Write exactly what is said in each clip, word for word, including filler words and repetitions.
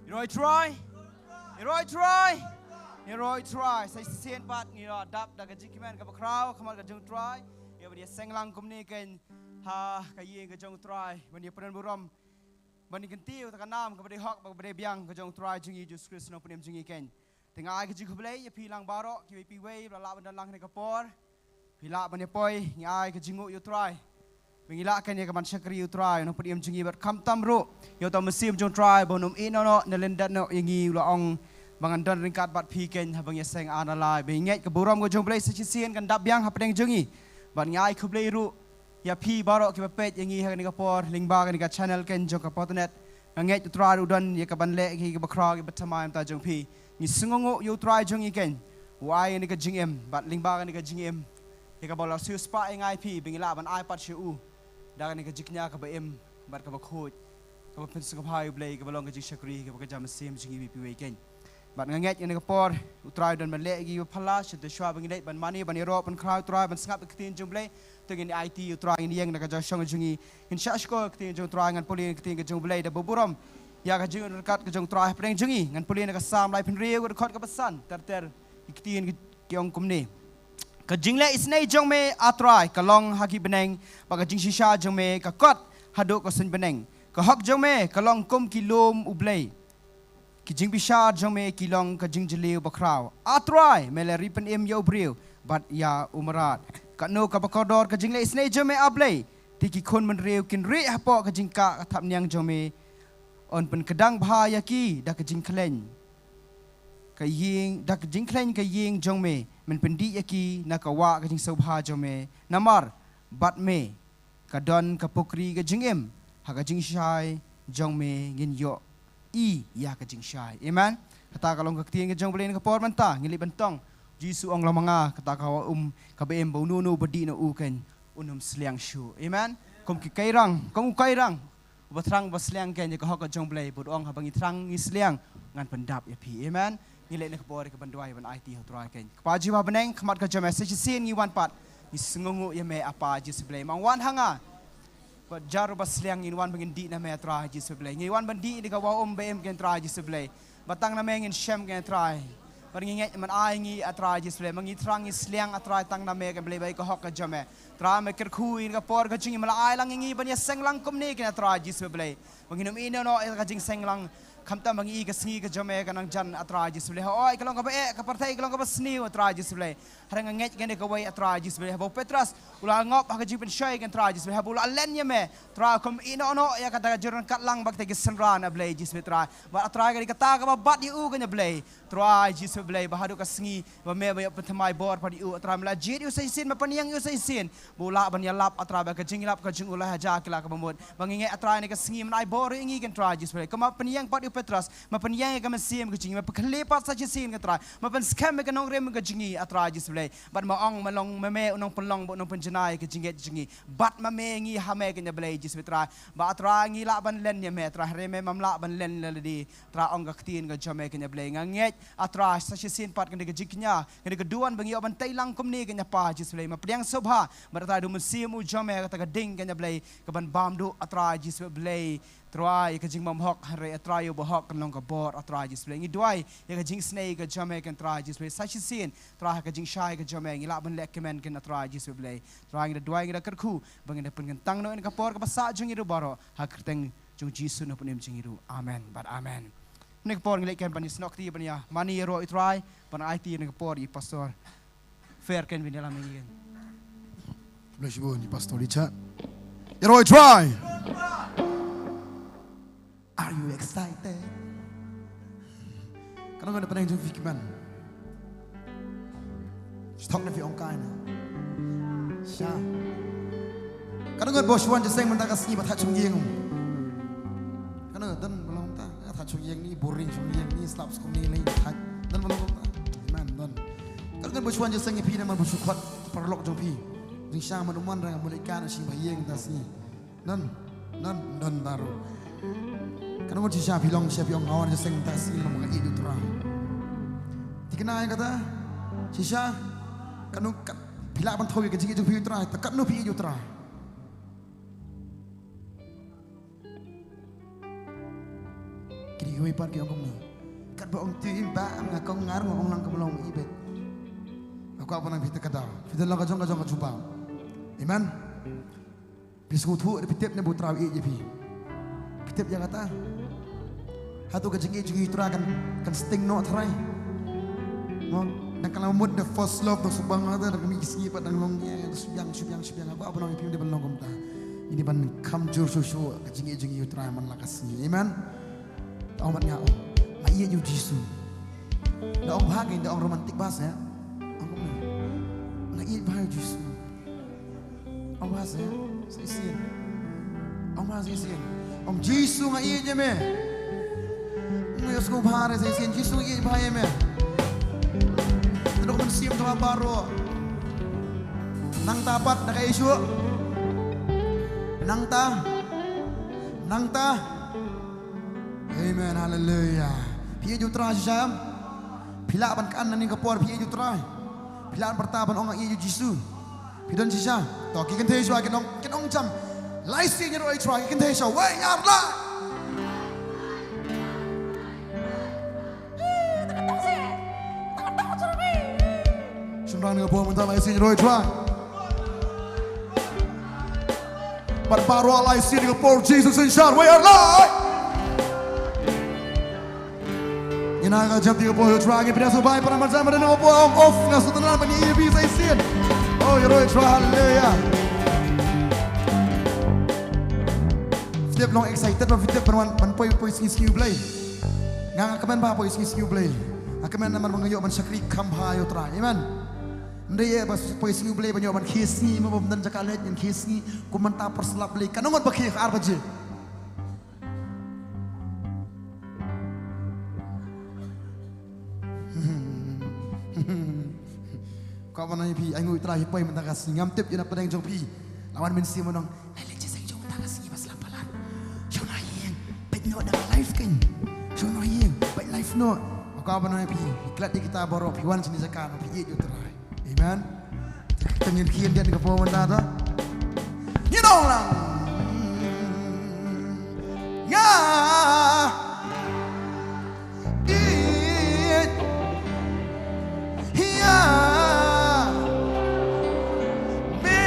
Ngi ïaroh ïa u Trai. Ngi ïaroh ïa u Trai. Ngi ïaroh ïa u Trai. Sa shisien pat ngi la dap da ka jingkmen kaba khraw ha khmat ka jong u Trai. Ïa ban ïaseng lang kumne keiñ ha ka ïing ka jong u Trai ban ïa pynburom, ban ïa kyntiew ïa ka nam kaba dei hok, kaba dei biang ka jong u Trai jong ngi Jisu Khrist, u nongpynim jong ngi keiñ. Te nga ai ka jingkhublei ïa phi lang baroh kiwei pa kiwei ba la lah ban don lang ha kane ka por. Phi lah ban ïa poi, ngi ai ka jingnguh ïa u Trai. Ba ngi lah keiñ ïa ka ban shakri ïa u Trai, u nongpynim jong ngi, bad khamtam ruh ïa uta u mynsiem jong u Trai ba un ym ïeh noh noh ne lyndet noh ïa ngi, u la ong ba ngan don ryngkat bad phi keiñ haba ngi ïaseng ar ne lai. Ba ngi ngeit ka burom ka jong u Blei sa shisien kan dap biang hapdeng jong ngi. Bad ngi ai khublei ruh ïa phi baroh kiba peit ïa ngi ha kane ka por lyngba kane ka channel keiñ jong ka Potternet. Nga ngeit u Trai u don ïa ka ban leh ïa kiba khraw kiba thymmai na ka bynta jong phi. Ngi sngewnguh ïa u Trai jong ngi keiñ, u ai ïa ngi ka jingim, bad lyngba kane ka jingim, ïa kaba u la siewspah ïa nga ïa phi, ba ngi lah ban ai pat sha u da kane ka jingkñia kaba im bad kaba khuid, kaba pynsngewbha ïa u Blei, kaba long ka jingshakri, kaba ka jingmynsiem jong ngi kiwei pa kiwei keiñ. Bad nga ngeit ïa kane ka por u Trai u don ban leh ïa kiba phylla, shynna shuwa ba ngi leit ban mane, ban ïaroh, ban khraw u Trai, ban sngap ïa ka ktien jong u Blei. Te ngin ïa aiti ïa u Trai, ngin ïeng na ka jingshong jong ngi, ngin shah shkor ïa ka ktien jong u Trai. Ngan pule ïa ka ktien ka jong u Blei da ba burom ïa ka jingryngkat ka jong u Trai hapdeng jong ngi. Ngan pule na ka Salm laiphew hynriew, ka dkhot kaba san, ter ter ïa ka ktien ki ong kumne: Ka jingleh isynei jong me, A Trai, ka long ha ki bneng, bad ka jingshisha jong me ka kot haduh ka suiñ bneng. Ka hok jong me ka long kum ki lum u Blei, ki jingbishar jong me ki long ka jingjylliew bakhraw. A Trai, me la ri pynim ïa u briew bad ïa u mrad. Katno kaba kordor ka jingleh isynei jong me, A Blei! Te ki khun bynriew kin rieh hapoh ka jingkah ka thapniang jong me. Un pynkdang bha ïa ki da ka jingkhleiñ ka ïing, da ka jingkhleiñ ka ïing jong me. Men pyndih ïa ki na ka wah ka jingsngewbha jong me. Namar bad me ka don ka pukri ka jingim, ha ka jingshai jong me ngin ïohi ïa ka jingshai. Amen. Kata ka long ka ktien ka jong u Blei na ka por mynta. Ngin leit ban tong. Jisu ong, long ma nga kata ka wah um kaba im, ba uno uno uba dih na u keiñ un ym sliang shuh. Amen. Kum ki kairang, kum u kairang uba thrang ba sliang keiñ ïa ka hok ka jong u Blei, bad u ong, haba ngi thrang ngi sliang, ngan pyndap ïa phi. Amen. Ngi leit na ka por ka ban duwai ban aiti ha u Trai keiñ. Kpa Jehobah bneng, khmat ka jong me sa shisien ngi wan pat. Ngi sngewnguh ïa me, A Pa Jisu Blei. Ma wan ha nga bad jaroh ba sliang, ngin wan ba ngin dih na me, A Trai Jisu Blei. Ngi wan ban dih ïa ka wah um ba im keiñ, Trai Jisu Blei. Ba tang na me ngin shem keiñ, Trai. Bad ngi ngeit, men ai ngi, A Trai Jisu Blei, ma ngi thrang ngi sliang, A Trai, tang na me keiñ Blei, ba ïa ka hok ka jong me. Trai, me kyrkhu ïa ka por ka jong ngi, me la ai lang ïa ngi ban ïaseng lang kumne keiñ, A Trai Jisu Blei. Ba ngin ym ïeh noh noh ïa ka jingseng lang, khamtam ba ngi i ka sngi ka jong me ka nang jan, A Trai Jisu Blei. Hooid ka long kaba eh, ka pyrthei ka long kaba sniew, A Trai Jisu Blei. Hynrei nga ngeit kane kawei, A Trai Jisu Blei, haba u Petros u la ngop ha ka jingpynshoi keiñ, Trai Jisu Blei, haba u la len ïa me, Trai, kum ïeh noh noh ïa kata ka jingryngkat lang bad kita ki synran, A Blei Jisu Blei, Trai. Bad A Trai, ka dei kata kaba bat ïa u keiñ, A Blei, Trai Jisu Blei, ba haduh ka sngi ba me ba ïoh pynthymmai bor pat ïa u, A Trai, me la jied ïa u sa shisien, me pynïeng ïa u sa shisien, ba u lah ban ïalap, A Trai, ba ka jingïalap ka jong u la hajan ki la kaba mut. Ba ngi ngeit, A Trai, ha kane ka sngi men ai bor ïa ngi keiñ, Trai Jisu Blei, kumba pynïeng pat ïa u Petros, me pynïeng ïa ka mynsiem ka jong ngi, me pynkhlieh pat sa shisien keiñ, Trai, me pynskem ïa ka nongrim ka jong ngi, A Trai Jisu Blei. Bad me ong, me long ma me u nongpynlong bad u nongpynjanai ka jingngeit jong ngi. Bad ma me ngi ha me keiñ, A Blei Jisu Blei, Trai. Ba, A Trai, ngi lah ban len ïa me, Trai, hynrei me, mem lah ban len ïa lade. Trai, ong ka ktien ka jong me keiñ, A Blei. Nga ngeit, A Trai, sa shisien pat ka dei ka jingkñia, ka dei ka duwan ba ngi ïoh ban tei lang kumne keiñ, A Pa Jisu Blei. Me pdiang sngewbha bad, A Trai, da u mynsiem u jong me, kata ka ding keiñ, A Blei, kaban bam duh, A Trai Jisu Blei, Trai, ïa ka jingbymhok, hynrei, A Trai, ïa u bahok kan long ka bor, A Trai Jisu Blei. Ngi duwai ïa ka jingisynei ka jong me keiñ, Trai Jisu Blei, sa shisien, Trai, ha ka jingshai ka jong me ngi lah ban leh kmen keiñ, A Trai Jisu Blei. Trai, ngi da duwai, ngi da kyrkhu ba ngin da pynkyntang noh ïa ka por kaba sah jong ngi ruh baroh, ha ka kyrteng jong U Jisu, u nongpynim jong ngi ruh. Amen bad amen. Ha kane ka por ngi leit keiñ ban ïasnoh kti, ban ïa mane ïaroh ïa U Trai, ban aiti ha kane ka por ïa i Pastor Fer keiñ ban ïalam ïa ngi keiñ. Bless you, Pastor Richard. Ïaroh ïa U Trai. Are you excited? Katno ngut na pdeng jong phi kmen? Stok na phi ong kai na. Sha. Katno ngut ba shu wan jingïaseng mynta ka sngi ba thait shong ïing? Katno ngut, don ba long mynta? Thait shong ïing ni, boring shong ïing ni, slap skum ni lei thait. Don ba long mynta? Amen, don. Katno ngut ba shu wan jingïaseng ïa phi na man ba shu khot paralok jong phi? Jingshisha man u man rang mo lei kan shim ba ïing ta sngi. Don, don, don baroh. Katno ngut shisha phi long, shisha phi ong nga wan jingïaseng mynta sngi namar nga ïeit ïa U Trai? Thikna ïa kata. Shisha, katno kat phi lah ban thew ïa ka jingïeit jong phi ïa U Trai, te katno phi ïeit ïa U Trai? Ki dei Iwei pat ki ong kumne. Katba ong ti im ba nga kong ngar nga ong lang ka ba long i bet. Nga kwah ban ong phi te ka daw. Phi te long ka jong ka jong ka jubab. Amen. Phi sngewthuh da phi tip ne ba U Trai u ïeit ïa phi. Phi tip ïa kata. Hato ka jingïeit jong ngi U Trai kan, kan sting noh tharai. Mo, nang ka la mut da first love da subang kata da kami ki sngi pat dang long ïa da subiang subiang subiang. Nga kwah ban ong ïa phi ym dei ban long kumta. Ngi dei ban kham jur shuh shuh ka jingïeit jong ngi U Trai man la ka sngi. Amen. Ta ong bad nga ong, nga ïeit ïa u Jisu. Da ong bha kein, da ong romantic bha seh. Ong kumne, nga ïeit bha ïa u Jisu. Ong bha seh, sa shisien. Ong bha sa shisien. Ong Jisu nga ïeit ïa me. Nga ïohsngew bha re sa shisien, Jisu nga ïeit bha ïa me. Te dok mynsiem to baroh. Nangta pat da kaei shuh. Nangta. Nangta. Amen, haleluya. Phi ïeit ïa U Trai shisha? Phi lah ban kren nangne ka por phi ïeit ïa U Trai? Phi lah ban pyrta ban ong nga ïeit ïa U Jisu? Phi don shisha? To ki kynthei shuwa kin ong, kin ong jam. Lai sien ïaroh ïa U Trai, ki kynthei shuwa. Wei ar lai. Shynrang na ka por mynta lai sien ïaroh ïa U Trai. Bad baroh lai sien na ka por Jisu synshar, wei ar lai. Ngin ïa ka jam ti ka por ïa U Trai, ngin pynïasoh bai para marjan, marjan na ka por ong of nga sngewtynnat ban ïa phi sa shisien. Oh, ïaroh ïa U Trai, haleluya. Phi tip long excited ba phi tip ban wan ban poi, poi sngi sngi U Blei. Nga, nga kmen ba poi sngi sngi U Blei. Nga kmen namar ba nga ïoh ban shakri kham bha ïa U Trai. Amen. Ym dei ba poi sngi U Blei ban ïoh ban khie sngi, ma ba ym don jaka leit ngin khie sngi. Kum mynta por slap Blei ka nongot ba khie ar baje. Kwah ban ong ïa phi, ai nguh ïa U Trai, phi poi mynta ka sngi, ngam tip ïa na pdeng jong phi. La wan mynsiem ban ong, lai leit jingïaseng jong mynta ka sngi ba slap palat. Shu na ïing, peit noh da ka live kein. Shu na ïing, peit live noh. Kwah ban ong ïa phi, phi klet ïa kita baroh, phi wan shane jaka, phi ïeit ïa U Trai. Amen. Te ngin khie ïa ka por mynta to. Ngin ong lang. Nga ïeit ïa me.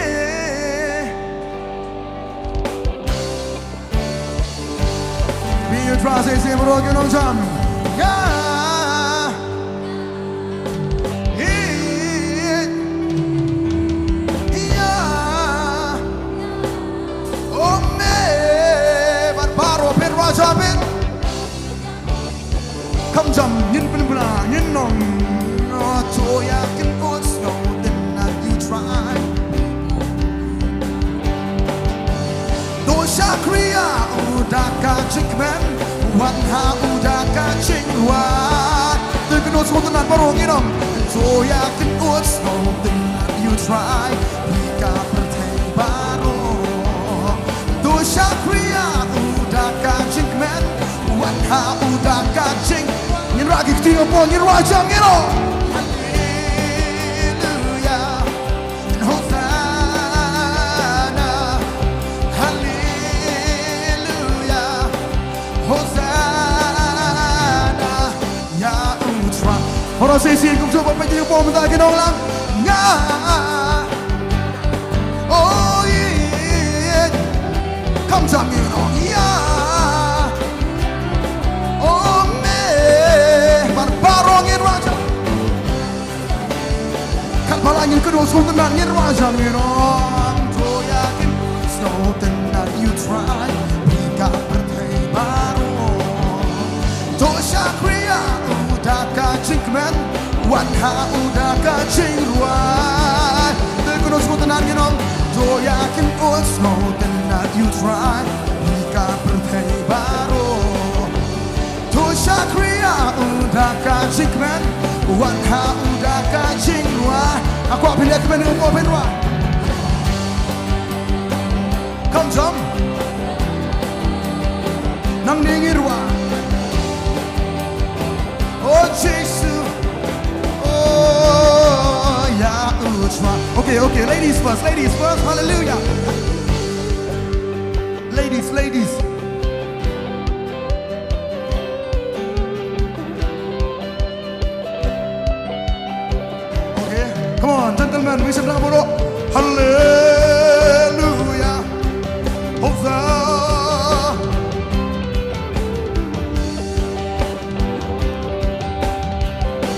Phi ïeit ïa U Trai sa shisien baroh, ngin ong jam. Nga ïeit ïa, oh me, bad baroh phin rwai jam phin. Kham jam ngin pynbna ngin ong, to ïa kynnoh sngewtynnat ïa U Trai. To shakri ïa u da ka jingkmen, wan ha u da ka jingrwai. To ïa kynnoh sngewtynnat baroh ngin ong, to ïa kynnoh sngewtynnat ïa U Trai, ïa ka pyrthei baroh. To shakri ïa u da ka jingkmen, wan ha u da ka jing. Ngin rah ki kti hapoh, ngin rah jam, ngin rah. Haleluya. Hosanna. Haleluya. Hosanna. Ïa U Trai. Baroh sa shisien kumjuh ba peit hapoh mynta kin ong lang. Nga. Oh, ïeit. Kham jam ngin ong ïa. Oh, me. Bad baroh ngin rwai jam. Kan ba la ngin kynnoh sngewtynnat ngin rwai jam ngin ong. To ïa kynnoh sngewtynnat ïa U Trai. Ïa ka pyrthei baroh. To shakri ïa u da ka jingkmen. Wan ha u da ka jingrwai. To ïa kynnoh sngewtynnat ngin ong. To ïa kynnoh sngewtynnat ïa U Trai. Ïa ka pyrthei baroh. To shakri ïa u da ka jingkmen. Wan ha u da ka jingrwai. Nga kwah phin ïa kmen, nga kwah phin rwai. Kham jam. Nangne ngin rwai. Oh Jisu. Oh, ïa U Trai. Okay, okay, ladies first, ladies first. Hallelujah. Ladies, ladies. Ngi sngewbha ban rung. Haleluya. Hosanna.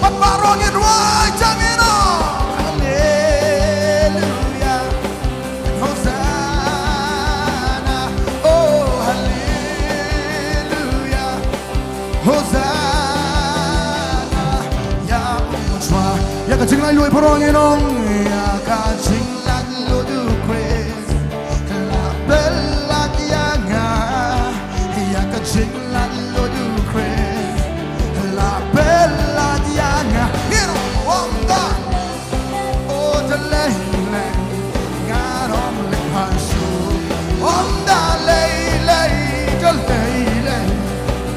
Bad baroh ngin rwai jam ïa u. Haleluya. Hosanna. Oh, haleluya. Hosanna. Ïa u Trai. Ïa ka jinglaitluid baroh ngin ong. Ïa ka jinglaitluid u Khrist. Ka la pynlait ïa nga. Ïa ka jinglaitluid u Khrist. Ka la pynlait ïa nga. Ngin ong da. Oh, da lei lei, nga ym leit phai shuh. Ong da lei lei, da lei lei,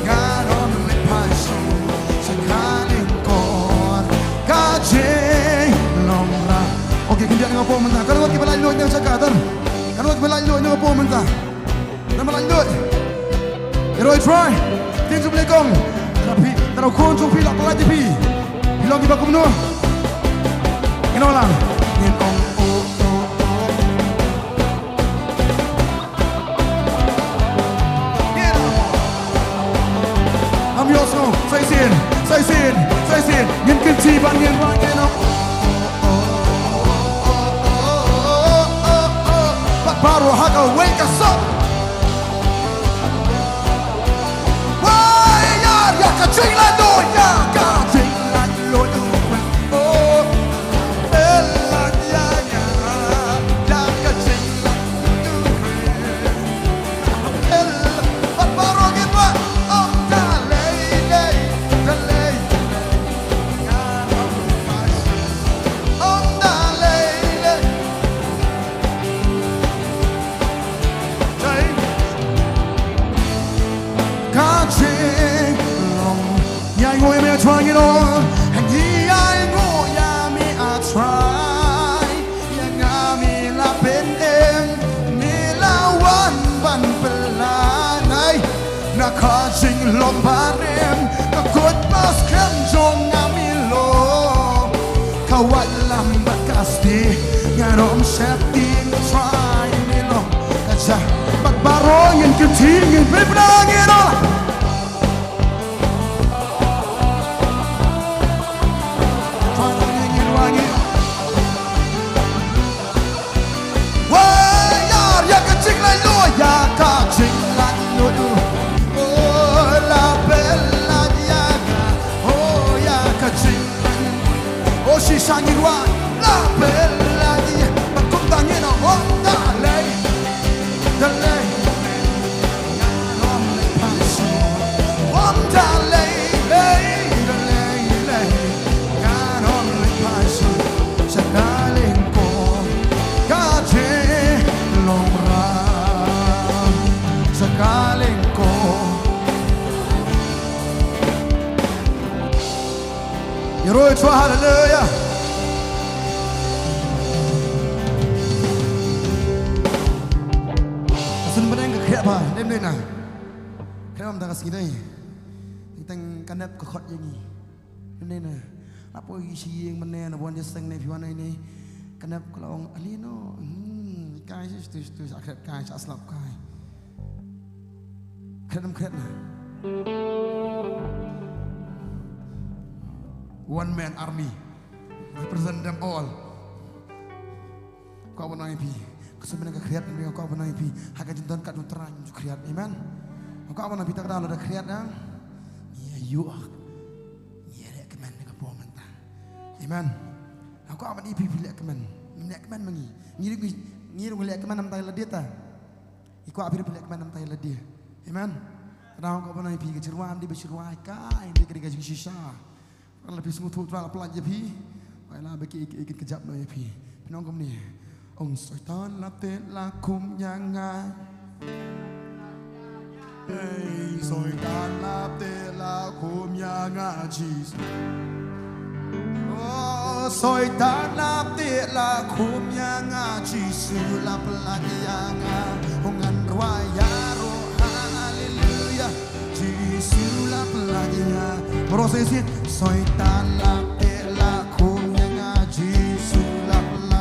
nga ym leit phai shuh. Sa ka lyngkor ka jinglong ra. Okay, khyndiat nga pom mynta. Ka ngut kiba laitluid na ka jaka, don? Ka ngut kiba laitluid na ka pom mynta? Namar la lut. Ïa u Trai. Tieng jong U Blei kong. Tang phi, tang u khun jong phi la pynlait ïa phi. Phi long kiba kumno? Ngin ong lang. Ngin ong, oh, oh, oh. Ngin ong. Ngam ïohsngew. Sa shisien, sa shisien, sa shisien. Ngin kynti ban ngin wan ngin ong. Bad baroh ha kawei ka song. Wai ïar ïa ka jinglaitluid, ïa ka jinglaitluid. Oh, ïa ka jinglaitluid. Bad baroh ngin wan. Ong da lei lei, da lei. Ka jinglong. Ngi ainguh ïa me A Trai ngin ong. Ngi ainguh ïa me A Trai. Ïa nga me la pynim, me la wan ban pynlait. Na ka jinglong barim, ka kut ba skhem jong nga me long. Ka wait lam bad ka sdie, ngan ym sheptieng, Trai me long. Ka jia bad baroh ngin kynti, ngin pynbna, ngin ong. Trai me long, ngin wan, ngin Wai ïar ïa ka jinglaitluid, ïa ka jinglaitluid. Oh, la pynlait ïa nga. Oh, ïa ka jinglaitluid. Oh, shisha ngin wan. La pynlait ïa. Bad kumta ngin ong, oh, da lei. Da lei. Ïaroh ïa u Trai, haleluya. Ka sien bneng ka khriat bha, lem lem na. Khreh ym da ka sngi dei. Teng ka nep ka khot ïa ngi. Mynne na. La poi ki sha ïing mynne na, wan ïa seng ne phi wan ne. Ka nep ka la ong, "Ali no." Hmm, kai sha stu stu, sha khreh kai, sha slap kai. Khreh ym khreh na. One man army. Represent them all. Kwah ban ong ïa phi. Ka sien bneng ka khriat, nga kwah ban ong ïa phi. Ha ka jingdon ka jong u Trai ngim ju khriat. Amen. Nga kwah ban ong ïa phi, ta ka daw lada khriat dang. Ngi ïa ïoh. Ngi ïa leh kmen na ka por mynta. Amen. Nga kwah ban ong ïa phi, phi leh kmen. Ngim leh kmen ma ngi. Ngi ruh ngi, ngi ruh ngi leh kmen namar ta lade ta. Ngi kwah phi ruh phi leh kmen namar ta lade. Amen. Ka daw nga kwah ban ong ïa phi, ka jingrwai ym dei ba shu rwai kai, dei ka dei ka jingshisha. Lada phi sngewthuh Trai la pynlait ïa phi. Bai la ba ki, ki, ki kjap noh ïa phi. Phin ong kumne. Ong Soitan la teh la khum ïa nga. Hey, Soitan la teh la khum ïa nga Jisu. Oh, Soitan la teh la khum ïa nga, Jisu la pynlait ïa nga. Ong ngan rwai ïaroh, haleluya. Jisu la pynlait ïa nga. Baroh sa shisien. Soitan la teh la khum ïa nga, Jisu la pynlait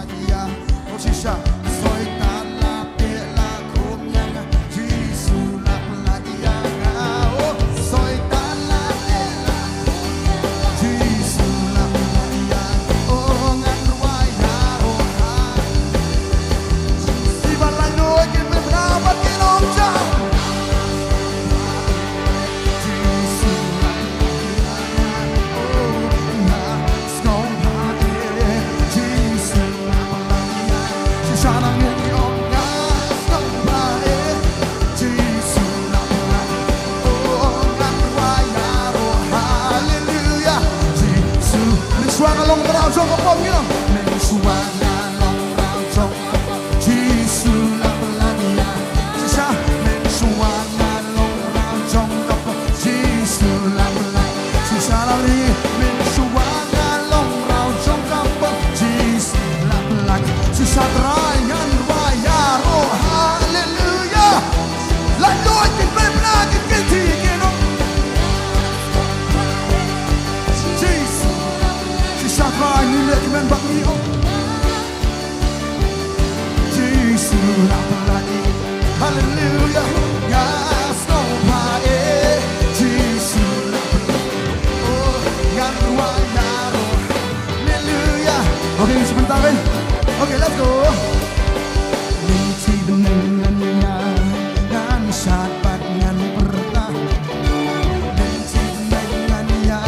Jong ka pop ngi long. Mynshuwa nga long raw jong ka pop, Jisu la pyllait ïa. Shisha. Mynshuwa nga long raw jong ka pop, Jisu la pyllait. Shisha la ri. Mynshuwa nga long raw jong ka pop, Jisu la pyllait. Shisha Trai ngan rwai ïaroh. Haleluya. Laitluid kin pynbna kin kynti kin ong. Jisu. Shisha Trai ngi leh kmen bad ngi ong. Jisu la pyllait. Haleluya. Nga sngewbha eh. Jisu la pyllait. Oh, ngan rwai ïaroh. Haleluya. Okay, ngin sa bynta kan. Okay, let's go. Lynti bneng ngan ïa, ngan shad bad ngan pyrta. Lynti bneng ngan ïa,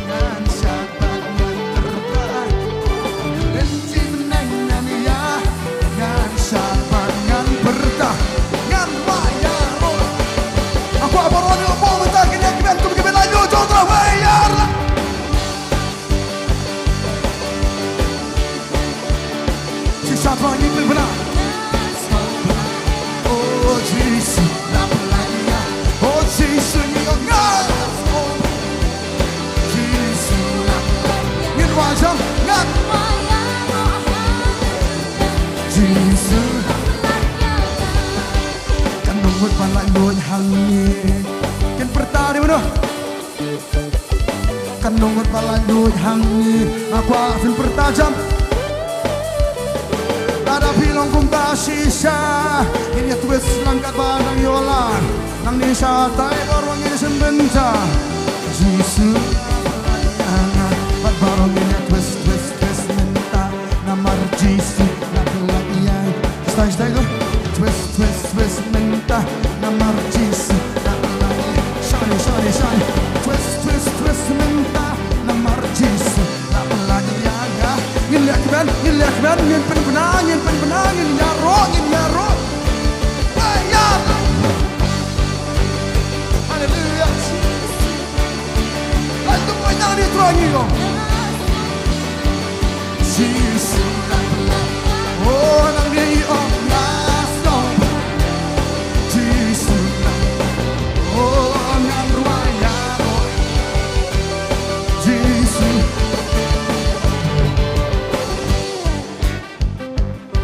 ngan shad bad ngan pyrta. Lynti bneng ngan ïa, ngan shad bad ngan pyrta. Ngan rwai ïaroh. Nga kwah baroh ngi la pom mynta, kin ïa kmen kum ki bnai jong U Trai, wei ïaroh. Shisha Trai ngi pynbna. Oh Jisu la pyllait ïa. Oh Jisu ngi ong nga. Jisu la pyllait ïa. Ngin rwai jam ngan. Jisu. Kan nongbud ba laitluid hangne. Kin pyrta dei mano. Kan nongbud ba laitluid hangne. Nga kwah phin pyrta jam. Lada phi long kumta shisha. Ngin ïa twist lang katba dang ïoh lad. Nangne shatai baroh ngin ïa sngewbha. Jisu. Bad baroh ngin ïa twist, twist, twist mynta. Namar Jisu la pyllait ïa. Style, style, go. Twist, twist, twist mynta. Namar Jisu la pyllait ïa. Shane, shane, shane. Twist, twist, twist mynta. Namar Jisu la pyllait ïa nga. Ngin leh kmen, ngin leh kmen, ngin pynbna, ngin pynbna, ngin ïaroh, ngin ïaroh. Wei ïaroh. Haleluya. Lait tu poi nang di Trai ngi ong. Jisu. Oh, nang di ong nas no. Jisu. Oh, ngan rwai ïaroh. Jisu.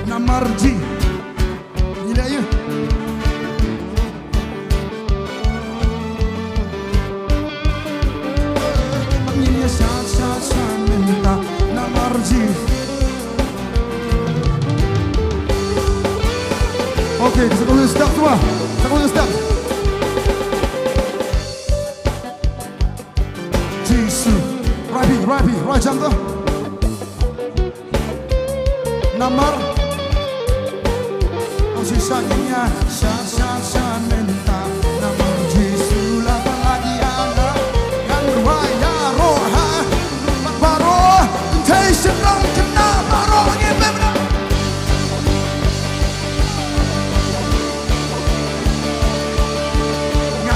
Namar Ji. Ngi leh ïa. Ngin ïa shad, shad, shad mynta namar Ji. Okay, sa kawei step tu ah. Sa kawei step. Jisu. Rwai phi, rwai phi, rwai jam tu. Namar. Kong shisha ngi ïa sha sha sha mynta. Namar Jisu la pyllait ïa nga. Ngan rwai ïaroh ha. Bad baroh. Temptation dang kynnoh baroh ngi pynbna. Nga.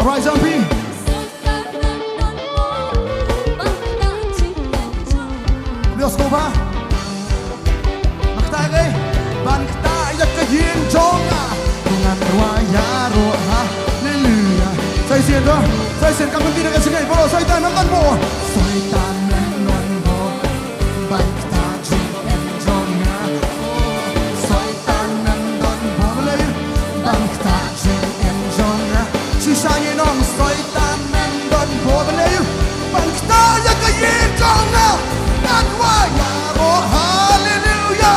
Rise up, P. Let's go, ba. Ngan ktah ïa, ban ktah ïa ka ïing jong nga. Ngan rwai ïaroh, haleluya. Sa shisien to, sa shisien ka mynta ka jingïaroh, Soitan ym don buh. Soitan ym don buh. Ban ktah jingim jong nga. Soitan ym don buh, haleluya. Ban ktah jingim jong nga. Shisha ngi ong Soitan ym don buh, haleluya. Ban ktah ïa ka ïing jong nga. Ngan rwai ïaroh, haleluya.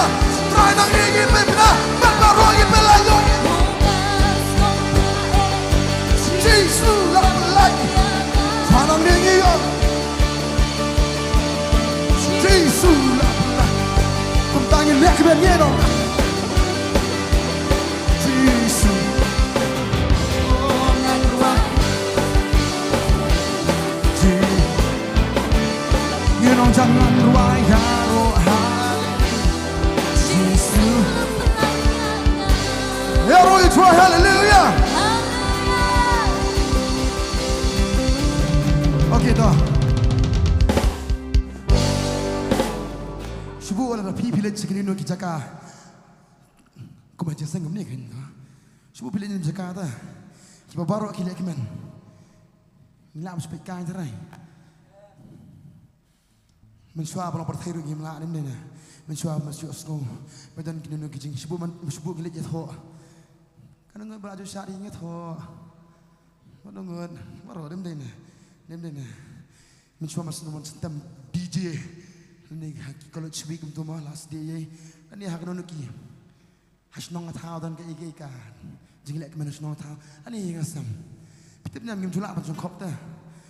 Trai nang ïa ngi pynbna, bad baroh ngi pynlait ïa. Jisu la pyllait. Trai nang ïa ngi ïa. Jisu la pyllait. Kumta ngin leh kmen ïa no. Jisu. Leit sha kino kino ki jaka. Kumba jingseng kumne kein. Shu phi leit ïa ki jaka ta. Kiba baroh ki lehkmen. Ngi lah ban shu peit kai trai. Mynshuwa ba long pyrthei ruh ngim lah, ne em dei ne. Mynshuwa ba mynshuwa sngew ba don kino kino ki jing, shu buh man, shu buh ngi leit ïathoh. Ka nongot ba la ju shad ïa ngi thoh. Ba nongot baroh, ne em dei ne. Ne em dei ne. Mynshuwa ma sngewbha ban sngewthuh D J. Lane ha ki college week kumto ma last day ïa. Lane ha kano kano ki, ha shnong ha thaw don kaei kaei ka jingleh kmen ha shnong ha thaw. Lane nga sngew, phi tip ne em, ngim ju lah ban jongkhop te.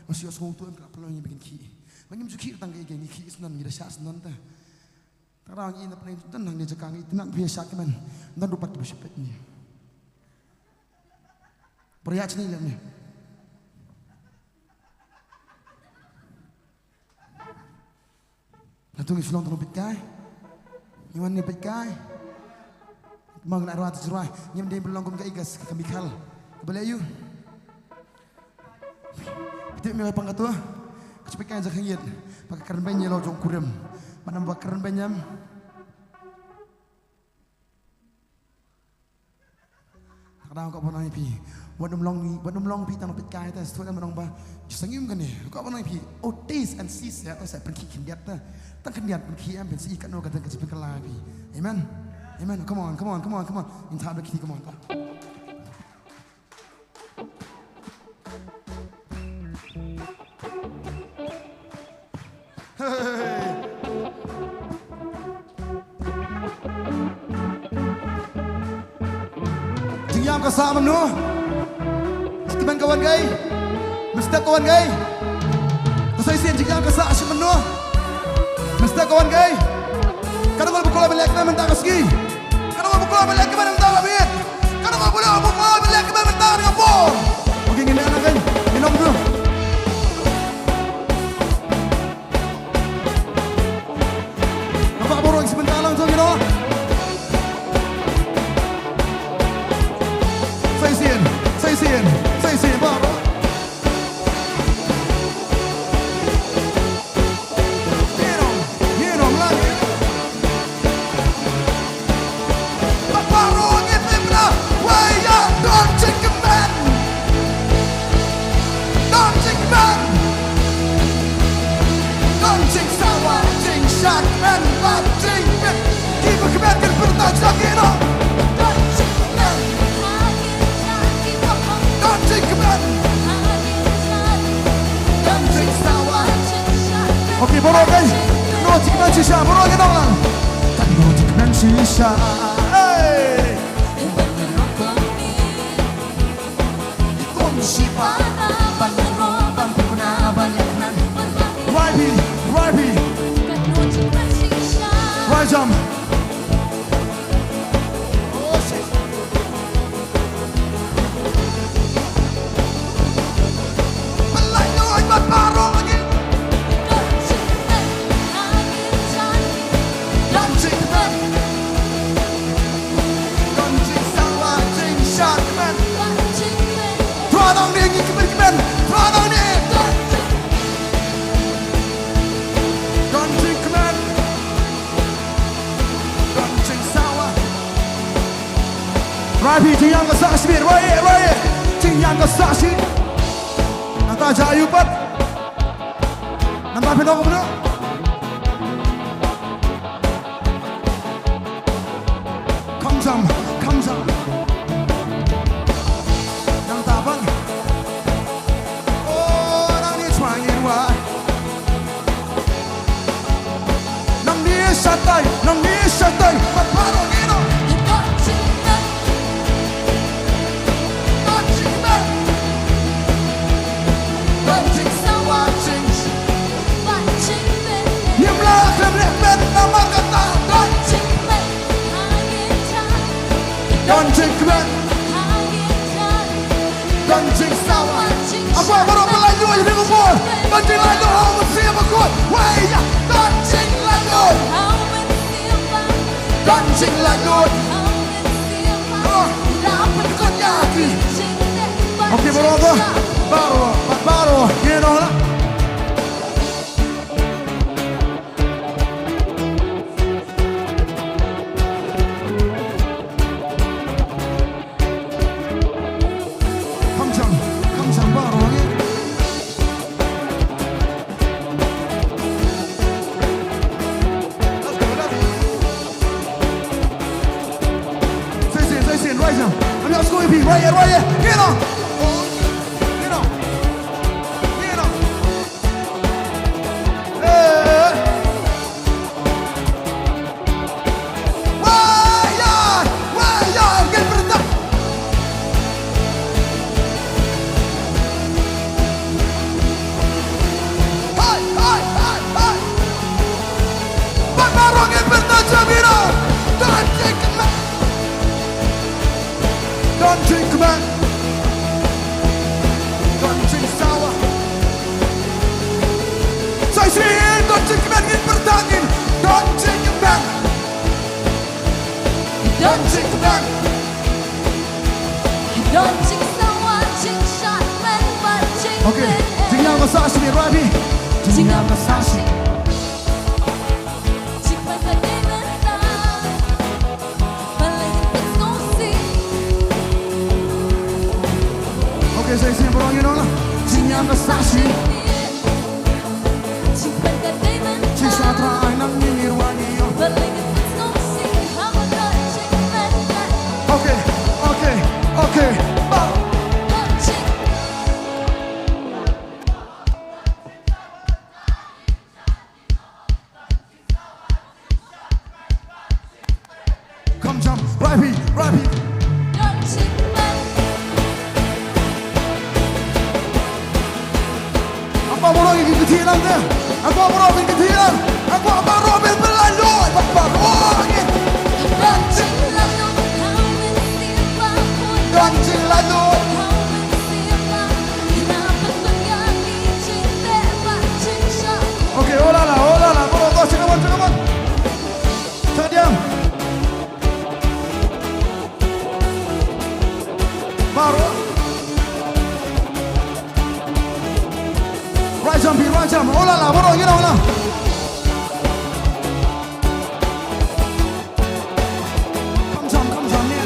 Ma shu ïohsngew to em, ka pynlong ïa ngi ba kin khih. Ma ngim ju khih tang kaei kaei, ngi khih sngewdon, ngi da shah sngewdon te. Tang ngi na pynlong don hangne jaka, ngi tang phi ïa shah kmen. Don ruh pat kiba shu peit ngi. Pyrshah shane lem ne. Natung ngi shu long tang peit kai. Ngi wan ne peit kai. Mang na rwa tu rwa. Ngim dei ban long kum ka igas ka mikhal. Ka balei yu. Phi tip me pang ka tu. Ka shu peit kai jong ka ngiat. Ba ka kren beiñ ïa la jong kurim. Ba nam ba kren beiñ em. Ka dang ka ban ong ïa phi. Wat nym long, wat nym long phi tang peit kai te, sngewthuh em, ban ong ba ju sngewthuh kane. Ka ban ong ïa phi. Oh, taste and see, sa, sa pynkhih khyndiat te. Tang khyndiat pynkhih em, pynsi katno ka dang ka jingpynkylla ïa phi. Amen. Amen. Come on, come on, come on, come on. In time to come on. Hey. Jingïam ka sah mynno? Sha kmen ka wan kaei? Mynstep ka wan kaei? Ka soi sien jingïam ka sah sha mynno? Mynstep ka wan kaei? Ka dang wan ba kloi ban leh kmen mynta ka sngi. Ka dang wan ba kloi ban leh kmen mynta ka miet. Ka dang wan ba kloi ban leh kmen mynta ka por. Okay, ngin leh na kane. Ngin ong tu. Namar baroh ngi sngewbha lang jong ngi noh. Sa shisien, sa shisien, sa shisien baroh. Ngi nong, ngi nong lang. Bad baroh ngi tip ba wei ïa don jingkmen. Don jingkmen. Don jingsawa, jingshakmen bad jingkmen. Kiba kmen kin pyrta sha ki noh. Don jingkmen. Don jingkmen. Don jingsawa. Okay, baroh kan. Noh jingkmen shisha, baroh kan nong lang. Kan noh jingkmen shisha. Hey. Right beat, right beat. Right jump. Rabi, jingïam ka sah shi, Rabi, Rabi. Jingïam ka sah shi. Nangta ja aïu pat. Nangta phi nong kumno. Kham jam, kham jam. Nangta pat. Oh, nangne shuwa ngin wai. Nangne shatai, nangne shatai, bad baroh ngi noh. Ngim lah khlem leh kmen namar kata. Don jingkmen. Don jingsawa. Apa baroh pynlait lut ïa ka bor. Don jinglaitluid ha u Mynsiem Bakhuid. Wei ïa. Don jinglaitluid. Don jinglaitluid. Oh. Okay, baroh ba. Baroh, baroh. Ngi noh lah. Right here, right here. Get on. Get on. Get on. Eh. Wah, ya. Wah, ya. Get rid of. Hai, hai, hai, hai. Bang Barong in bertajam, you know. Don't take it back. Don't take it back. Don't take sour. Sai sien, don't take it back in bertajam. Don't take it back. Don't take it back. Don't take sour, take shot, man, but take Okay, it. Jingïa masa shi ni rabi. Jingïa masa shi. Okay, say same for all you know. Jingïa masa shi. Shisha tra ai nang ni ni rwani yo. Okay, okay, okay. Ba. Come jump, right beat, right beat. Ang paboro yung kitilang na. Ang paboro yung kitilang. Ang paboro yung palayo. Ang paboro yung. Dancing lalo. Okay, oh la la, oh la la, bro, bro, sing on, sing on. Sing on. Bro. Right jump, right jump. Oh la la, bro, you know la. Come jump, come jump, yeah.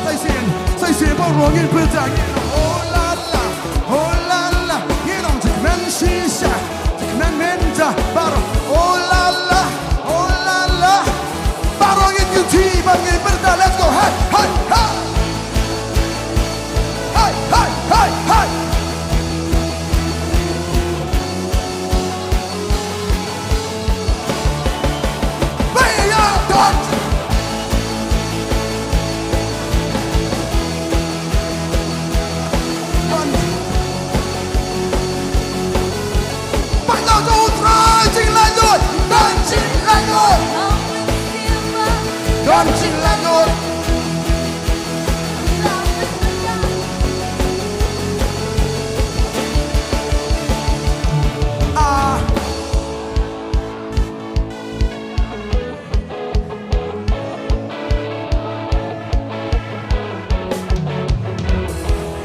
Sai sien, sai sien, bang rong in pyrta ngin. Oh la la, oh la la. Ngin ong jikmen shisha, jikmen menja, bang rong. Oh la la, oh la la. Bang rong in yuti, bang in pyrta. Let's go, hey, hey, hey. Hey, hey, hey, hey.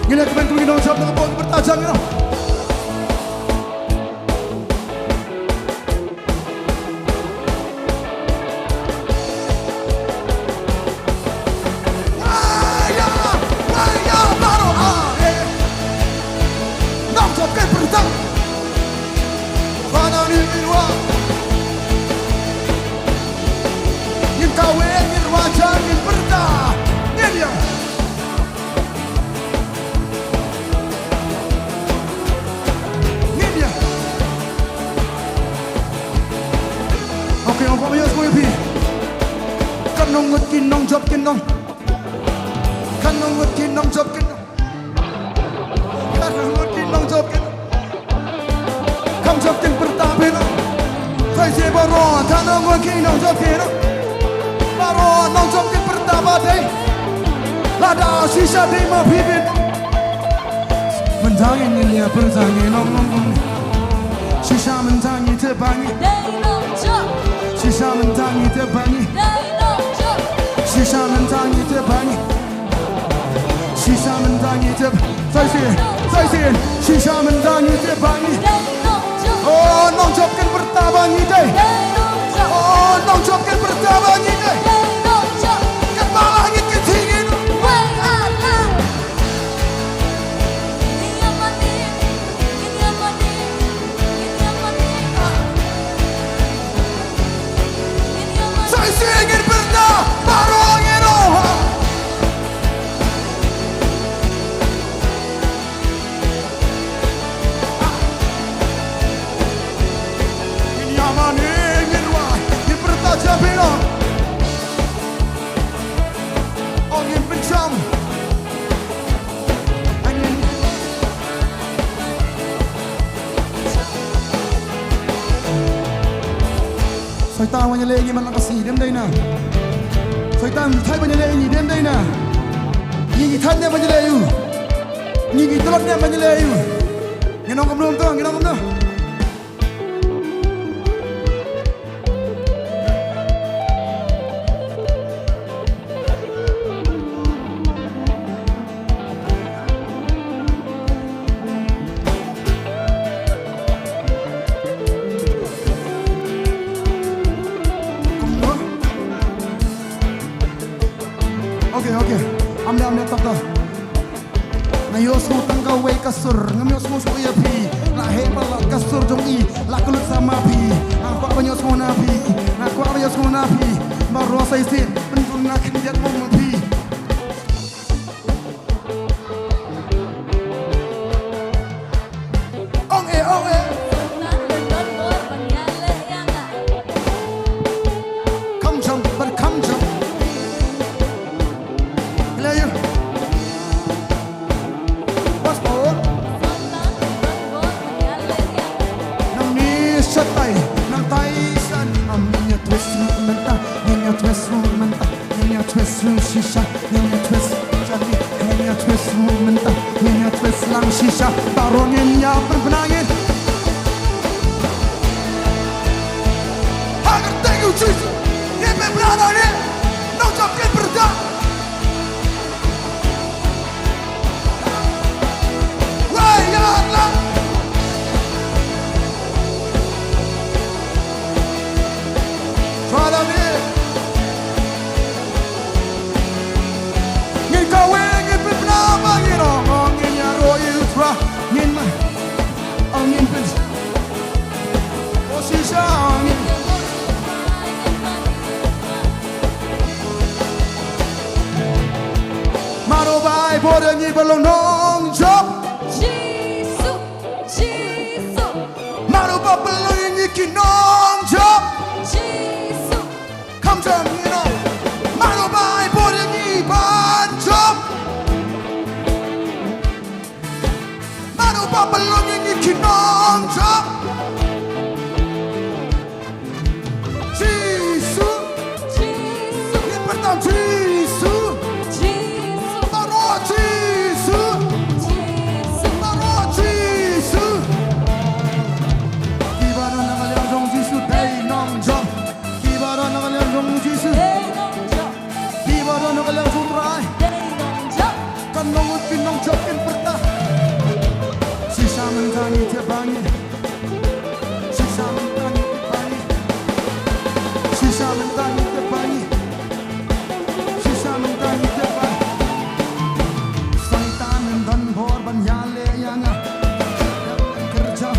Ngin ïa kmen kum ki nongjop na ka bor ki pyrta jam, you know. Waya, waya, baro, ah, eh. Nongjop ki pyrta. Bana ni, ni, wa. Ngin kawei, ngin rwajang, ngin pyrta. Ngin ïa. Ngin ïa. Okay, ong ko ïa sngewbha. Kan nongngut ki nongjop ki nong. Kan nongngut ki nongjop ki nong. Kan nongngut ki nongjop ki nong. Kam jop kin pyrta phi no. Sai se baro, ta nongngut ki nongjop ki no. Baro, nongjop kin pyrta ba dei. Lada shisha dei ma phi bin. Mynta ngin ïa pyrta ngi nong nong nong. Shisha mynta ngi te ba ngi. Shisha mynta ngi te ba ngi. Shisha mynta ngi te ba ngi. Shisha mynta ngi tip. Sai sien, sai sien. Shisha mynta ngi tip ba ngi. Oh, nongjop kin pyrta ba ngi dei. Oh, nongjop kin pyrta ba ngi dei. Kin ba la ngi kin ti ngi. Sai sien ngin pyrta, baro Soitan ban ïaleh ïa ngi man la ka sngi, dem dei na. Soitan thait ban ïaleh ïa ngi, dem dei na. Ngi ngi thait ne ban ïaleh ïa u. Ngi ngi tlot ne ban ïaleh ïa u. Ngi nong kumno to, ngi nong kumno. Okay, okay. Amne, amne, tap, tap. Nga ïohsngew tang kawei ka sur, ngam ïohsngew shuh ïa phi. La heh palat ka sur jong i, la kyllut sa ma phi. Nga kwah ban ïohsngew na phi, nga kwah ban ïohsngew na phi. Baroh sa shisien, pynrung na khyndiat mong ma phi. Ong eh, ong eh. Kham jam, bad kham jam. Hello, you. Once more. Nang ni shatai, nang tai san. Am nya twist mynta, nya twist mynta. Nya twist shisha, nya twist jali, nya twist mynta, nya twist lang shisha. Baroh ngin ïa pynbna ngin. Ha kyrteng u Jisu. Ngin pynbna ngin. Nongjop kin pyrta. Wai ya la. Try that again. Ngin kawei, ngin pynbna ba ngin ong, ong ngin ïaroh ïa u Trai. Ngin ma, ong ngin pyn, oh shisha, ong ngin. Mano ba ai bor ïa ngi ban long nongjop. Jisu, Jisu. Mano ba pynlong ïa ngi ki nongjop. Jisu. Kham jam, you know. Mano ba ai bor ïa ngi ban jop. Mano ba pynlong ïa ngi ki nongjop. Jisu. Jisu. Ngin pyrta Jisu. Jisu. Baroh Jisu. Jisu. Baroh Jisu. Kiba don na ka liang jong Jisu dei nongjop. Kiba don na ka liang jong Jisu. Dei nongjop. Kiba don na ka liang jong Trai. Dei nongjop. Kan long ut ki nongjop kin pyrta. Shisha mynta ngi tip ba ngi. Shisha mynta ngi tip ba ngi. Shisha mynta ngi tip ba ngi. Shisha mynta ngi tip ba ngi. Soitan yn don bor ban ïaleh ïa nga. Kyrja.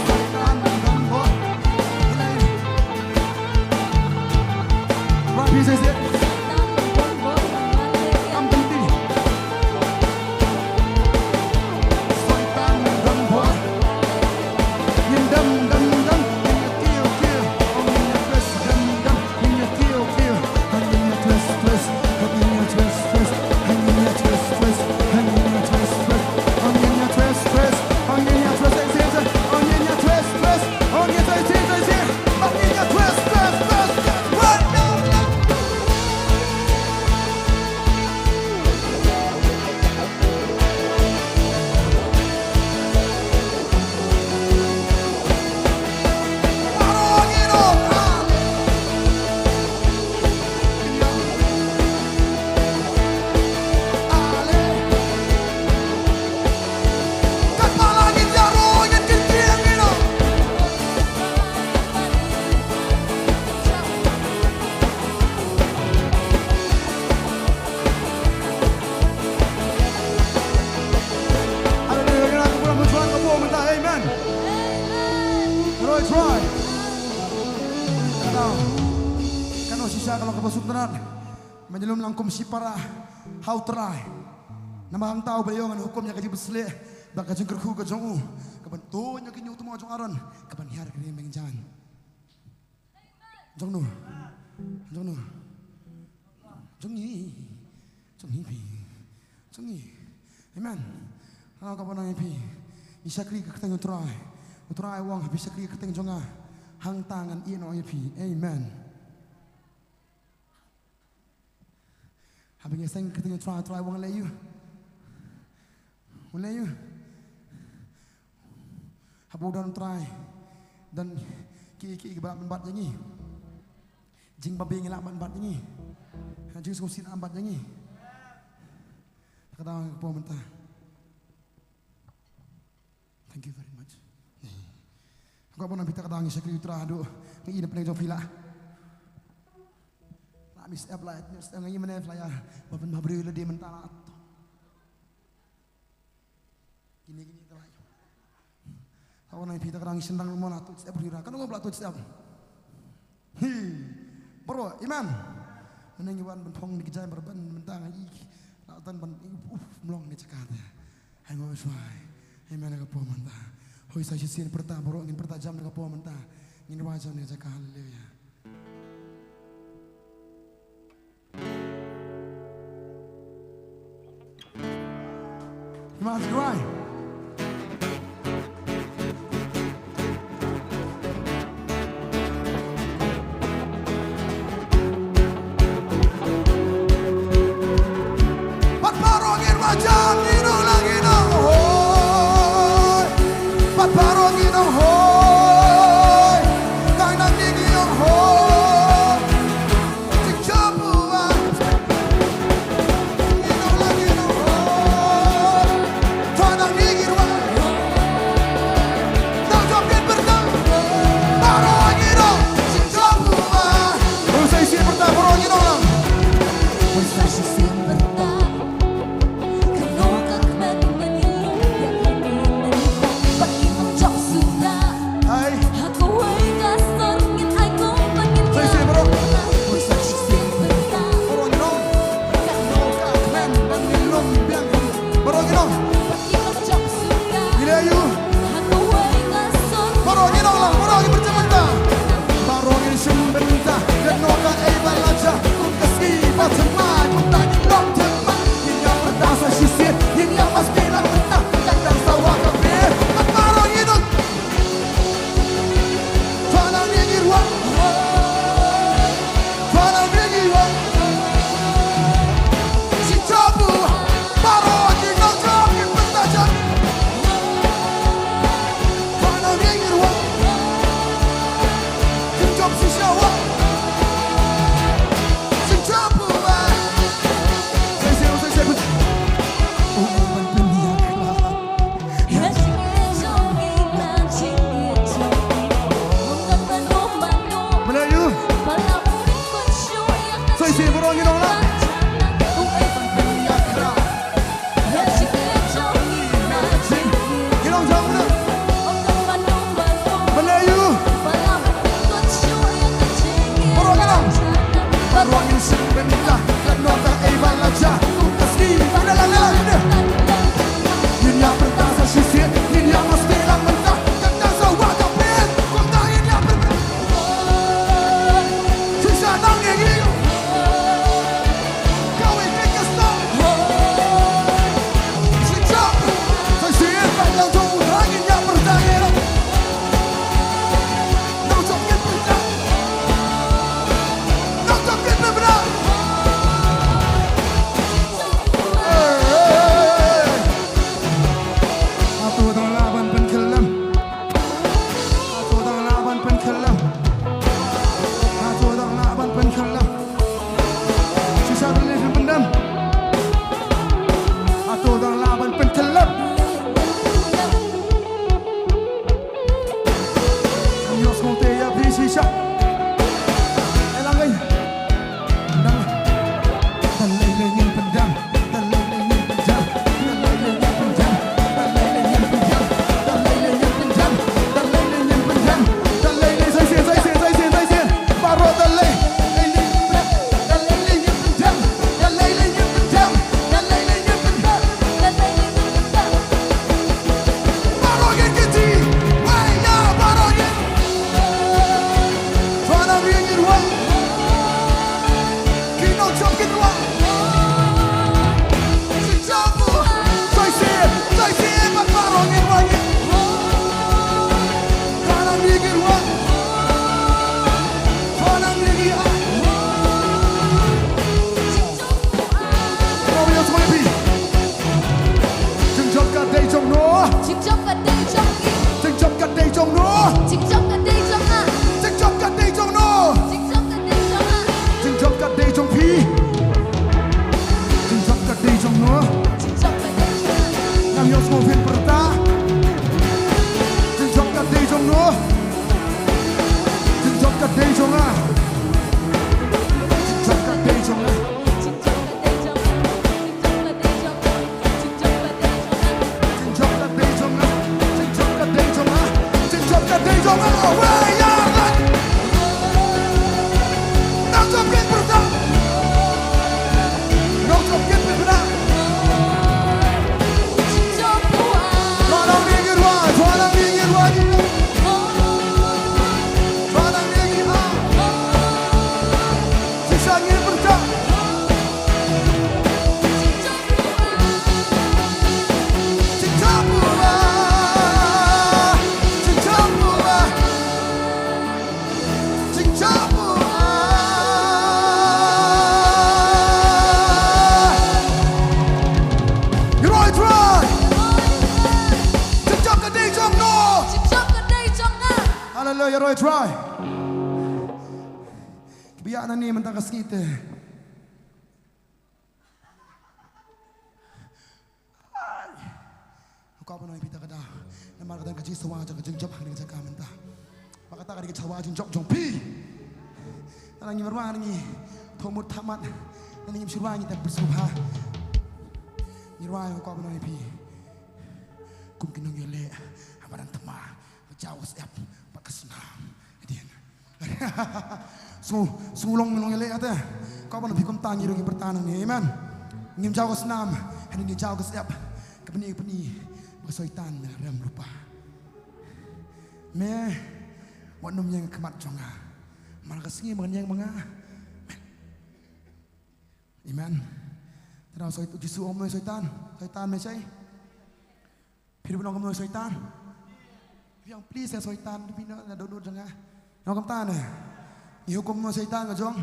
Soitan yn don bor. Right, this is it. Kam tynti. Haleluya, kane ka burom ka jubab ka burom mynta, amen. Amen. Roi Trai. Kata, kano shisha ka long kaba sngewtynnat ban ïalum lang kum shipara ha U Trai. Namar hangta u ba ïoh ngan hukum ïa ka jingpynshlur bad ka jingkyrkhu ka jong u, kaban tuid ïa ki hynñiew thmo jong Aaron, kaban hiar ïa ka ri bynriew. Jong no. Jong no. Jong ngi. Jong ngi phi. Jong ngi. Amen. Nga ka ba nang phi. Ngi shakri ka kyrteng U Trai. U Trai u ong, ha phi shakri ka kyrteng jong nga, Hangta ngan ïeh noh ïa phi. Amen. Haba ngi seng kyrteng U Trai, U Trai u wan leh ïa u. U leh ïa u. Haba u don U Trai, don ki, ki, ki ba lah ban bat ïa ngi. Jingbabe ngi lah ban bat ïa ngi. Ha, jingsngewsih lah ban bat ïa ngi. Ka dang ka por mynta. Thank you very much. Nga kwah ban ong phi ta ka daw ngi shakri U Trai haduh ngi i na pdeng jong phi lah. Lah mi step lah, mi step ngi mane phi lah ïa. Ba pynbha briew lade mynta lah. Kine kine ka lah. Nga kwah ban ong phi ta ka daw ngi shynrang mo lah tu step briew ra. Kan ong ba lah tu step. Hi. Baroh, amen. Mynne ngi wan ban phong ïa ki jaiñ ba rben mynta nga i. La tan ban i uf mlong ne chaka te. Hai mo shwai. Amen ka por mynta. Hoi sa shisien pyrta baroh ngin pyrta jam ka por mynta. Ngin wai jam ne chaka, haleluya. Mas wai. Pat baroh ngin wai jam, ngin ong lang ngin ong hoi. Pat baroh ngin ong hoi. Tang nang ngin ong hoi. Ai. Sa shisien baroh. Baroh ngi ong. Baroh ngi ong. Ngi leh ïa u. Baroh ngi ong lang, baroh ngi pynjah bynta. Baroh ngin shim bynta. Ïa nongkha ei ba la jia. Kum ka sngi ba thymmai. Kumta ngin long thymmai. Ngin ïa pyrta sa shisien. Ngin ïa maskei lang bynta. Kan dang sawa ka pyrthei. Baroh ngi ong. Hato dang lah ban pynkhyllem? Hato dang lah ban pynkhyllem? Hato dang lah ban pynkhyllem? Shisha dang leh pyndem. Hato dang lah ban pynkhyllem? Ngi ïohsngew te ïa phi shisha. Elang ei. Roy, try. Ki biang na ni mynta ka sngi te. Nga kwah ban ong ïa phi ta ka daw. Namar ka don ka jingshawa jong ka jingjop ha kane ka jaka mynta. Ba kata ka dei ka shawa jingjop jong phi. Te ngi marwei ngi thoh mut thah mat. Te ngi shu rwai ngi tang pyrshah ha. Ngi rwai, nga kwah ban ong ïa phi. Kum ki nongïaleh haba dang thma, ka jaw ka syep bad ka snam. Adien. Sngew, sngew long, long ïaleh ate. Kwah ban ong ïa phi kumta ngi ruh ngi pyrta nangne. Amen. Ngim jaw ka snam, hynrei ngi jaw ka syep. Ka bynta, ka bynta ba ka Soitan me la rem lypa. Me wat nym ïeng ha khmat jong nga. Namar ka sngi ba men ïeng ma nga. Amen. Te nang Soit-, U Jisu u ong kumno ïa u Soitan? Soitan me shaei? Phi ruh phin ong kumno ïa u Soitan? Phi ong please ïa u Soitan, phi na dohnud jong nga. Nang kumta ne. Ngi hukum kumno ïa u Soitan ka jong.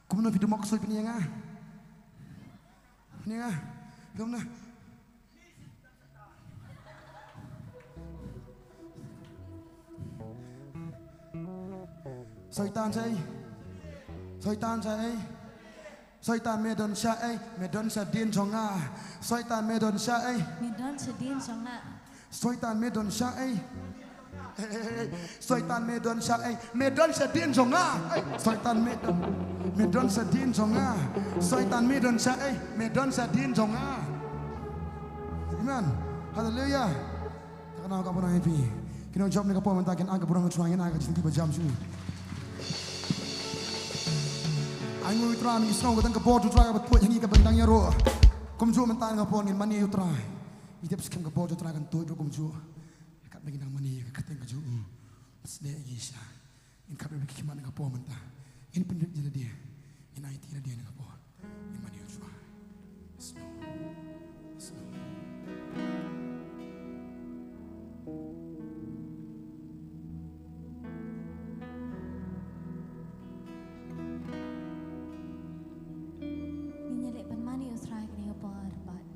Kumno phi dum mok soi phi ïa nga. Phi ïa nga. Phi kumno. Soitan shaei? Soitan shaei? Soitan me don shaei? Me don shadien jong nga. Soitan me don shaei? Me don shadien jong nga. Soitan me don shaei? Soitan me don shaei? Me don shadien jong nga. Ei, Soitan me don, me don shadien jong nga. Soitan me don shaei? Me don shadien jong nga. Amen. Haleluia. Te kane ka burom ïa phi. Ki nongjop ne ka por mynta kin ai ka burom ïa u Trai, ngin ai ka jingkyrpad ba jam shuh. Ai nguh ïa u Trai, ngi sngew ka dang ka bor u Trai kaba tuid ha ngi kaba ngi dang ïaroh. Kumjuh mynta ka por ngin mane ïa u Trai. Ngi tip skhem ka bor u Trai kan tuid ruh kumjuh. Katba ngi dang mane ïa ka kyrteng ka jong u. Sdang ïa ngi sha. Ngin khap ïa ki khmat na ka por mynta. Ngin pynrit ïa lade. Ngin aiti ïa lade na ka por. Ngin mane ïa u Trai. Yes, Lord. Yes, Lord. Ngin ïa leh ban mane ïa u Trai kane ka por bad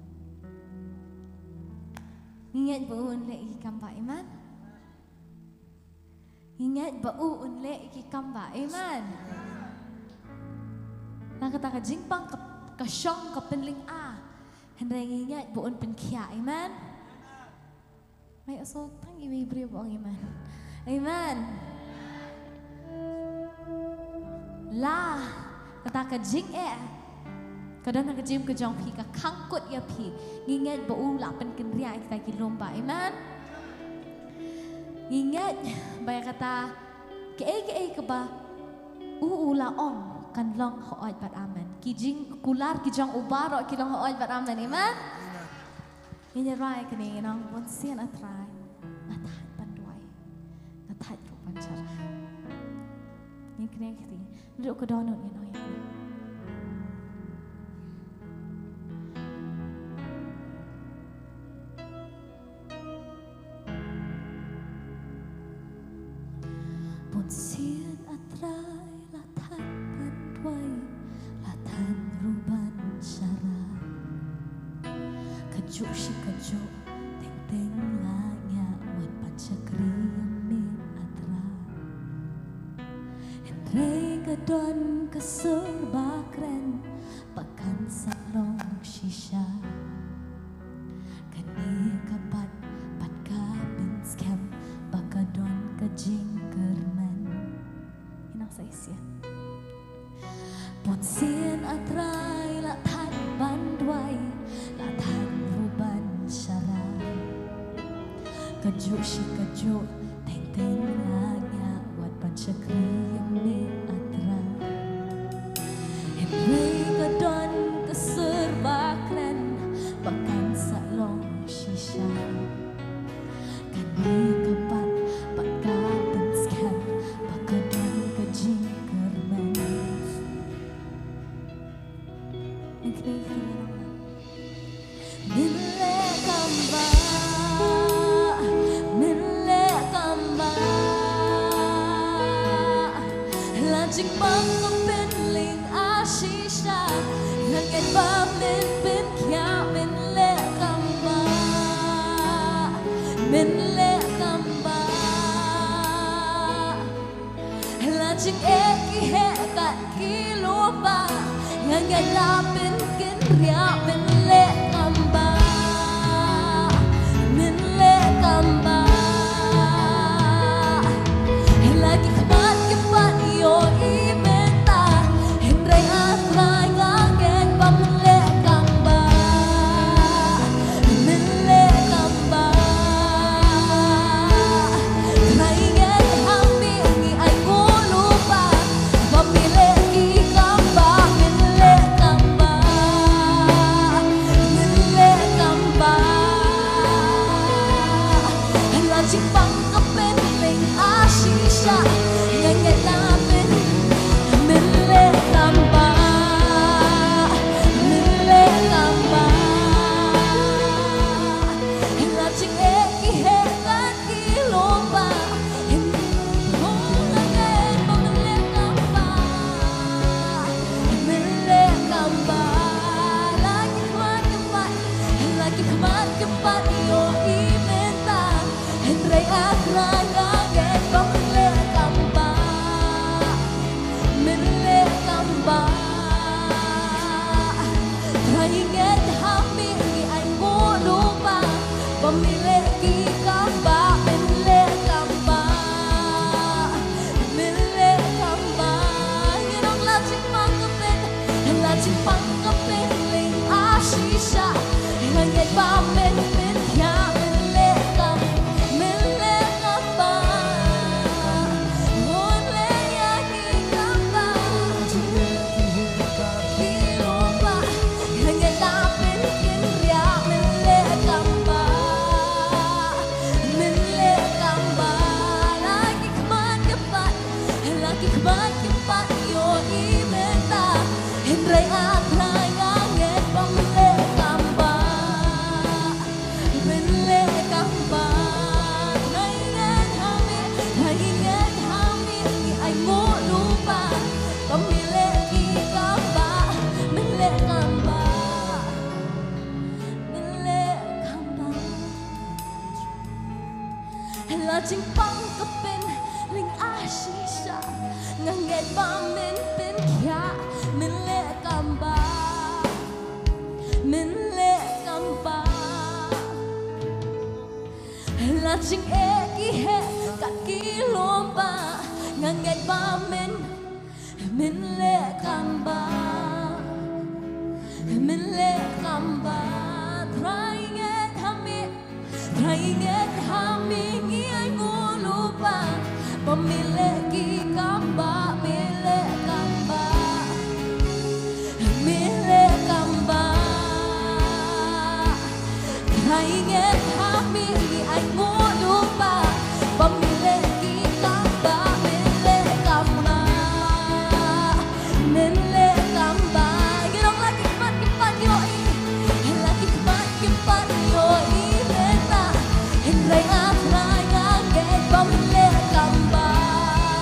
ngi ngeit ba un leh ïa ki kam ba iman. Ngi ngeit ba u un leh ïa ki kam ba. Amen. Na kata ka jingpang ka, ka shong ka pynlynga. Hynrei ngi ngeit ba un pynkhiah. Amen. Mai aso tang iwei briew ba ong amen. Amen. La kata ka jingeh ka don ha ka jingim ka jong phi, ka khang kut ïa phi. Ngi ngeit ba u lah pynkynriah ïa kita ki lum ba. Amen. Ngi ngeit ba ïa kata kaei kaei kaba u, u la ong kan long hooid bad amen. Ki jingkular ki jong u baroh ki long hooid bad amen. Amen. Ngin ïa rwai kane, ngi ong, Bunsien A Trai nga thait ban duwai, nga thait ruh ban sharai. Ngin kane kti. Ruh ka dohnud ngin ong ïa. Bunsien A Trai la thait ban duwai, la thait ruh ban sharai. Kajuh shi kajuh teng teng la ngiah wat ban shakri ïa me A Trai. Hynrei ka don ka sur ba kren ba kan sa long shisha. Kane ka bat pat ka pynskhem ba ka don ka jingkyrmen. Ngi nang sa ïashem. Bunsien A Trai la thait ban duwai, la thait ruh ban sharai. Kajuh shi kajuh teng teng la ngiah wat ban shakri ïa me A Trai. Hynrei ka don ka sur ba kren ba kan sa long shisha. Kane ka bat pat ka pynskhem ba ka don ka jingkyrmen. Ngi kren kren. Men leh kam ba, men leh kam ba. La jingpang ka pynlynga shisha. Nga ngeit ba men pynkhiah, men leh kam ba, men leh kam ba. Jingeh ki heh kat ki lypa, nga ngeit la phin kynriah, men leh kam bah, men leh kam bah. Hynrei la ki khmat ki pat ïohi mynta, hynrei A Trai nga ngeit ba men leh kam bah, men leh kam bah. Trai ngeit ha me ngi ainguh lypa, ba me leh ki kam bah, men leh kam bah, men leh kam bah. Hynrei la jingpang ka pynlong a shisha, nga ngeit la phin, men leh kam bah, men leh kam bah. Hynrei la jingeh ki heh kat ki lypa, hynrei nga ngeit ba men leh kam bah, men leh kam bah. La ki khmat ki pat, la ki khmat ki pat ïohi mynta, hynrei A Trai nga ngeit ba men leh kam bah, men leh kam bah. Trai ngeit ha me ngi ainguh lypa, ba me leh ki kam bah, men leh kam bah, men leh kam bah. Ngi ong la jingpang ka pyn, la jingpang ka pynlong a shisha, nga ngeit ba men pynkhiah, men leh kam, men leh kam bah. Hun leh ïa ki kam bah, ki lypa, nga ngeit la phin kynriah, men leh kam bah, men leh kam bah. La ki khmat ki pat, la ki khmat ki pat ïohi mynta, hynrei A Trai nga ngeit ba men leh kam bah, men leh kam bah. Trai ngeit ha me, trai ngeit ha me ngi ainguh lypa, ba me leh ki kam bah, men leh kam bah, men leh kam bah. La jingpang ka pynlong a shisha, nga ngeit ba men pynkhiah, men leh kam bah, men leh kam bah. La jingeh ki heh kat ki lypa, nga ngeit ba men, men leh kam bah, men leh kam bah. Trai ngeit ha me, trai ngeit ha me ngi ainguh lypa, ba me leh ki kam bah, me leh kam bah, me leh kam bah. Trai ngeit ha me ngi ainguh lypa, ba me leh ki kam bah, me leh kam bah, men leh kam bah. Ngi ong la ki khmat ki pat ïohi, la ki khmat ki pat ïohi mynta, hynrei A Trai nga ngeit ba men leh kam bah,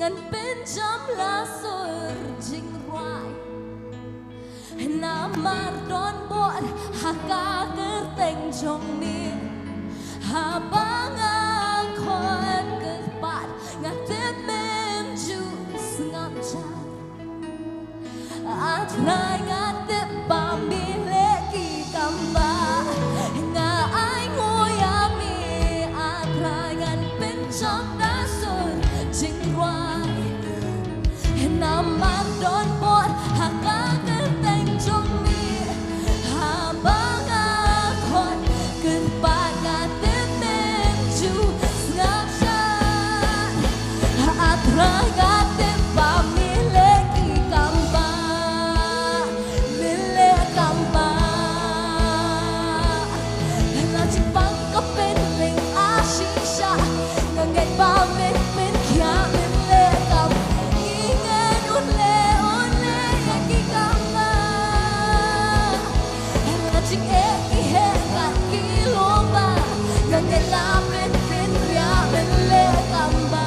Ngan pynjam la sur jingrwai. Namar don bor ha ka kyrteng jong me. Haba nga khot kyrpad, nga tip mem ju sngap jar. A Trai, nga tip ba me leh ki kam ba nga ai nguh ïa me. A Trai, ngan pynjam da sur jingrwai. Namar don bor ha ka kyrteng jong me. Haba nga khot kyrpad, nga tip mem ju sngap jar. A Trai, nga tip ba me leh ki kam ba me leh kam ba. La jingpang ka pynlong a shisha. Nga ngeit ba men pynkhiah, men leh kam. Ngi ngeit un leh, un leh ïa ki kam ba. La jingeh ki heh kat ki lypa. Nga ngeit la men pynriah, men leh kam ba.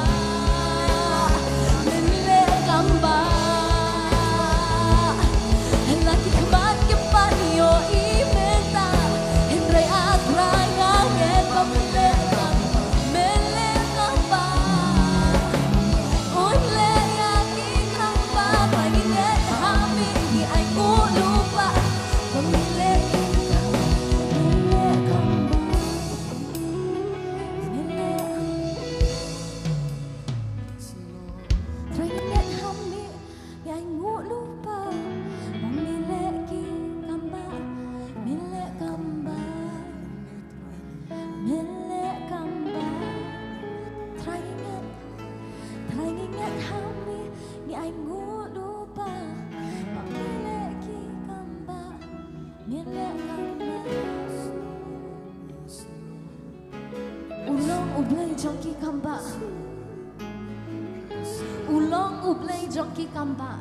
Men leh kam ba. La ki khmat ki pan ïohi mynta. Hynrei A Trai, nga ngeit ba men leh kam, men leh kam ba. Un leh ïa ki kam ba. Ba ngi ngeit ha me, ngi ai nguh lypa. Ba men leh, men leh kam ba. Men leh kam ba. Trai, ngi ngeit ha me, ngi ai nguh lypa. Ba me leh ki kam ba, me leh kam ba, me leh kam ba. Trai, ngi ngeit, Trai, ngi ngeit ha me, ngi ai nguh lypa. Ba me leh ki kam ba, me leh kam ba. U long U Blei jong ki kam ba. U long U Blei jong ki kam ba.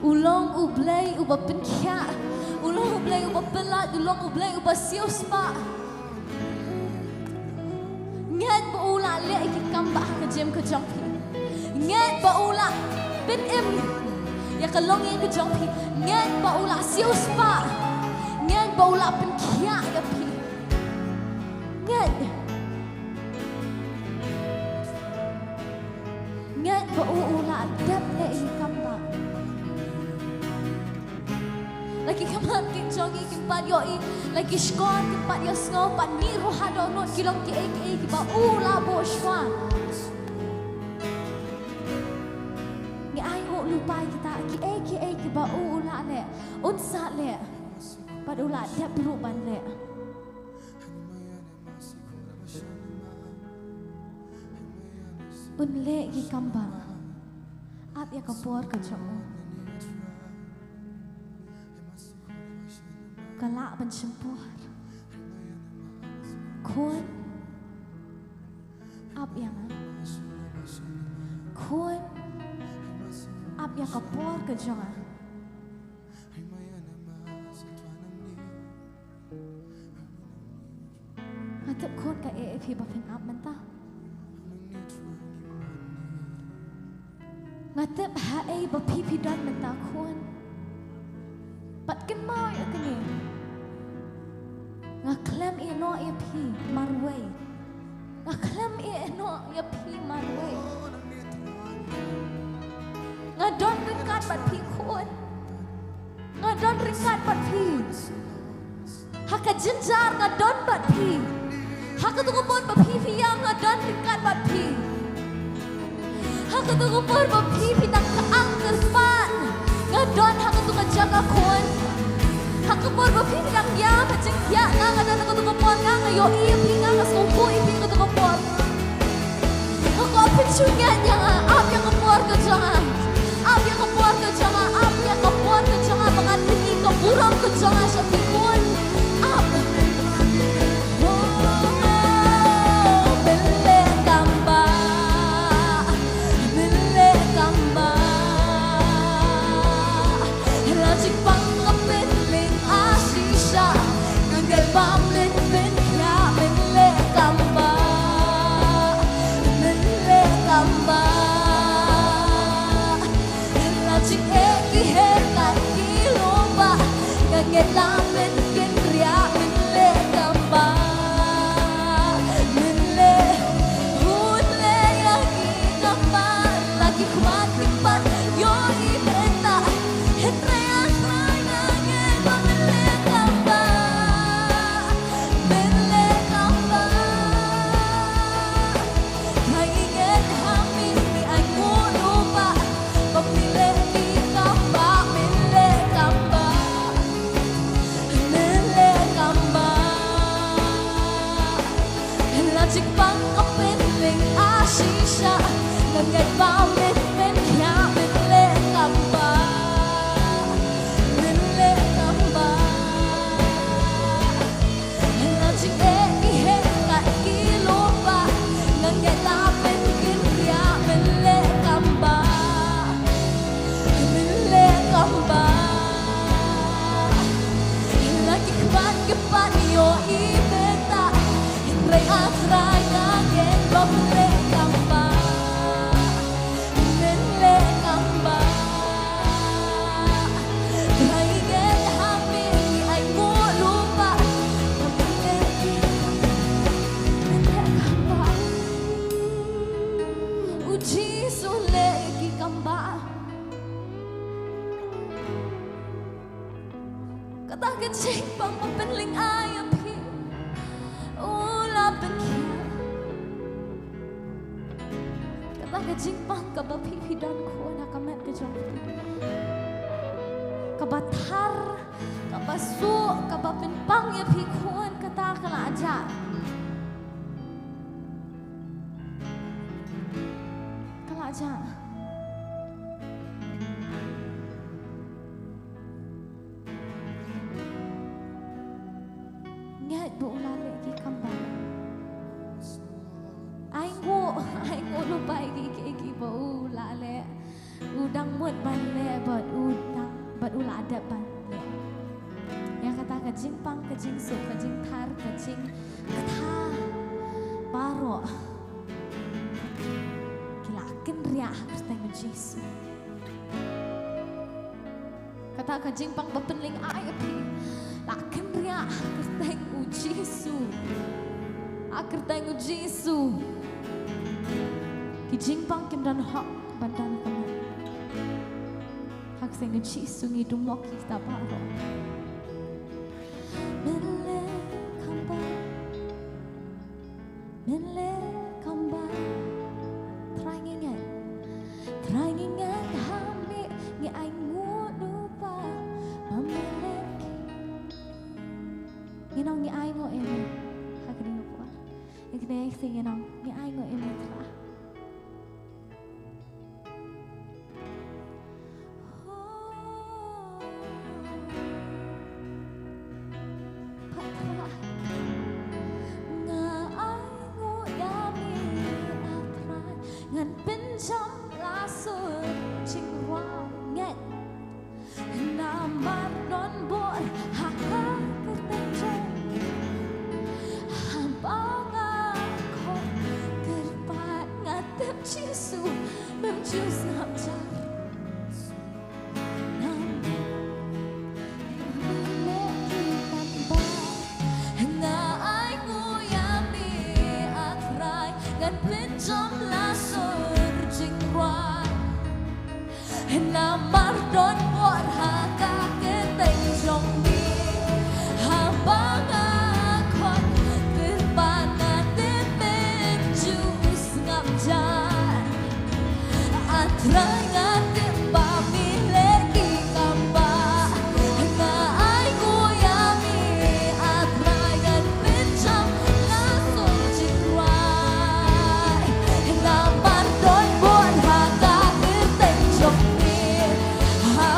U long U Blei uba pynkhiah. U long U Blei uba pyllait. U long U Blei uba siewspah. Ngeit ba u la leh ïa ki kam ba ha ka jingim ka jong phi. Ngeit ba u la pynim ïa ka longïing ka jong phi. Ngeit ba u la siewspah. Ngeit ba u la pynkhiah ïa phi. Ngeit. Ngeit ba u, u la dep leh ïa ki kam ba. La ki khmat ki jong ngi kim pat ïohi, la ki shkor kim pat ïohsngew, bad ngi ruh ha dohnud ki long kiei kiei kiba u la buh shuwa. Ngi ai nguh lypa ïa kita, kiei kiei kiba u, u la leh, un sa leh. Bad u la dep ruh ban leh. Un leh ki kam ba. Ap ïa ka por ka jong u. Ka lah ban shim por. Khun, ap ïa nga. Khun, ap ïa ka por ka jong nga. Nga tip khun kaei phi ba phin ap mynta. Nga tip haei ba phi phi don mynta khun. Bad kynmaw ïa kane. Nga khlem ïeh noh ïa phi marwei. Nga khlem ïeh noh ïa phi marwei. Nga don ryngkat bad phi khun. Nga don ryngkat bad phi. Ha ka jynjar nga don bad phi. Ha kato ka por ba phi phi ïam nga don ryngkat bad phi. Ha kato ka por ba phi phi dang kyang kyrpad nga don ha kato ka jaka khun. Ha ka por ba phi phi dang ïam ha jingthiah nga, nga don ha kato ka por nga, nga ïohi ïa phi nga, nga sngewthuh ïa phi ha kato ka por. Nga kwah pynshngaiñ ïa nga, ap ïa ka por ka jong nga. Ap ïa ka por ka jong nga, ap ïa ka por ka jong nga, ba ngan pyni ka burom ka jong nga sha phi khun. Ap. Oh, men leh kam ba, men leh kam ba. La jingpang ka pynlong a shisha, nga ngeit ba men pynkylla, men leh kam ba, men leh kam Ngeit ba men, men khia, men leh kam ba, men leh kam ba. Nga jingeh ki heh kat ki lypa, nga ngeit ba men kynriah, men leh kam ba, men leh kam ba. La ki kpat ki pat ïohi beit, hynrei A Trai nga ngeit ba men leh kam ba, men leh kam ba. Trai ngeit ha me ngi ainguh lypa, ba men leh ki, men leh kam ba. U Jisu leh ki kam ba. Kata ka jingpang ba pynlyngngai ïa phi, u la pynkhia. Kata ka jingpang kaba phi, phi don khun ha ka met ka jong phi, kaba thar, kaba suk, kaba pynpang ïa phi khun, kata ka la jah. Ka la jah. Ngeit ba u la leh ki kam ba. Ainguh, ainguh lypa ïa ki, ki, ki ba u la leh. U dang mut ban leh bad u dang, bad u la dep ban leh. Ïa kata ka jingpang, ka jingsuk, ka jingthar, ka jingkata baroh ki la kynriah ha ka kyrteng u Jisu. Kata ka jingpang ba pynlyngngai ïa phi la kynriah ha ka kyrteng u Jisu. Ha ka kyrteng u Jisu. Ki jingpang kim don hok ban don ha ka met. Ha ka kyrteng u Jisu ngi dum mo kita baroh. Men leh kam ba. Men leh kam ba. Trai ngi ngeit. Trai ngi ngeit ha me ngi ainguh lypa. Ba men leh ki. Ngi nong ngi ainguh ïa me. Ha kane ka por. Ïa kane ka sngi ngi nong ngi ainguh ïa me Trai. Nga ainguh ïa me A Trai, ngan pynjam la sur jingrwai. Ngeit namar don bor ha ka kyrteng jong me. Haba nga khot kyrpad nga tip Jisu mem ju sngap jar. Nga ainguh ïa me A Trai, ngan pynjam la sur jingrwai. Namar don bor ha ka kyrteng jong me. Haba nga khot kyrpad nga tip mem ju sngap jar. A Trai nga tip ba me leh ki kam ba. Nga ainguh ïa me A Trai, ngan pynjam la sur jingrwai. Namar don bor ha ka kyrteng jong me. Ha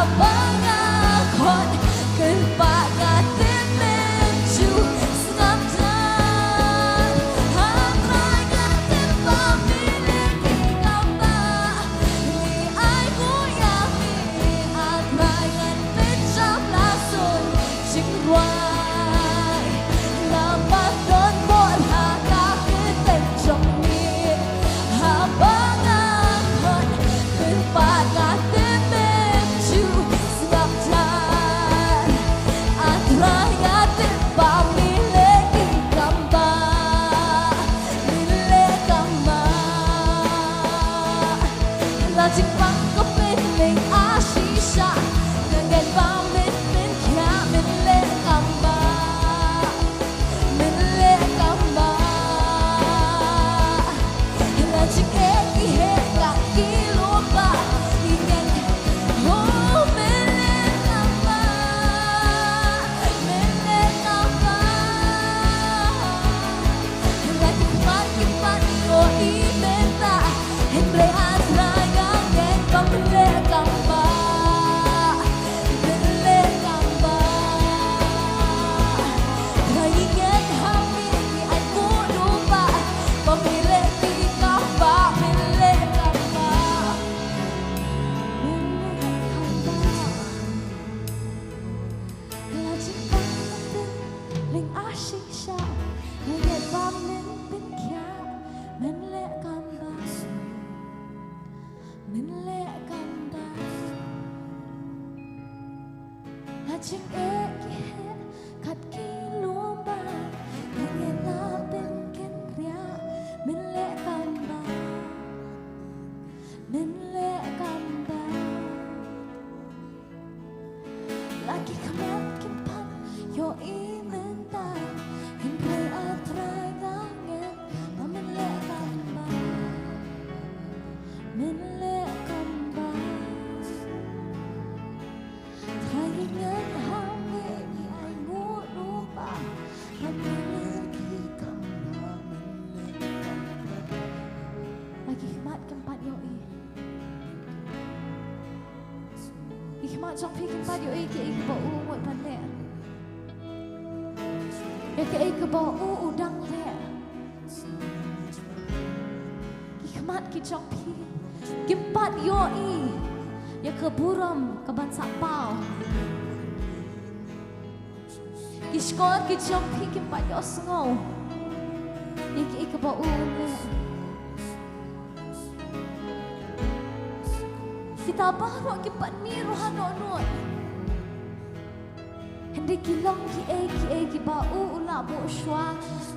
Ba men pynkhiah, men leh kam bha. Men leh kam bha. La jingeh ki heh kat ki lum bha. Ngi la pynkynriah, men leh kam bha. Men leh kam bha. La ki khmat kim pat ïohi mynta, hynrei A Trai nga ngeit ba men leh kam bha. Men leh kam bha. Trai ngi ngeit ha me, ngi ainguh lypa ba men leh ki kam bha. La ki khmat kim pat ïohi. Ki khmat jong phi kim pat ïohi kiei kiba u mut ban leh, ïa kiei kiba u u dang leh. Ki khmat ki jong phi kim pat ïohi ïa ka burom kaban sa paw. Ki shkor ki jong phi kim pat ïohsngew ïa kiei kiba u leh. Kita baroh kim pat mih ruh haduh nud. Hynrei ki long kiei kiei kiba u u la buh shuwa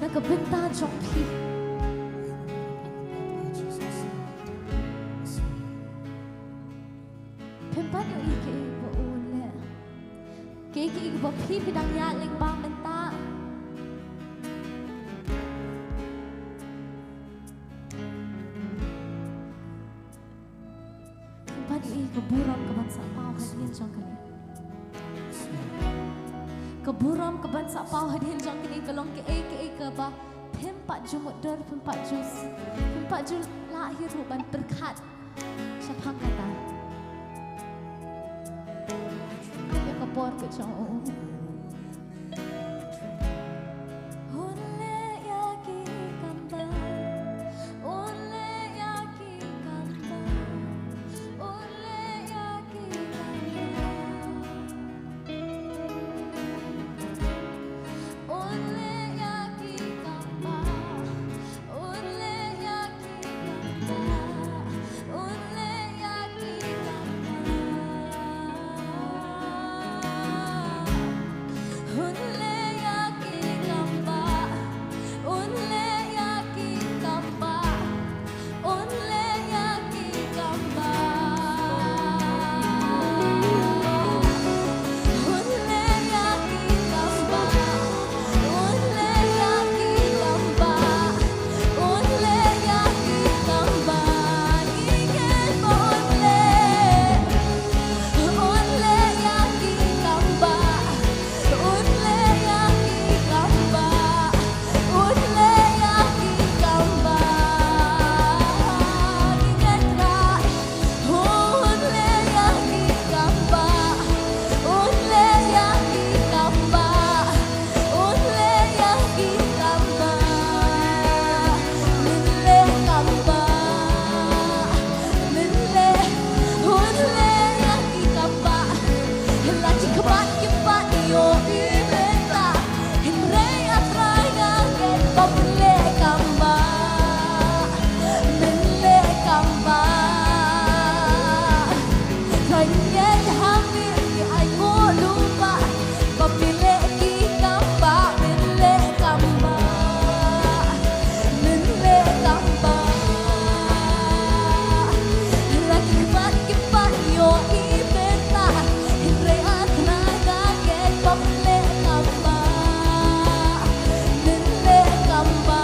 na ka bynta jong phi. Phim pat ïohi kiei kiba u leh. Kiei kiei kiba phi phi dang ïaid lyngba mynta. Phim pat ïohi ka burom kaban sa paw hadien jong kane. Ka burom kaban sa paw hadien jong kane ka long kiei kiei kaba phim pat ju mutdur, phim pat ju, phim pat ju lah hi ruh ban pyrkhat shaphang kata. Ïa ka por ka jong u. Un leh ïa ki kam bha. Un leh ïa ki kam bha. Un leh ïa ki kam bha. Un leh ïa ki kam bha. Un leh ïa ki kam bha. Un leh ïa ki kam bha. Un leh ïa ki kam bha. Un leh ïa ki kam bha. Un leh ïa ki kam bha. Un leh ïa ki kam bha. Un leh ïa ki kam bha. Un leh ïa ki kam bha. Ngi ngeit ba un leh. Un leh ïa ki kam bha. Un leh ïa ki kam bha. Un leh ïa ki kam bha. Ngi ngeit Trai. Un leh ïa ki kam bha. Un leh ïa ki kam bha. Un leh ïa ki kam bha. Men leh kam bha. Men leh. Un leh ïa ki kam bha. La ki khmat kim pat ïohi mynta. Hynrei A Trai nga ngeit ba men leh kam bha. Men leh kam bha. Trai ngi ngeit ha me, ngi ainguh lypa ba men leh ki kam bha, men leh kam bha. Men leh kam bha. La ki khmat kim pat ïohi mynta. Hynrei A Trai nga ngeit ba men leh kam bha. Men leh kam bha.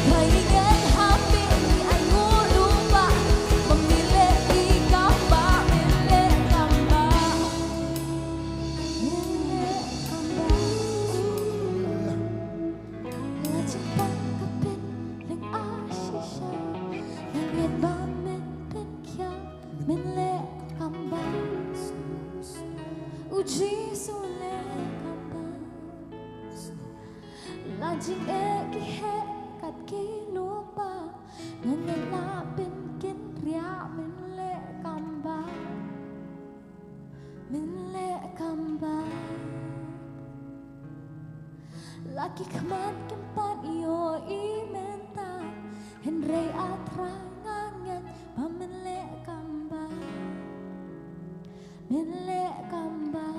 Trai ngi ngeit ha me, ngi ainguh lypa ba men leh ki kam bha, men leh kam bha. Men leh kam bha. La jingpang ka pynlyngngoh shisha. Ngi ngeit ba men pynkhiah, men leh kam bha. U Jisu leh kam bha. La jingeh ki heh kat ki lum bha. Ngi ngeit la pynkynriah, men leh kam bha. Men leh kam bha. La ki khmat kim pat ïohi mynta, hynrei A Trai nga ngeit ba men leh kambah, men leh kambah.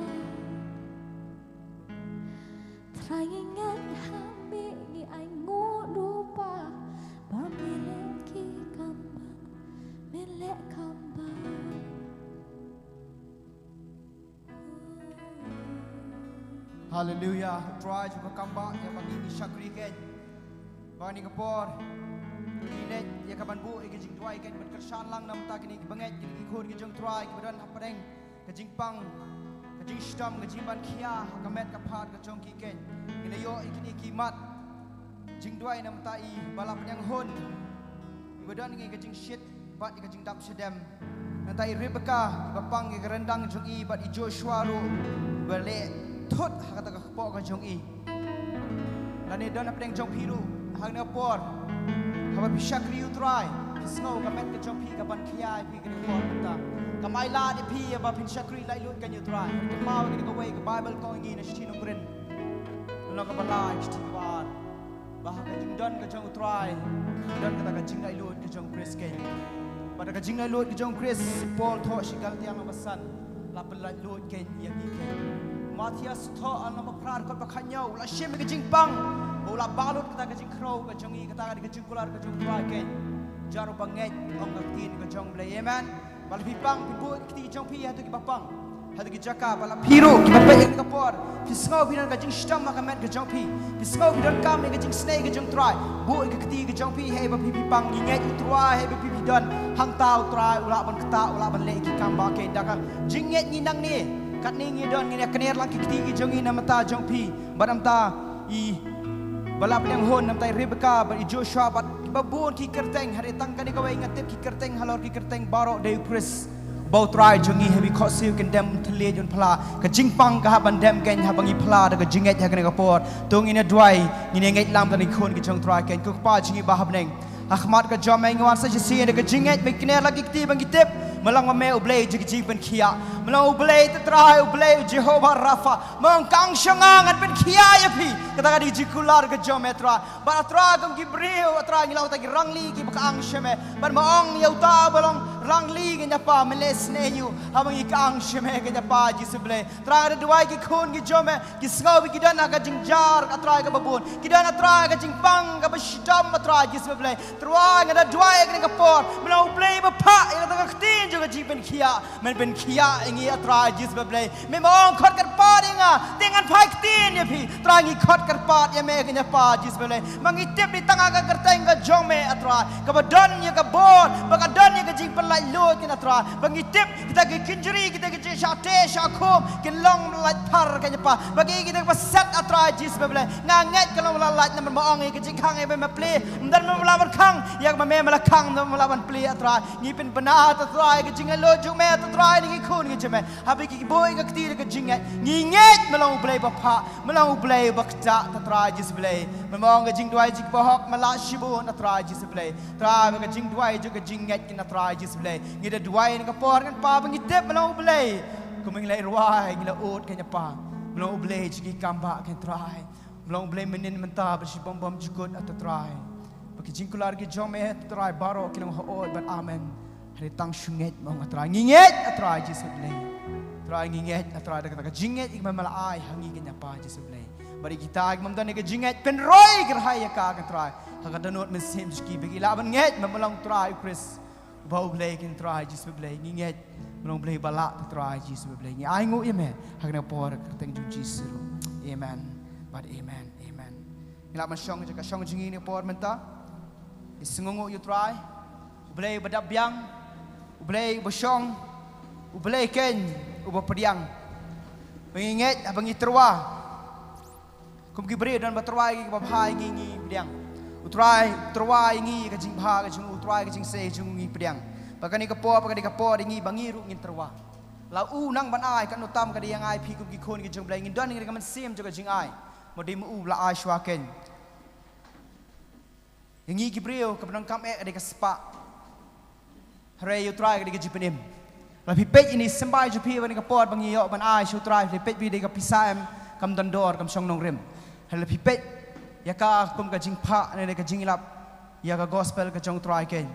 Trai ngi ngeit ha me, ngi ainguh lypa ba men leh ki kambah, men leh kambah. Haleluya. Trai jong ka kambah ïa ba ngi ngi shakri kein. Ba ngi ka por ngi leit ïa ka ban buh ïa ka jingduwai kein, ban kyrshan lang na bynta kine ki bangeit, kine ki khun ki jong Trai kiba don hapdeng ka jingpang, ka jingshitom, ka jingban khia ha ka met ka phad ka jong ki kein. Ngi la ïoh ïa kine ki mat jingduwai na bynta i Bah Lapnianghun, iba don ïa ka jingshit bad ïa ka jingdap shadem. Nangta i Rebecca, iba pang ïa ka ryndang jong i, bad i Joshua ruh, iba leh thut ha kata ka kpoh ka jong i. Lane don hapdeng jong phi ruh ha kane ka por, haba phi shakri ïa u Trai, phi sngew ka met ka jong phi ka ban khia ïa phi ha kane ka por mynta. Kam ailad ïa phi ïa ba phin shakri laitluid kein ïa u Trai. Kynmaw ïa kane kawei ka Baibl ka ong ïa ngi na shithi Nongrim, lynnong kaba lai, shithi kaba ar, ba ha ka jingdon ka jong u Trai don kata ka jinglaitluid ka jong u Khrist kein. Bad da ka jinglaitluid ka jong u Khrist, Paul thoh sha ki Galatia lynnong ba san, la pynlaitluid kein ïa ngi kein. Mathaios thoh lynnong ba phra, dkhot ba khatñiew, la shim ïa ka jingpang ba u la bah lut kata ka jingkhrew ka jong ngi, kata ka dei ka jingkular ka jong u Trai kein. Jar uba ngeit, ong ka ktien ka jong U Blei. Amen. Ba la phi pang, phi buh ïa ki kti jong phi ha uto kiba pang, ha uto ki jaka. Ba la phi ruh kiba peit ha kane ka por, phi sngew phi don ka jingshitom ha ka met ka jong phi, phi sngew phi donkam ïa ka jingisynei ka jong u Trai, buh ïa ki kti ka jong phi, hei ba phi, phi pang. Ngi ngeit u Trai, hei ba phi, phi don hangta, u Trai u lah ban ktah, u lah ban leh ki kam ba kein. Da ka jingngeit ngi nangne, katne ngi don, ngin ïa kner lang ki kti ki jong ngi na bynta jong phi bad na bynta i Bah Lapnianghun, na bynta i Rebecca bad i Joshua bad kiba bun ki kyrteng. Hynrei tang kane kawei nga tip, ki kyrteng halor ki kyrteng baroh dei u Khrist, uba u Trai jong ngi, ha ba i khohsiew kin dem, un thylliej, un phla. Ka jingpang ka hap ban dem kein haba ngi phla da ka jingngeit ha kane ka por. To ngin ïa duwai, ngin ïa ngeit lang da ki khun ki jong u Trai kein. Ko Kpa jong ngi ba ha bneng, ha khmat ka jong me ngi wan sa shisien da ka jingngeit, me kner la ki kti ba ngi tip, me long ma me U Blei jong ka jingpynkhiah. Me long U Blei, to Trai, U Blei, U Jehovah Rapha. Me ong, ka angshoh nga ngan pynkhiah ïa phi. Kata ka dei ka jingkular ka jong me, Trai. Bad A Trai, kum ki briew, A Trai, ngi long uta ki rangli kiba ka angshoh me. Bad me ong ïa uta uba long rangli, kein ïa Pa, men leh sniew ïa u haba ngi ka angshoh me, kein ïa Pa Jisu Blei. Trai, nga da duwai ki khun ki jong me, ki sngew ba ki don ha ka jingjar, A Trai, kaba bun. Ki don, A Trai, ha ka jingpang kaba shitom, A Trai Jisu Blei. Trai, nga da duwai ha kane ka por, me long U Blei ba phah ïa kata ka ktien jong ka jingpynkhiah. Men pynkhiah ïa ngi, A Trai Jisu Blei. Me ma ong, khot kyrpad ïa nga, te ngan phai ktien ïa phi. Trai, ngi khot kyrpad ïa me, kein ïa Pa Jisu Blei. Ma ngi tip, dei tang ha ka kyrteng ka jong me, A Trai, kaba don ïa ka bor, ba ka don ïa ka jingpynlaitluid, kein, A Trai. Ba ngi tip kita ki kynjri, kita ki jingshah teh shah khum kin long lait phar, kein ïa Pa. Ba ki, kita kiba set, A Trai Jisu Blei, nga ngeit ka long la lait, namar ma ong ïa ka jingkhang ïa me me plie, ym don ma me la ban khang ïa ka, ma me me la khang, ym don ma me la ban plie, A Trai. Ngi pynbna, To Trai, ka jinglaitluid jong me, To Trai, na ki khun ki jong me. Haba ki buh ïa ka kti da ka jingngeit, ngi ngeit me long U Blei ba phah, me long U Blei ba ktah, To Trai Jisu Blei. Me ma ong, ka jingduwai jong ki bahok me la shibun, To Trai Jisu Blei. Trai, ba ka jingduwai jong ka jingngeit, kein, To Trai Jisu Blei. Ngi da duwai ha kane ka por, kein Pa, ba ngi tip me long U Blei, kumba ngi la rwai, ngi la ud, kein ïa Pa, me long U Blei jong ki kam bah, kein Trai. Me long U Blei mynnin mynta bad shibun bymjukut, To Trai. Ba ki jingkular ki jong me, To Trai, baroh ki long hooid bad amen. Hynrei tang shu ngeit, me ong, A Trai. Ngi ngeit, A Trai Jisu Blei. Trai, ngi ngeit, A Trai, da kata ka jingngeit ïa kaba me la ai ha ngi, kein ïa Pa Jisu Blei. Bad ïa kita kiba ym don ïa ka jingngeit, pynroi kyrhai ïa ka, kein Trai, ha ka dohnud mynsiem jong ki, ba ki lah ban ngeit ba me long, Trai, U Khrist, uba U Blei, kein Trai Jisu Blei. Ngi ngeit me long U Blei ba lah, To Trai Jisu Blei. Ngi ainguh ïa me ha kane ka por ha ka kyrteng jong U Jisu ruh. Amen bad amen. Amen. Ngi lah ban shong ha ka jaka shong jong ngi ha kane ka por mynta. Ngi sngewnguh ïa U Trai, U Blei uba dap biang, U Blei uba shong, U Blei, kein, uba pdiang. Ba ngi ngeit, ba ngi tyrwa. Kum ki briew, don ba tyrwa ïa ngi, kiba bha ïa ngi, ngi pdiang. U Trai u tyrwa ïa ngi, ka jingbha ka jong u, u tyrwa ïa ka jingsei ka jong u, ngi pdiang. Bad kane ka por, bad kane ka por ïa ngi, ba ngi ruh ngin tyrwa. La u nang ban ai, katno tam ka dei ïa nga ïa phi kum ki khun ki jong U Blei, ngin don ïa ka mynsiem jong ka jingai. Mo dei ma u ba la ai shuwa, kein. Ïa ngi ki briew, kaba donkam eh ka dei ka spah. Hynrei ïa U Trai ka dei ka jingpynim. La phi peit ïa kine ki symbai jong phi ha kane ka por ba ngi ïoh ban ai sha U Trai, phi peit phi, dei ka pisa em, kam don dor, kam shong nongrim. Hynrei la phi peit ïa ka kum ka jingphah ne ka jingïalap ïa ka gospel ka jong U Trai kein.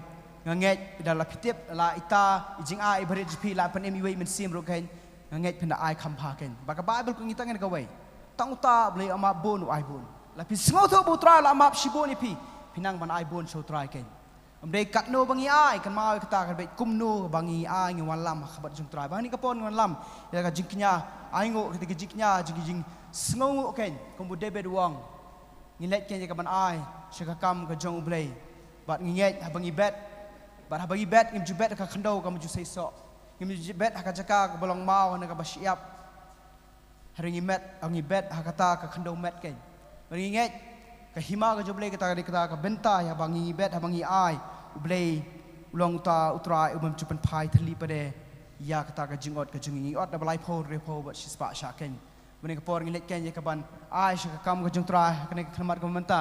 Nga ngeit lada la phi tip la ita i jingai barit jong phi la pynim iwei i mynsiem ruh kein. Nga ngeit phin da ai kham bha kein. Ba ka Baibl ka ong ïa kane kawei. Tang uta U Blei u map bun u ai bun. La phi sngewthuh ba U Trai la map shibun ïa phi, phi nang ban ai bun sha U Trai kein. Ym dei katno ba ngi ai, kynmaw ïa kata ka beit kumno ba ngi ai, ngi wanlam ha khmat jong U Trai. Ba ha kane ka por ngi wanlam ïa ka jingkñia ainguh, kata ka jingkñia, jing, jingsngewnguh kein, kum u David u ong. Ngi leit kein ïa ka ban ai sha ka kam ka jong U Blei. Bad ngi ngeit haba ngi bet, bad haba ngi bet, ngim ju bet ha ka khyndew kam ju seisoh. Ngim ju bet ha ka jaka kaba long maw ne kaba shyiap. Hynrei ngi met, ngi bet ha kata ka khyndew met kein. Bad ngi ngeit ka hima ka jong U Blei kata, kata ka bynta ïa ba ngi bet, haba ngi ai, U Blei u long uta U Trai u bym ju pynphai thylli pat de ïa kata ka jingot ka jong ngi. Ngi ot da ba laiphew, hynriewphew bad shispah shah kein. Bad ha kane ka por ngi leit kein ïa ka ban ai sha ka kam ka jong U Trai ha kane ka khmat ka mynta.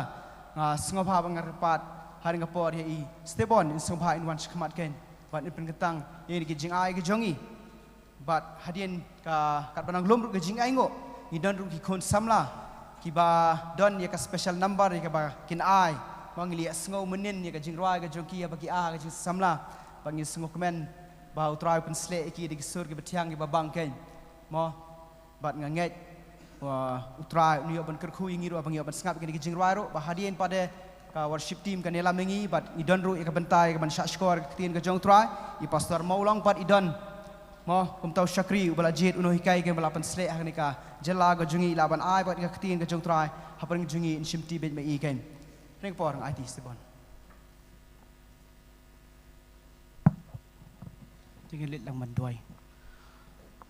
Nga sngewbha ba nga kyrpad ha kane ka por ïa i Stebon, in sngewbha in wan sha khmat kein. Bad in pynkyntang ïa kine ki jingai ka jong ngi. Bad hadien ka, katba nang lum ruh ka jingainguh, ngi don ruh ki khun samla kiba don ïa ka special number ïa kaba kin ai. Ba ngi la ïa sngew mynnin ïa ka jingrwai ka jong ki ïa ba ki ai ka jingsamla. Bad ngi sngewkmen ba U Trai u pynsleh ïa ki da ki sur kiba thiang kiba bang kein. Mo, bad nga ngeit ba U Trai un ïoh ban kyrkhu ïa ngi ruh, ba ngi ïoh ban sngap ïa kine ki jingrwai ruh, ba hadien pat de ka worship team kan ïalam ïa ngi, bad ngi don ruh ïa ka bynta ïa ka ban shahshkor ïa ka ktien ka jong U Trai, i Pastor Mawlong pat i don. Mo, kumta u shakri uba la jied, u nonghikai kein ba la pynsleh ha kane ka jylla ka jong ngi, i lah ban ai bad ka ktien ka jong U Trai hapdeng jong ngi, in shim ti beit ma i kein. Ha kane ka por nga aiti Stephen. Te ngin leit lang ban duwai.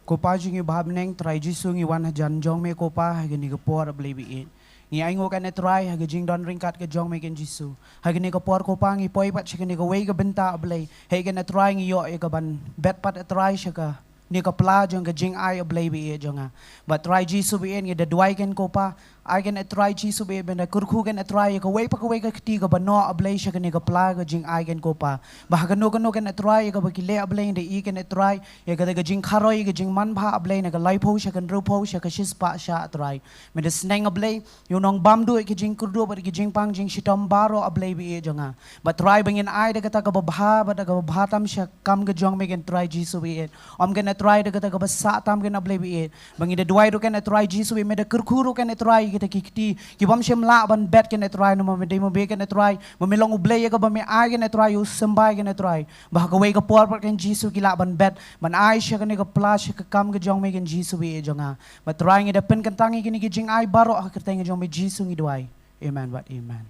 Ko Pa jong ngi ba ha bneng, Trai Jisu, ngi wan hajan jong me ko Pa ha kane ka por, A Blei baieit. Ngi ainguh kein A Trai ha ka jingdon ryngkat ka jong me kein Jisu. Ha kane ka por ko Pa ngi poi pat sha kane kawei ka bynta A Blei. Hynrei kein A Trai ngi ïoh ïa ka ban bet pat A Trai sha ka ne ka pla jong ka jingai A Blei baieit jong nga. Bad Trai Jisu baieit ngi da duwai kein ko Pa. Ai kein A Trai Jisu baieit ban da kyrkhu kein A Trai ïa kawei pa kawei ka kti kaba noh A Blei sha kane ka pla ka jingai kein ko Pa. Ba ha kano kano kein A Trai ïa kaba ki leh A Blei ngi da ïohi kein A Trai ïa kata ka jingkharoi ka jingmanbha A Blei na ka laiphew sha ka hynriewphew sha ka shispah shah A Trai. Me da sneng A Blei ïa u nongbam duh ïa ka jingkyrduh bad ka jingpang jingshitom baroh A Blei baieit jong nga. Bad Trai ba ngin ai da kata kaba bha bad da kaba bha tam sha ka kam ka jong me kein Trai Jisu baieit. Ym kein A Trai da kata kaba sah tam kein A Blei baieit. Ba ngi da duwai ruh kein A Trai Jisu baieit, me da kyrkhu ruh kein A Trai ïa kita ki kti ki bym shym lah ban bet kein A Trai, namar me dei me baieit kein A Trai, ba me long U Blei ïa kaba me ai kein A Trai, u symbai kein A Trai. Ba ha kawei ka por pat kein Jisu ki lah ban bet ban ai sha kane ka pla sha ka kam ka jong me kein Jisu baieit jong nga. Bad Trai ngi da pynkyntang ïa kine ki jingai baroh ha ka kyrteng ka jong me Jisu ngi duwai. Amen bad amen.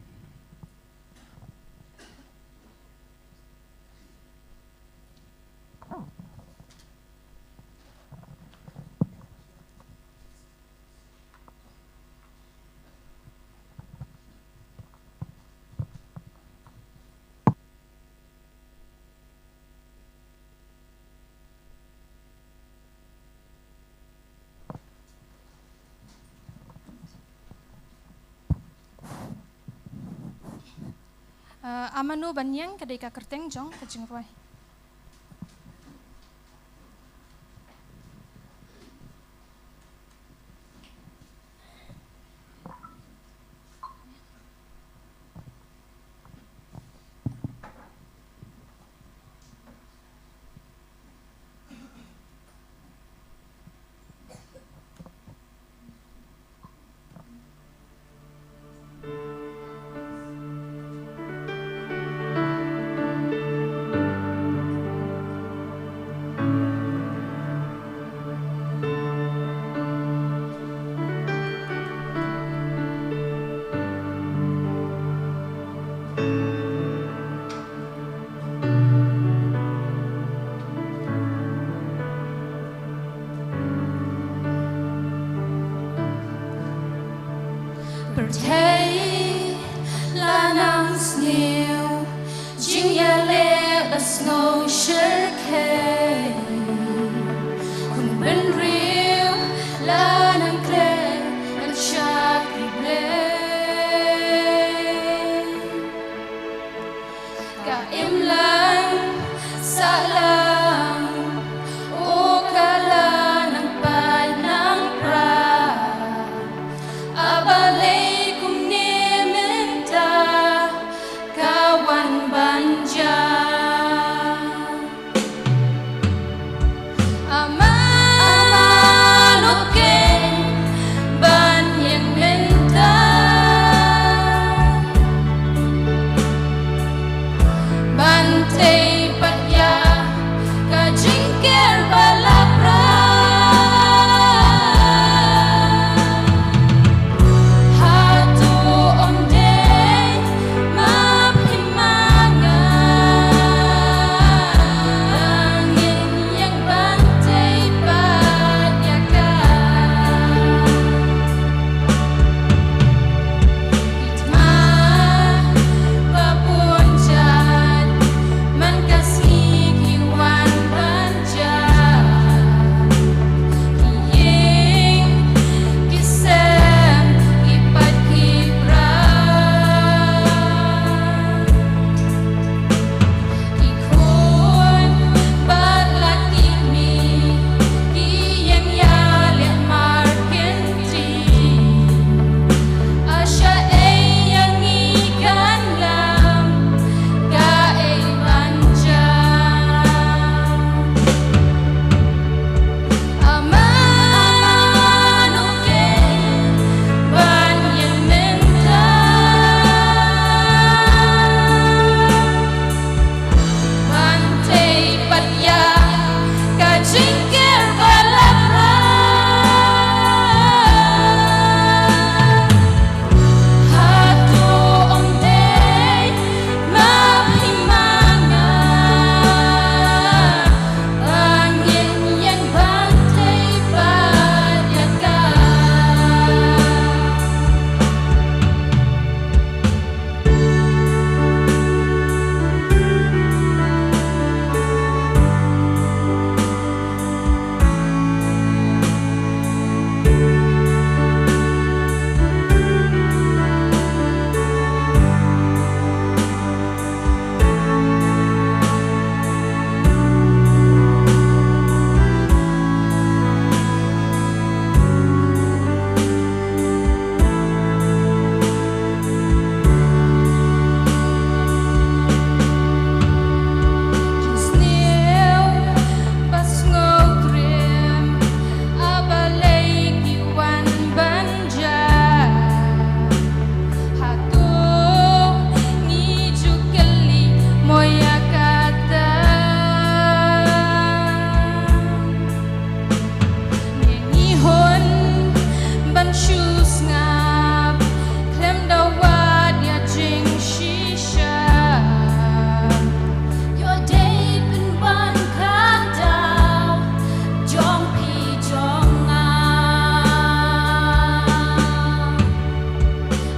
Ah, A Mano Baniang, ka dei ka kyrteng jong ka jingrwai. Pyrthei la nang sniew, jingïaleh la sngew shyrkhei. Khun bynriew la nang khleh ban shakri Blei. Ka imlang sahlang, o ka la nang pait nang pra. A Blei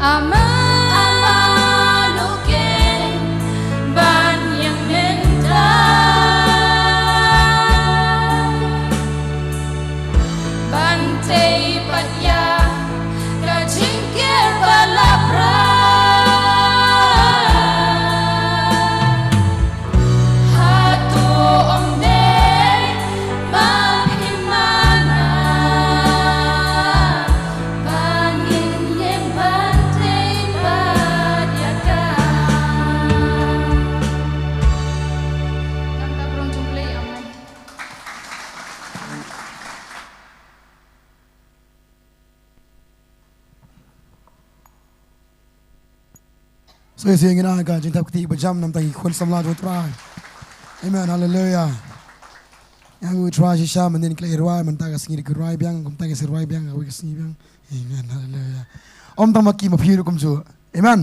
Amen. Amen, u ken ban ïeng mynta. Ban tei pat ïa ka jingker ba la pra. Hato ym dei ma phi ma nga ban ngin ïeng ban tei pat ïa ka. Nangta ka rong jong U Blei, amen. Sa shisien ngin ai ka jingthap kti ba jam na ka bynta ki khun samla jong U Trai. Amen, haleluya. Ïa U Trai shisha, mynnin ki la rwai, mynta ka sngi ki rwai biang, kumta ki sa rwai biang, kawei ka sngi biang. Amen, haleluya. Ym tang ma ki, ma phi ruh kumjuh. Amen.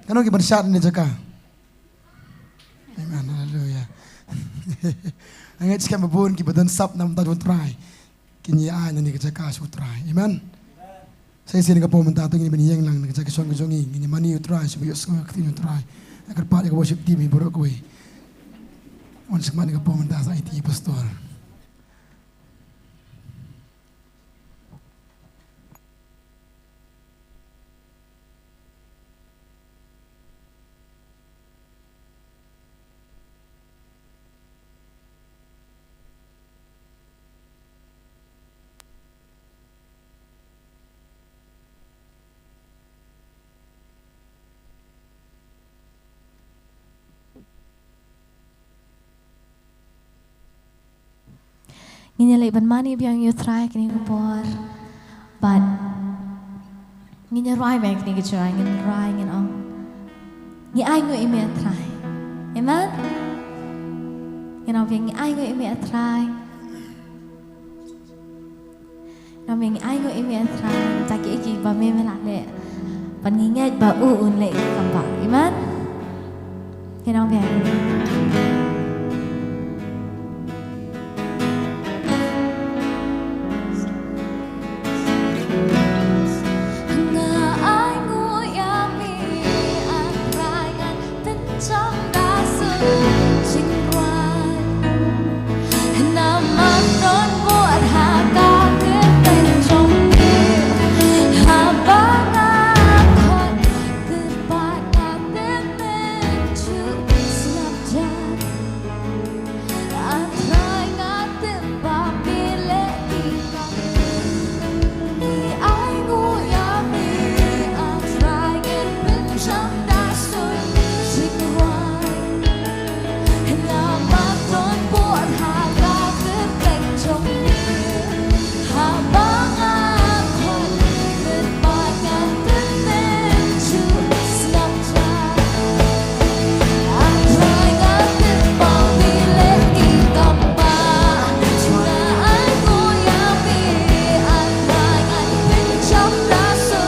Katno ki ban shad na kane ka jaka? Amen, haleluya. Nga ngeit skhem ba bun ki ba don sap na ka bynta jong U Trai. Kin ïa ai na kane ka jaka sha U Trai. Amen. Sa shisien kane ka por mynta to ngin ïa ïeng lang na ka jaka shong ka jong ngi, ngin ïa mane ïa U Trai, shu ïohsngew ïa ka ktien U Trai. Ïa kyrpad ïa ka worship team hi baroh kawei. Wan sha khmat na ka por mynta sa aiti pastor. Ngin ïa leit ban mane biang ïa U Trai kane ka por. Bad ngin ïa rwai biang kane ka jingrwai, ngin rwai, ngin ong, ngi ainguh ïa me A Trai. Amen. Ngin ong biang, ngi ainguh ïa me A Trai. Namar ngi ainguh ïa me A Trai, kita kiei kiei ba me me la leh. Bad ngi ngeit ba u un leh ïa ki kam bah. Amen. Ngin ong biang. Nga ainguh ïa me A Trai, ngan pynjam da shu jingrwai. Namar don bor ha ka kyrteng jong me. Haba nga khot, kyrpad nga tip men shu sngap jan. A Trai, nga tip ba me leh ïa ka. Ngi ainguh ïa me A Trai, ngan pynjam da shu jingrwai. Namar don bor ha ka kyrteng jong me. Haba nga khot, kyrpad nga tip men shu sngap jan. A Trai, nga tip ba me leh ïa ki kam bah. Nga ainguh ïa me A Trai, ngan pynjam da shu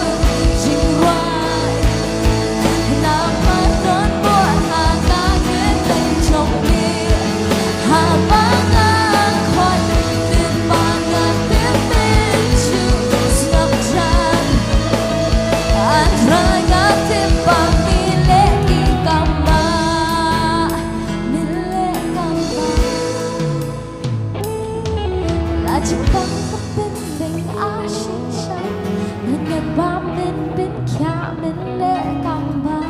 jingrwai. Namar don bor ha ka kyrteng jong me. Haba nga khot, kyrpad nga tip men shu sngap jan. A Trai, nga tip ba me leh ïa ki kam bah. Me leh kam bah. La jingpang ka pynbeit ha shisha. Nga ngeit ba men pynkhiah, men leh kam bah.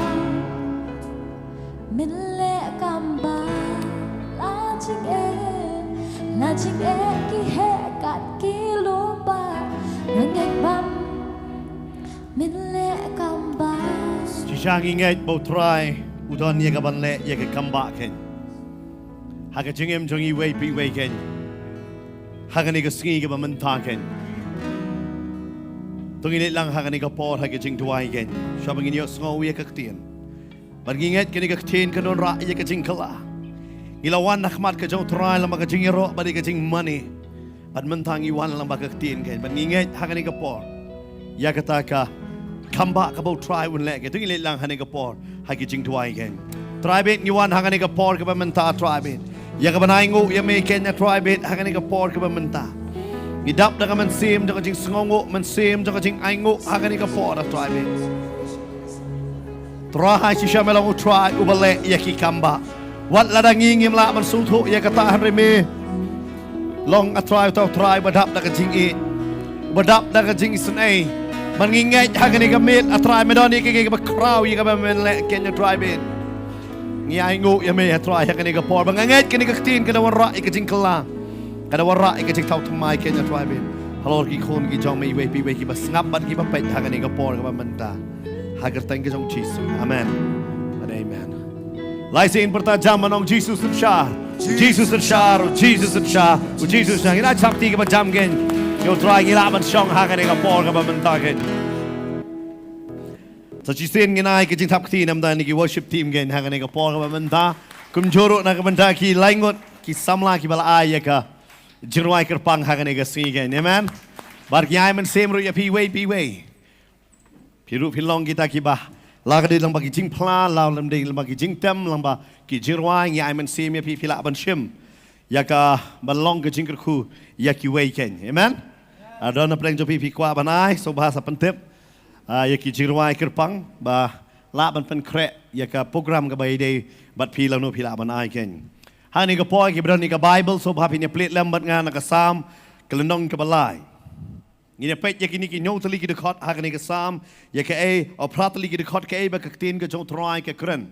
Men leh kam bah. La jingeh, la jingeh ki heh kat ki lypa. Nga ngeit ba men leh kam bah. Shisha ngi ngeit ba U Trai u don ïa ka ban leh ïa ki kam bah kein. Ha ka jingim jong iwei pa iwei kein. Ha kane ka sngi kaba mynta kein. To ngin leit lang ha kane ka por ha ka jingduwai kein. Shuwa ba ngin ïohsngew ïa ka ktien. Bad ngi ngeit kane ka ktien kan wanrah ïa ka jingkylla. Ngi la wan ha khmat ka jong U Trai lyngba ka jingïaroh bad ïa ka jingmane. Bad mynta ngi wan lyngba ka ktien kein. Bad ngi ngeit ha kane ka por. Ïa kata ka kam bah kaba U Trai un leh kein. To ngin leit lang ha kane ka por. Ha ki jingduwai kein. Trai bad ngi wan ha kane ka por kaba mynta Trai bad. Ïa ka ban ainguh ïa me kein Trai bad ha kane ka por kaba mynta. Ngi dap da ka mynsiem jong ka jingsngewnguh, mynsiem jong ka jingainguh ha kane ka por, ah Trai. Trai, shisha me long u Trai uba leh ïa ki kam ba, wat lada ngi ngim lah ban sngewthuh ïa kata, hynrei me long, ah Trai, uta u Trai ba dap da ka jingïeit, ba dap da ka jingisynei. Ban ngi ngeit ha kane ka miet, ah Trai, me don ïa ka, ka ba khraw ïa kaba men leh kein, ah Trai. Ngi ainguh ïa me, ah Trai, ha kane ka por ba nga ngeit kane ka ktien ka da wanrah ïa ka jingkylla, ka da wanrah ïa ka jingthaw thymmai kein, ah Trai. Halor ki khun ki jong me iwei pa iwei kiba sngap bad kiba peit ha kane ka por kaba mynta, ha ka kyrteng ka jong Jisu. Amen. Amen. Lai sien pyrta jam ban ong Jisu synshar. Jisu synshar, Jisu synshar, Jisu synshar. Ngi la chap ti kaba jam kein. Ïa u Trai ngi lah ban shong ha kane ka por kaba mynta kein. Sa shisien ngin ai ka jingthap kti namar na ki worship team kein ha kane ka por kaba mynta. Kumjuh ruh na ka bynta ki laingut ki samla kiba la ai ïa ka jingrwai kyrpang ha kane ka sngi kein. Amen. Bad ngi ai mynsiem ruh ïa phi iwei pa iwei. Phi ruh phi long kita kiba la ka dei lyngba ki jingphla, la ka dei lyngba ki jingtem, lyngba ki jingrwai, ngi ai mynsiem ïa phi, phi lah ban shim ïa ka ban long ka jingkyrkhu ïa kiwei kein. Amen. Ah, don na pdeng jong phi phi kwah ban ai, sngewbha sa pyntip, ah, ïa ki jingrwai kyrpang ba lah ban pynkhreh ïa ka program kaba ïadei bad phi, lano phi lah ban ai kein. Ha kane ka por kiba don ïa ka Bible, sngewbha phin ïa plie lem bad nga na ka Salm ka lynnong kaba lai. Ngin ïa peit ïa kine ki hynñiew tylli ki dkhot ha kane ka Salm, ïa kaei, oh, phra tylli ki dkhot, kaei ba ka ktien ka jong u Trai ka kren.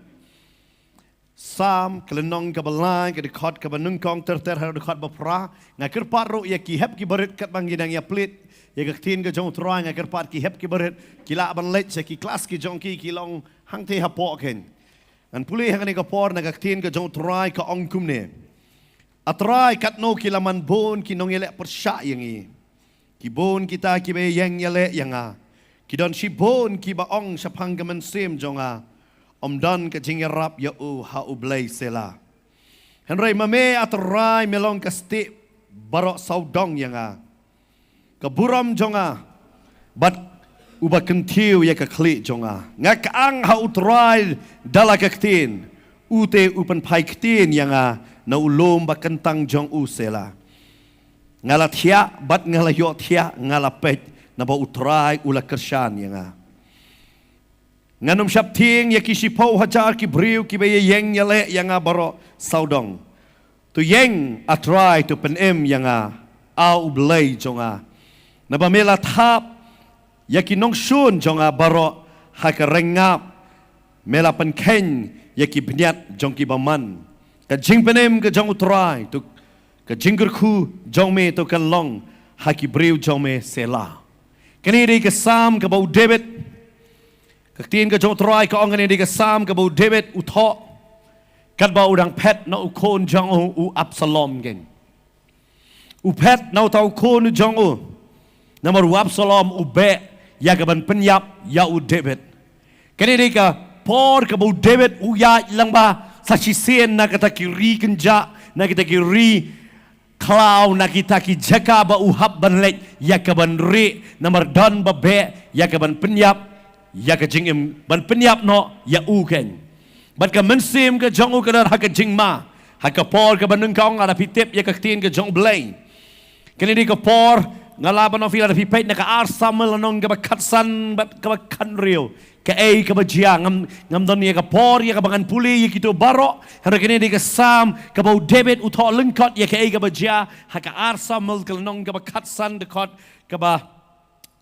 Salm ka lynnong kaba lai, ka dkhot kaba nyngkong ter ter haduh dkhot ba phra. Nga kyrpad ruh ïa ki hep ki barit katba ngi dang ïa plie ïa ka ktien ka jong u Trai, nga kyrpad ki hep ki barit ki lah ban leit sha ki klas ki jong ki, ki long hangtei hapoh kein. Ngan pule ha kane ka por na ka ktien ka jong u Trai ka ong kumne. Ah Trai, katno ki la man bun ki nongïaleh pyrshah ïa ngi. Ki bun kita kiba ïeng ïaleh ïa nga. Ki don shibun kiba ong shaphang ka mynsiem jong nga, ym don ka jingïarap ïa u ha U Blei, Selah. Hynrei ma me, ah Trai, me long ka stieh baroh sawdong ïa nga, ka burom jong nga bad uba kyntiew ïa ka khlieh jong nga. Nga kyang ha u Trai da la ka ktien, u te u pynphai ktien ïa nga na u lum ba kyntang jong u, Selah. Nga la thiah bad nga la ïohthiah, nga la peit, naba u Trai u la kyrshan ïa nga. Ngan ym sheptieng ïa ki shiphew hajar ki briew kiba ïa ïeng ïaleh ïa nga baroh sawdong. To ïeng, ah Trai, to pynim ïa nga, ah U Blei jong nga. Naba me la thap ïa ki nongshun jong nga baroh ha ka ryngiap. Me la pynkheiñ ïa ki bniat jong ki bymman. Ka jingpynim ka jong u Trai, to, ka jingkyrkhu jong me to kan long ha ki briew jong me, Selah. Kane dei ka Salm kaba u David, ka ktien ka jong u Trai ka ong, kane dei ka Salm kaba u David u thoh katba u dang phet na u khun jong u, u Absalom kein. U phet na uta u khun u jong u, namar u Absalom u beh ïa ka ban pynïap ïa u David. Kane dei ka por kaba u David u ïaid lyngba sa shisien na kita ki ri kynjah, na kita ki ri khlaw, na kita ki jaka ba u hap ban leit ïa ka ban rieh, namar don ba beh ïa ka ban pynïap ïa ka jingim, ban pynïap noh ïa u kein. Bad ka mynsiem ka jong u ka don ha ka jingma. Ha ka por kaba nyngkong, lada phi tip ïa ka ktien ka jong U Blei, kane dei ka por, nga lah ban ong ïa phi, lada phi peit na ka Ar Samuel lynnong kaba khatsan bad kaba khathynriew, kaei kaba jia. Ngam, ngam don ïa ka por ïa kaba ngan pule ïa kito baroh. Hynrei kane dei ka Salm kaba u David u thoh lyngkot ïa kaei kaba jia ha ka Ar Samuel ka lynnong kaba khatsan, dkhot kaba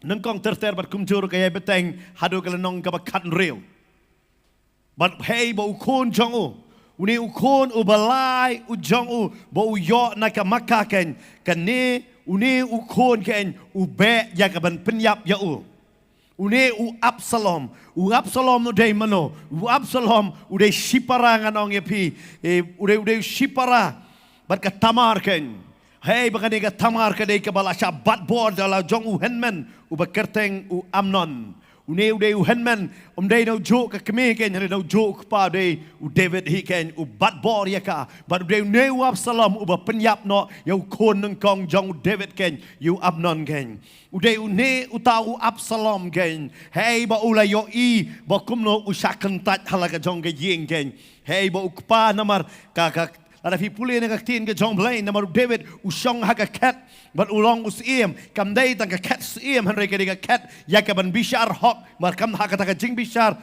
nyngkong ter ter bad kumjuh ruh ka ïai bteng haduh ka lynnong kaba khathynriew. Bad hei ba u khun jong u, une u khun uba lai u jong u ba u ïoh na ka Makkah kein, kane une u khun kein u beh ïa ka ban pynïap ïa u. Une u Absalom, u Absalom u dei mano? U Absalom u dei shipara, ngan ong ïa phi, eh, u dei, u dei shipara bad ka Tamar kein. Hei ba kane ka Tamar ka dei kaba la shah bat bor da la jong u hynmen uba kyrteng u Amnon. Une u dei u hynmen, um dei na u juh ka kmie kein, hynrei na u juh u kpa u dei u David hi kein, u bat bor ïa ka. Bad u dei une u Absalom uba pynïap noh ïa u khun nyngkong jong u David kein, ïa u Amnon kein. U dei une uta u Absalom kein, hei ba u la ïohi ba kumno u shah kyntait ha la ka jong ka ïing kein. Hei ba u kpa, namar ka, ka Lada phi pule na ka ktien ka jong U Blei, namar u David u shong ha ka khet bad u long u syiem. Kam dei tang ka khet syiem, hynrei ka dei ka khet ïa ka ban bishar hok. Namar kam ha kata ka jingbishar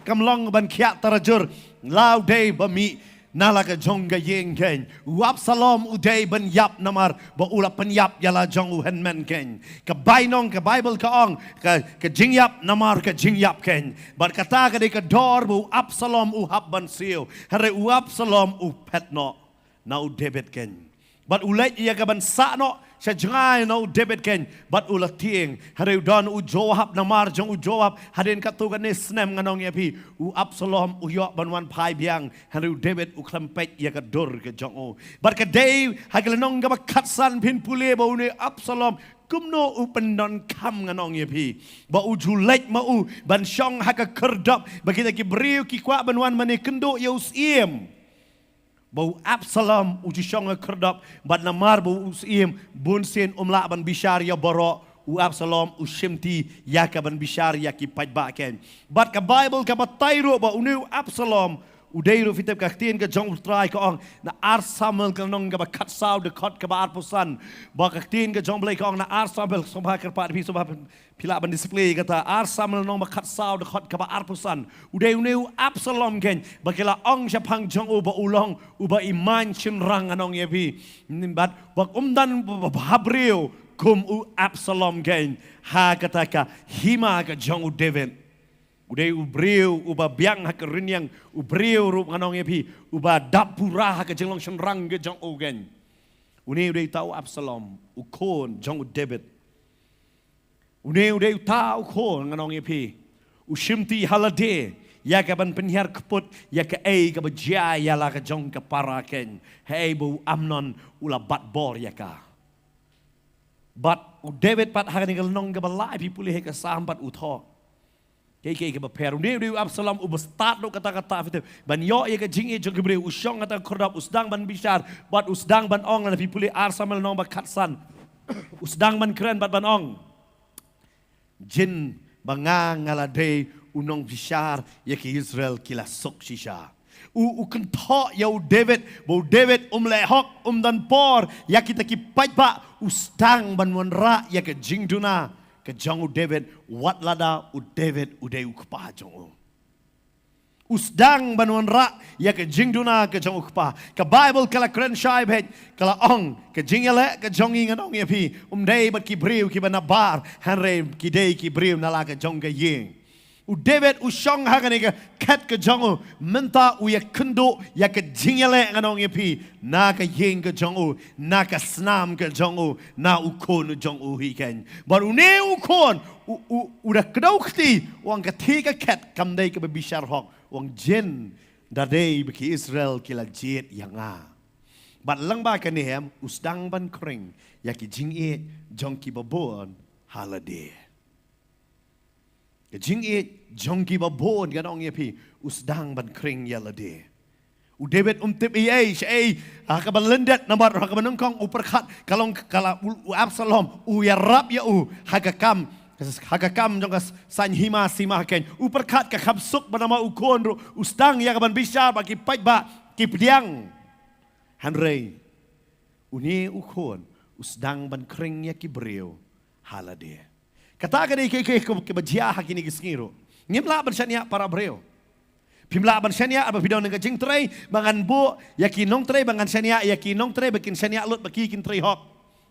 kam long ban khiah tarajur. La u dei ba mih na la ka jong ka ïing kein. U Absalom u dei ban ïap namar ba u la pynïap ïa la jong u hynmen kein. Ka bainong, ka Baibl ka ong, ka, ka jingïap namar ka jingïap kein. Bad kata ka dei ka dor ba u Absalom u hap ban siew. Hynrei u Absalom u phet noh na u David kein. Bad u leit ïa ka ban sah noh sha jngai na u David kein. Bad u la tieng. Hynrei u don u Joab, namar jong u Joab, hadien katto katne snem ngan ong ïa phi, u Absalom u ïoh ban wan phai biang. Hynrei u David u khlem peit ïa ka dur ka jong u. Bad ka dei ha ka lynnong kaba khatsan phin pule ba une u Absalom kumno u pyndonkam, ngan ong ïa phi. Ba u ju leit ma u ban shong ha ka khyrdop, ba kita ki briew ki kwah ban wan mane kynduh ïa u syiem. Ba u Absalom u ju shong ha khyrdop, bad namar ba u syiem, bun sien um lah ban bishar ïa baroh, u Absalom u shimti ïa ka ban bishar ïa ki paidbah kein. Bad ka Baibl ka batai ruh ba une u Absalom u dei ruh, phi tip ka ktien ka jong U Trai ka ong na Ar Samuel ka lynnong kaba khatsaw, dkhot kaba arphew san. Ba ka ktien ka jong U Blei ka ong na Ar Samuel, sngewbha kyrpad phi, sngewbha phi lah ban display kata, Ar Samuel lynnong ba khatsaw, dkhot kaba arphew san. U dei une u Absalom kein ba ki la ong shaphang jong u ba u long uba i main shynrang, ngan ong ïa phi. Bad ba um don ba, ba, ba ha briew kum u Absalom kein ha kata ka hima ka jong u David. U dei u briew uba biang ha ka rynïeng, u briew ruh, ngan ong ïa phi, uba dap pura ha ka jinglong shynrang ka jong u kein. Une u dei uta u Absalom, u khun jong u David. Une u dei uta u khun, ngan ong ïa phi, u shimti ha lade ïa ka ban pynhiar kput ïa kaei kaba jia ïa la ka jong ka para kein, haei ba u Amnon u la bat bor ïa ka. Bad u David pat ha kane ka lynnong kaba lai, phi pule ha ka Salm pat u thoh kaei kaei kaba pher. Une u dei u Absalom uba stad ruh katta katta, phi tip, ban ïoh ïa ka jingïeit jong ki briew, u shong ha kata ka khyrdop, u sdang ban bishar, bad u sdang ban ong, lada phi pule Ar Samuel lynnong ba khatsan, u sdang ban kren bad ban ong, jin ba nga, nga la dei u nongbishar, ïa ki Israel ki la suk shisha. U, u kynthoh ïa u David ba u David um leh hok, um don por ïa kita ki paidbah, u sdang ban wanrah ïa ka jingduna ka jong u David, wat lada u David u dei u kpa jong u. U sdang ban wanrah ïa ka jingduna ka jong u kpa. Ka Baibl ka la kren shai beit, ka la ong, ka jingïaleh ka jong ngi, ngan ong ïa phi, um dei bad ki briew kiba nabar, hynrei ki dei ki briew na la ka jong ka ïing. U David u shong ha kane ka khet ka jong u, mynta u ïakynduh ïa ka jingïaleh, ngan ong ïa phi, na ka ïing ka jong u, na ka snam ka jong u, na u khun u jong u hi kein. Bad une u khun u, u, u da kdew kti, u ong, ka thie ka khet kam dei kaba bishar hok, u ong, jin da dei ba ki Israel ki la jied ïa nga. Bad lyngba kane em, u sdang ban khring ïa ki jingïeit jong kiba bun ha lade. Ka jingïeit jong kiba bun, ngan ong ïa phi, u sdang ban khring ïa lade. U David um tip ei ei shaei ha kaba lyndet, namar ha kaba nyngkong u pyrkhat ka long ka la u, u Absalom u ïarap ïa u ha ka kam, ha ka kam jong ka saiñ hima sima kein. U pyrkhat ka kham suk ba namar u khun ruh u sdang ïa ka ban bishar bad ki paidbah ki pdiang. Hynrei une u khun u sdang ban khring ïa ki briew ha lade. Kata ka dei kaei kaei kaba jia ha kine ki sngi ruh. Ngim lah ban shaniah para briew. Phim lah ban shaniah ba phi don ha ka jingtrei ba ngan buh ïa ki nongtrei, ba ngan shaniah ïa ki nongtrei ba kin shaniah lut ba ki kin trei hok.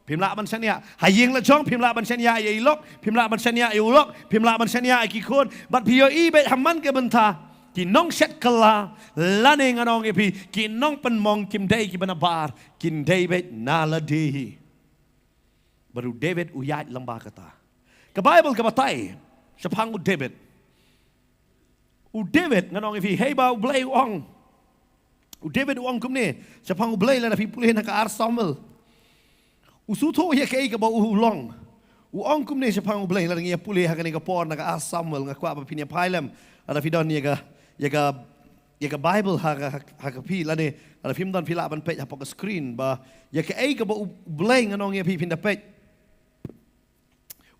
Phim lah ban shaniah. Ha ïing la jong phim lah ban shaniah ïa i lok, phim lah ban shaniah ïa u lok, phim lah ban shaniah ïa ki khun. Bad phi ïohi beit ha man ka bynta ki nongshet kylla, lane ngan ong ïa phi, ki nongpynmong kim dei kiba nabar, kin dei beit na lade hi. Bad u David u ïaid lyngba kata. Ka Baibl ka batai shaphang u David. U David, ngan ong ïa phi, hei ba U Blei u ong. U David u ong kumne shaphang U Blei, lada phi pule na ka Ar Samuel. U sngewthuh ïa kaei kaba u long. U ong kumne shaphang U Blei, lada ngi ïa pule ha kane ka por na ka Ar Samuel, nga kwah ba phin ïa phai lem, lada phi don ïa ka, ïa ka, ïa ka Baibl ha ka, ha ka phi, lane lada phim don phi lah ban peit hapoh ka screen, ba ïa kaei kaba U Blei, ngan ong ïa phi, phin da peit.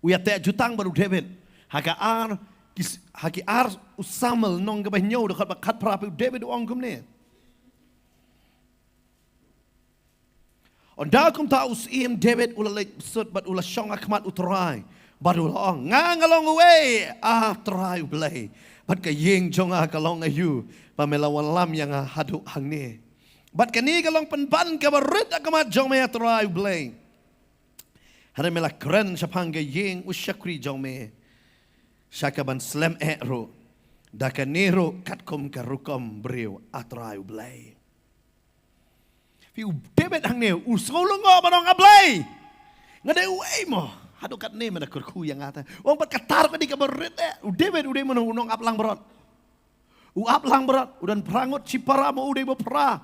U ïateh jutang bad u David. Ha ka ar, ki s-, ha ki Ar u Samuel lynnong kaba hynñiew, dkhot ba khatphra, phi, u David u ong kumne. Ynda kumta u syiem David u la leit sut bad u la shong ha khmat u Trai. Bad u la ong, nga nga long uei, ah Trai U Blei. Bad ka ïing jong nga ka long aïu, ba me la wallam ïa nga haduh hangne. Bad kane ka long pynban kaba rit ha khmat jong me, ah Trai U Blei. Hynrei me la kren shaphang ka ïing u shakri jong me, sha kaban slem eh ruh. Da kane ruh katkum ka rukom briew, ah Trai U Blei. Phi, u David hangne u sngew lyngngoh ban ong, ah Blei, nga dei uei mo? Haduh katne me da kyrkhu ïa nga te? Ong bad ka tar ka dei kaba rit eh. U David u dei mano? U nongap langbrot. U ap langbrot, u don phra ngut shipara, ma u dei ba phra.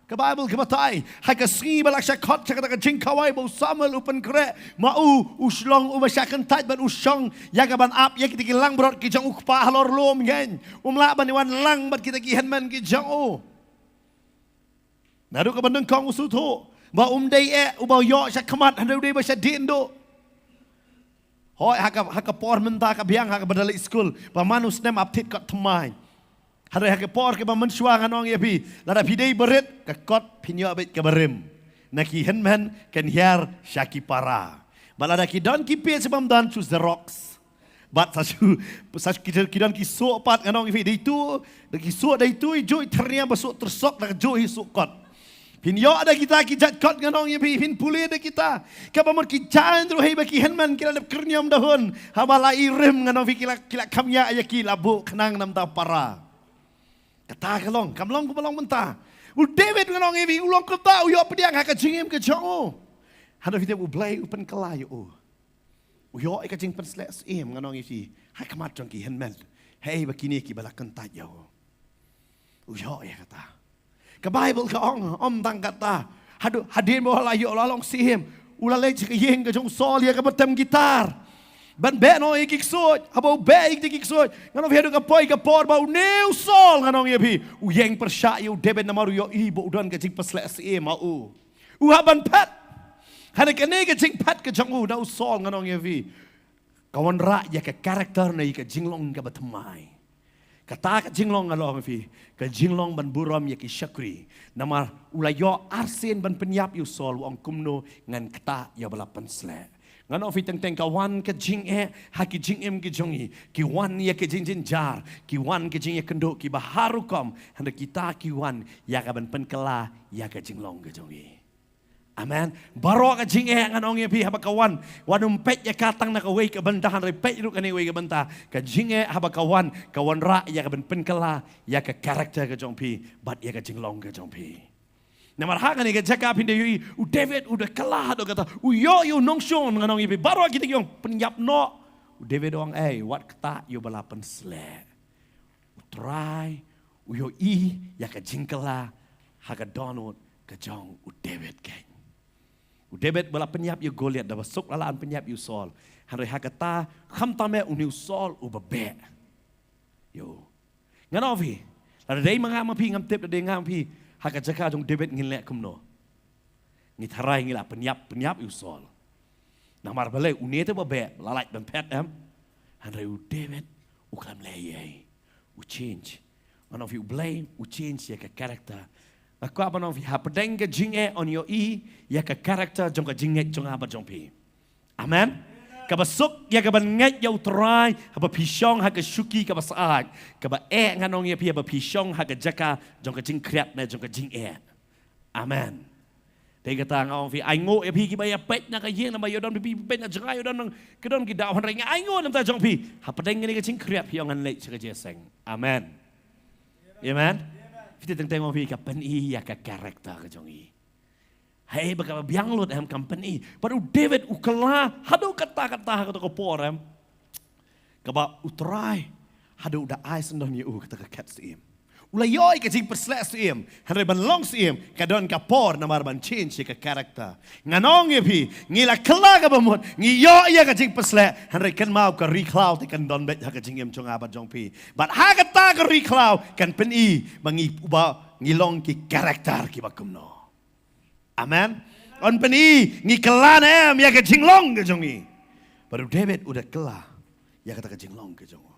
Ka Baibl ka batai, ha ka sngi ba la shah khot sha kata ka jingkhawai ba u Samuel u pynkhreh, ma u, u shlong uba shah kyntait bad u shong ïa kaban ap ïa kita ki langbrot ki jong u kpa halor lum ngeiñ. Um lah ban ïa wan lang bad kita ki hynmen ki jong u. Naduh kaba nyngkong u sngewthuh ba um dei eh uba ïoh sha khmat, hynrei u dei ba shah dien duh. Hooid, ha ka, ha ka por mynta ka biang ha kaba da leit skul, ba man u snem ap thied kot thymmai. Hynrei ha ka por kaba mynshuwa ngan ong ïa phi, lada phi dei barit, ka kot phin ïoh beit kaba rim. Na ki hynmen kan hiar sha ki para. Bad lada ki don ki page bym don, shu xerox. Bad sa shu, sa shu ki, ki don ki suk pat, ngan ong ïa phi, dei tu, da ki suk dei tu i juh i thyrniang, ba suk tyrsok da ka juh i suk kot. Phin ïoh da kita ki jait kot, ngan ong ïa phi, phin pule da kita. Kaba mut ki jaiñ ruh hi ba ki hynmen ki la dep kyrniam da hun. Haba la i rim, ngan ong ïa phi, ki la, ki la kham ïa, ïa ki la buh khnang namar para. Kata ka long, kam long kumba long mynta. U David, ngan ong ïa phi, u long kumta, u ïoh pdiang ha ka jingim ka jong u. Hynrei phi tip U Blei u pynkylla ïa u. U ïoh ïa ka jingpynsleh syiem, ngan ong ïa phi, ha khmat jong ki hynmen. Hei ba kine kiba la kyntait ïa u. U ïoh ïa kata. Ka Baibl ka ong, ym tang kata. Haduh, hadien ba u la ïoh, la long syiem, u la leit sha ka ïing ka jong u Saul ïa kaba tem guitar. Ban beh noh ïa ki ksuid, haba u beh ïa ki ksuid, ngan ong ïa phi, haduh ka poi ka por ba une u Saul, ngan ong ïa phi, u ïeng pyrshah ïa u David namar u ïohi ba u don ka jingpynsleh syiem ha u. U hap ban phet. Hynrei kane ka jingphet ka jong u na u Saul, ngan ong ïa phi, ka wanrah ïa ka character ne ïa ka jinglong kaba thymmai. Kata ka jinglong, ngan ong ïa phi, ka jinglong ban burom ïa ki shakri. Namar u la ïoh arsien ban pynïap ïa u Saul, u ong kumno ngan ktah ïa uba la pynsleh. Ngan ong ïa phi, teng teng ka wan ka jingeh ha ki jingim ki jong ngi, ki wan ïa ki jingjynjar, ki wan ki jingïakynduh kiba har rukom, hynrei kita ki wan ïa kaban pynkylla ïa ka jinglong ka jong ngi. Amen. Baroh ka jingeh, ngan ong ïa phi, haba ka wan, wat nym peit ïa ka tang na kawei ka bynta, hynrei peit ruh kane kawei ka bynta. Ka jingeh haba ka wan, ka wanrah ïa kaban pynkylla ïa ka character ka jong phi bad ïa ka jinglong ka jong phi. Namar ha kane ka jaka phin da ïohi, u David u da kylla haduh katta, u ïoh ïa u nongshun, ngan ong ïa phi, baroh kita ki ong pynïap noh. U David u ong, ei, wat ktah ïa uba la pynsleh. U Trai u ïohi ïa ka jingkylla ha ka dohnud ka jong u David keiñ. U David ba la pynïap ïa u Goliath, da ba suk la lah ban pynïap ïa u Saul. Hynrei ha kata, khamtam eh une u Saul uba beh. Ïo. Ngan ong ïa phi, lada dei ma nga ma phi, ngam tip, lada dei nga ma phi, ha ka jaka jong u David ngin leh kumno? Ngi tharai ngi lah pynïap, pynïap ïa u Saul. Namar balei? Une te ba beh, la lait ban phet, em? Hynrei u David u khlem leh ei ei. U change. Ngan ong ïa phi, U Blei u change ïa ka character. Nga kwah ban ong ïa phi, hapdeng ka jingeh yn ïohi ïa ka character jong ka jingngeit jong nga bad jong phi. Amen. Kaba suk ïa kaban ngeit ïa u Trai haba phi shong ha ka shuki kaba syaid. Kaba eh, ngan ong ïa phi, haba phi shong ha ka jaka jong ka jingkhriat ne jong ka jingeh. Amen. Te kata nga ong ïa phi, ainguh ïa phi kiba ïa peit na ka ïing, namar ïa u don phi peit na jngai, u don nang, ki don ki daw, hynrei nga ainguh na ka bynta jong phi. Hapdeng kane ka jingkhriat phi ong ngan leit sha ka jingïaseng. Amen. Amen. Phi te teng teng ong ïa phi, ka pyni ïa ka character ka jong ngi. Hei ba kaba biang lut, em, kam pyni. Bad u David u kylla haduh katta katta ha kato ka por, em, kaba u Trai haduh u da ai syndon ïa u kata ka khet syiem. U la ïoh ïa ka jingpynsleh syiem, hynrei ban long syiem ka don ka por namar ban change ïa ka character. Ngan ong ïa phi, ngi la kylla kaba mut, ngi ïoh ïa ka jingpynsleh, hynrei kynmaw, ka ri khlaw te kan don beit ha ka jingim jong nga bad jong phi. Bad ha kata ka ri khlaw kan pyni ba ngi, ba ngi long ki character kiba kumno. Amen. Yn pyni ngi kylla ne em ïa ka jinglong ka jong ngi. Bad u David u da kylla ïa kata ka jinglong ka jong u.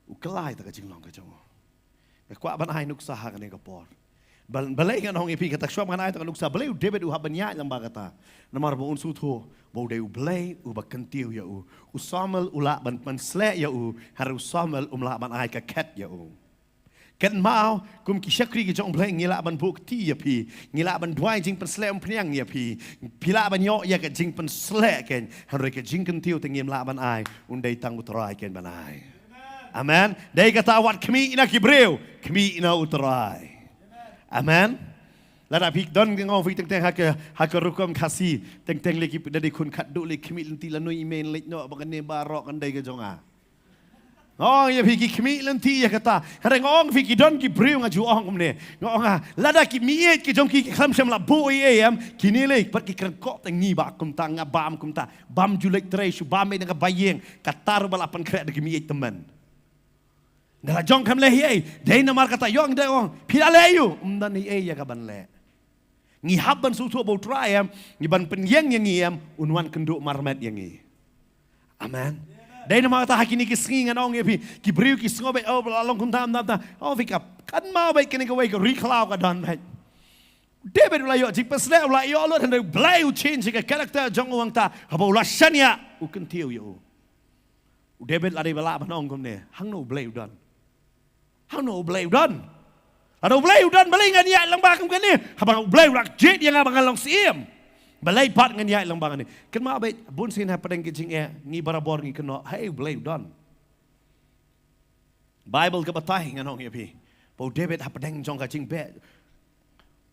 U kylla ïa kata ka jinglong ka jong u. Nga kwah ban ai nuksa ha kane ka por. Bal-, balei ngan ong ïa phi kata, shuwa ban ai ta ka nuksa, balei u David u hap ban ïaid lang bad kata? Namar ba un sngewthuh ba u dei U Blei uba kyntiew ïa u. U Samuel u lah ban pynsleh ïa u, hynrei u Samuel um lah ban ai ka khet ïa u. Kynmaw, kum ki shakri ki jong U Blei, ngi lah ban buh kti ïa phi, ngi lah ban duwai jingpynsleh umphniang ïa phi, phi lah ban ïoh ïa ka jingpynsleh keiñ, hynrei ka jingkyntiew te ngim lah ban ai, un dei tang U Trai keiñ ban ai. Amen. Dei kata, wat khmih na ki briew, khmih na U Trai. Amen. Lada phi don, nga ong ïa phi, teng teng ha ka, ha ka rukom Khasi, teng teng lei ki da dei khun khatduh lei, khmih lynti lano i mei leit noh ba kane baroh kan dei ka jong nga. Nga ong ïa phi, ki khmih lynti ïa kata. Hynrei nga ong ïa phi, ki don ki briew, nga ju ong kumne, nga ong, ah, lada ki miej ki jong ki ki khlem shym la buh ei ei em, kine lei pat ki kren, ko te ngi bah kumta, nga bam kumta, bam ju leit trei shuh, bam ei na kaba ïeng, kata ruh ba la pynkhreh da ki miej tymmen. Nga la jong kham leh ei ei, dei namar kata, ïoh ngi dei ong, phi la leh aïu? Ym don ei ei ïa kaban leh. Ngi hap ban sngewthuh ba U Trai em, ngi ban pynïeng ïa ngi em, un wan kynduh marmet ïa ngi. Amen. Dei namar kata ha kine ki sngi ngan ong ïa phi, ki briew ki sngew beit, oh, ba la long kumta, kumta, kumta. Oh, phi, ka, kynmaw beit, kane kawei ka ri khlaw ka don beit. David u la ïoh jingpynsleh, u la ïoh lut, hynrei U Blei u change ka character jong u, hangta haba u la shaniah, u kyntiew ïa u. U David la dei ba lah ban ong kumne, hangno U Blei u don? Hangno U Blei u don? Lada U Blei u don, balei ngan ïaid lang bad kum kane? Haba U Blei u la jied ïa nga ba ngan long syiem, balei pat ngan ïaid lang bad kane? Kynmaw beit, bun sien hapdeng ki jingeh ngi barabor ngi kynnoh, hei, U Blei u don. Baibl ka batai, ngan ong ïa phi, ba u David hapdeng jong ka jingbeh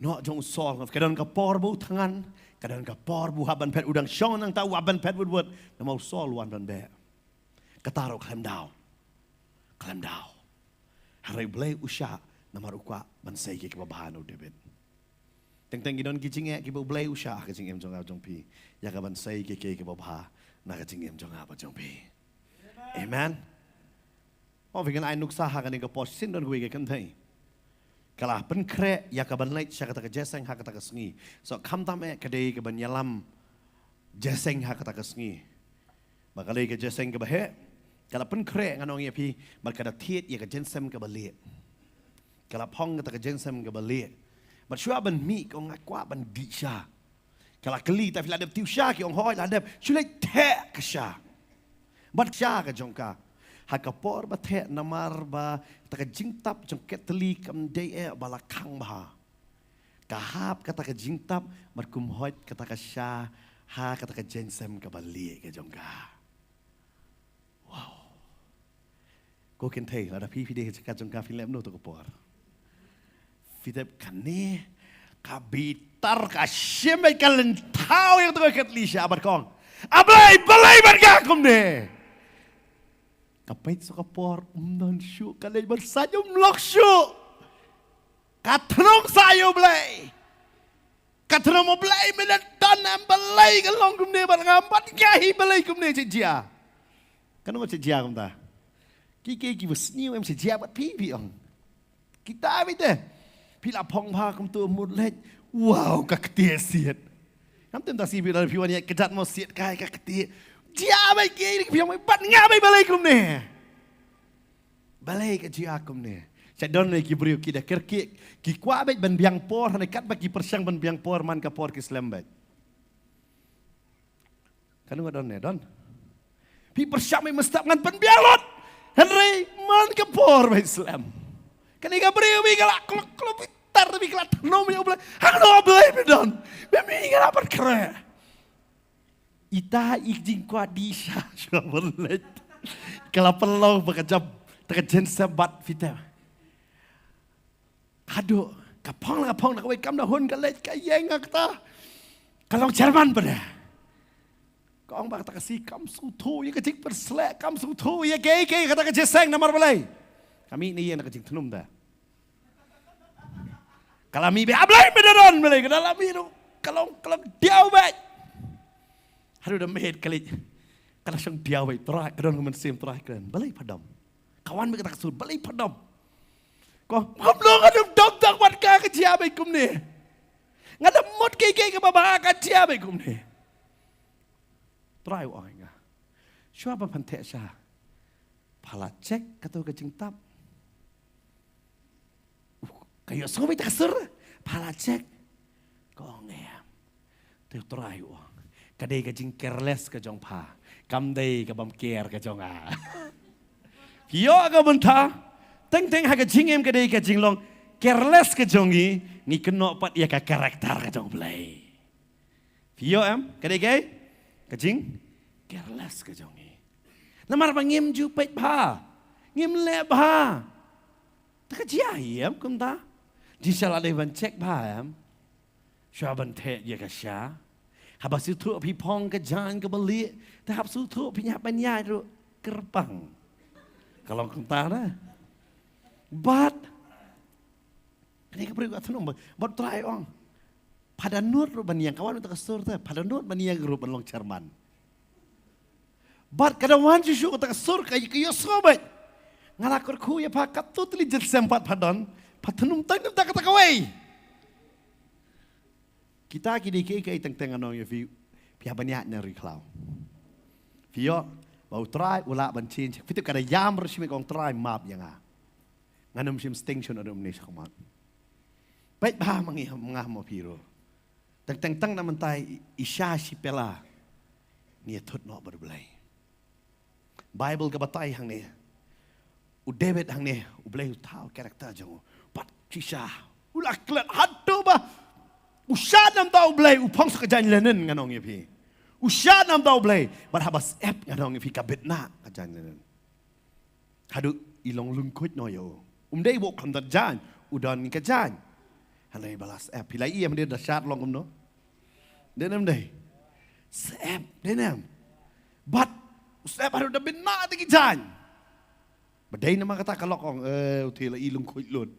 noh jong u Saul, ka don ka por ba u thngan, ka don ka por ba u hap ban phet, u dang shong nangta u hap ban phet wut wut, namar u Saul u wan ban beh. Kata ruh khlem daw. Khlem daw. Hynrei U Blei u shah namar u kwah ban sei kiei kiba bha na u David. Teng teng ki don ki jingeh kiba U Blei u shah ha ka jingim jong nga jong phi, ïa kaban sei kiei kiei kiba bha na ka jingim jong nga bad jong phi. Amen. Oh, phi, ngan ai nuksa ha kane ka por, shisien don kawei ka kynthei ka la pynkhreh ïa kaban leit sha kata ka jingïaseng ha kata ka sngi. So, khamtam eh ka dei kaban ïalam jingïaseng ha kata ka sngi. Ba ka dei ka jingïaseng kaba heh, ka la pynkhreh, ngan ong ïa phi, bad ka da thied ïa ka jingïaseng kaba lieh. Ka la phong kata ka jingïaseng kaba lieh. Bad shuwa ban mih, ka ong, nga kwah ban dih sha. Ka la kylli, ta phi la dep tiew sha? Ki ong, hooid la dep. Shu leit theh ka sha. Bad sha ka jong ka. Ha ka por ba theh, namar ba kata ka jingtap jong ka tylli kam dei eh ba la khang bha, ka hap kata ka jingtap bad kum hoid kata ka sha ha kata ka jingïaseng kaba lieh ka jong ka. Wow. Ko kynthei, lada phi, phi dei ha jaka jong ka, phi leh kumno to ka por? Phi tip, kane ka bitar, ka shim bad ka lynthaw ïa kato ka kali sha bad ka ong, A Blei, balei bad nga kumne? Ka peit sa ka por, um don shuh, ka leit ban sait, um long shuh. Ka thnum sa ïa U Blei. Ka thnum, U Blei, me la don em, balei ka long kumne bad nga, bad nga hi, balei kumne, shet jia? Kano shet jia kumta? Ki, ki, kiba sniew em shet jia bad phi, phi ong. Kita beit te. Phi la phong bha kumto, mut leit. Wow, ka ktieh siat. Ngam tip ta shi phi, lada phi wan ïaid kjat mo, siat kai ka ktieh. Jia beit ki, phi ong bad nga beit, balei kumne? Balei ka jia kumne? Sha don ne ki briew ki da kyrkieh, ki kwah beit ban biang por, hynrei katba ki pyrshang ban biang por, man ka por ki slem beit. Kano ka don ne don? Phi pyrshang beit mynstep ngan pynbiang lut, hynrei man ka por beit slem. Kane ka briew beit ka la klok klok bitar, beit ka la thnum ïa U Blei. Hangno U Blei me don? Me, me nga la pynkhreh. Ita i jingkwah dih sha shuwa ban leit. Ka la pynlong ba ka jam, ta ka jingïaseng bad phi te. Haduh ka phong la ka phong, na kawei kam da hun ka leit ka ïeng ha kata. Ka long chairman pat. Ka ong ba kata ka sngi kam sngewthuh ïa ka jingpynsleh, kam sngewthuh ïa kiei kiei, kata ka jingïaseng, namar balei? Ka mih na ïing na ka jingthnum te. Ka la mih beit, A Blei me da don, balei ka da la mih ruh? Ka long, ka long diaw beit. Haduh da miet ka leit. Ka la shong diaw beit, Trai, ka don ka mynsiem, Trai, kren. Balei pha dom? Ka wan beit kata ka sur, balei pha dom? Ka ong, kumno nga dom, dom tang bad ka, ka jia beit kumne. Nga da mut kiei kiei kaba bha, ka jia beit kumne. Trai u ong ïa nga, shuwa ba phan theh sha, pha la check kato ka jingtap? Uh, ka ïohsngew beit ta ka sur. Pha la check? Ka ong em. Te u Trai u ong, ka dei ka jing careless ka jong pha, kam dei ka bym care ka jong nga. Phi ïoh ka bynta? Teng teng ha ka jingim ka dei ka jinglong careless ka jong ngi, ngi kynnoh pat ïa ka character ka jong U Blei. Phi ïoh em? Ka dei ka, ka jing careless ka jong ngi. Namar ba ngim ju peit bha, ngim leh bha. Te ka jia hi em kumta. Jingshisha la dei ban check bha em. Shuwa ban theh ïa ka sha. Haba sngewthuh phi phong ka jaiñ kaba lieh, te hap sngewthuh phi hap ban ïaid ruh kyrpang. Ka long kumta na. Bad kane ka briew ka thnum bad, bad U Trai u ong, pha dohnud ruh ban ïeng, ka wan uta ka sur te, pha dohnud ban ïeng ruh ban long chairman. Bad ka da wan shuh shuh kata ka sur ka, ka ïohsngew beit. Nga la kyrkhu ïa pha, katto tylli jingïaseng pat pha don, pha thnum tang na kata kawei. Kita ki dei kiei kiei teng teng, ngan ong ïa phi, phi hap ban ïaid na ri khlaw. Phi ïoh ba U Trai u lah ban change. Phi tip ka da ïam ruh shim, ka ong, Trai map ïa nga. Ngan ym shim sting shun, ngan ym ne shakhmat. Peit bha ma ngi, ma nga ma phi ruh. Teng teng tang na mynta i sha shi pela ngi ïathut noh bad U Blei. Baibl ka batai hangne, u David hangne, U Blei u thaw character jong u. Bad shisha u la klet haduh ba u shad namar U Blei, u phong sa ka jaiñ linen, ngan ong ïa phi. U shad namar U Blei, bad haba syep, ngan ong ïa phi, ka bit na ka jaiñ linen. Haduh i long lyngkhuid noh ïa u. Um dei ba u khlem don jaiñ, u don ka jaiñ. Hynrei ba la syep, phi la ïohi em, dei da shad long kumno? Dei ne ym dei? Syep, dei ne em? Bad u syep haduh da bit na te ki jaiñ. Ba dei namar kata ka lok ong, eh, u te la i lyngkhuid lut.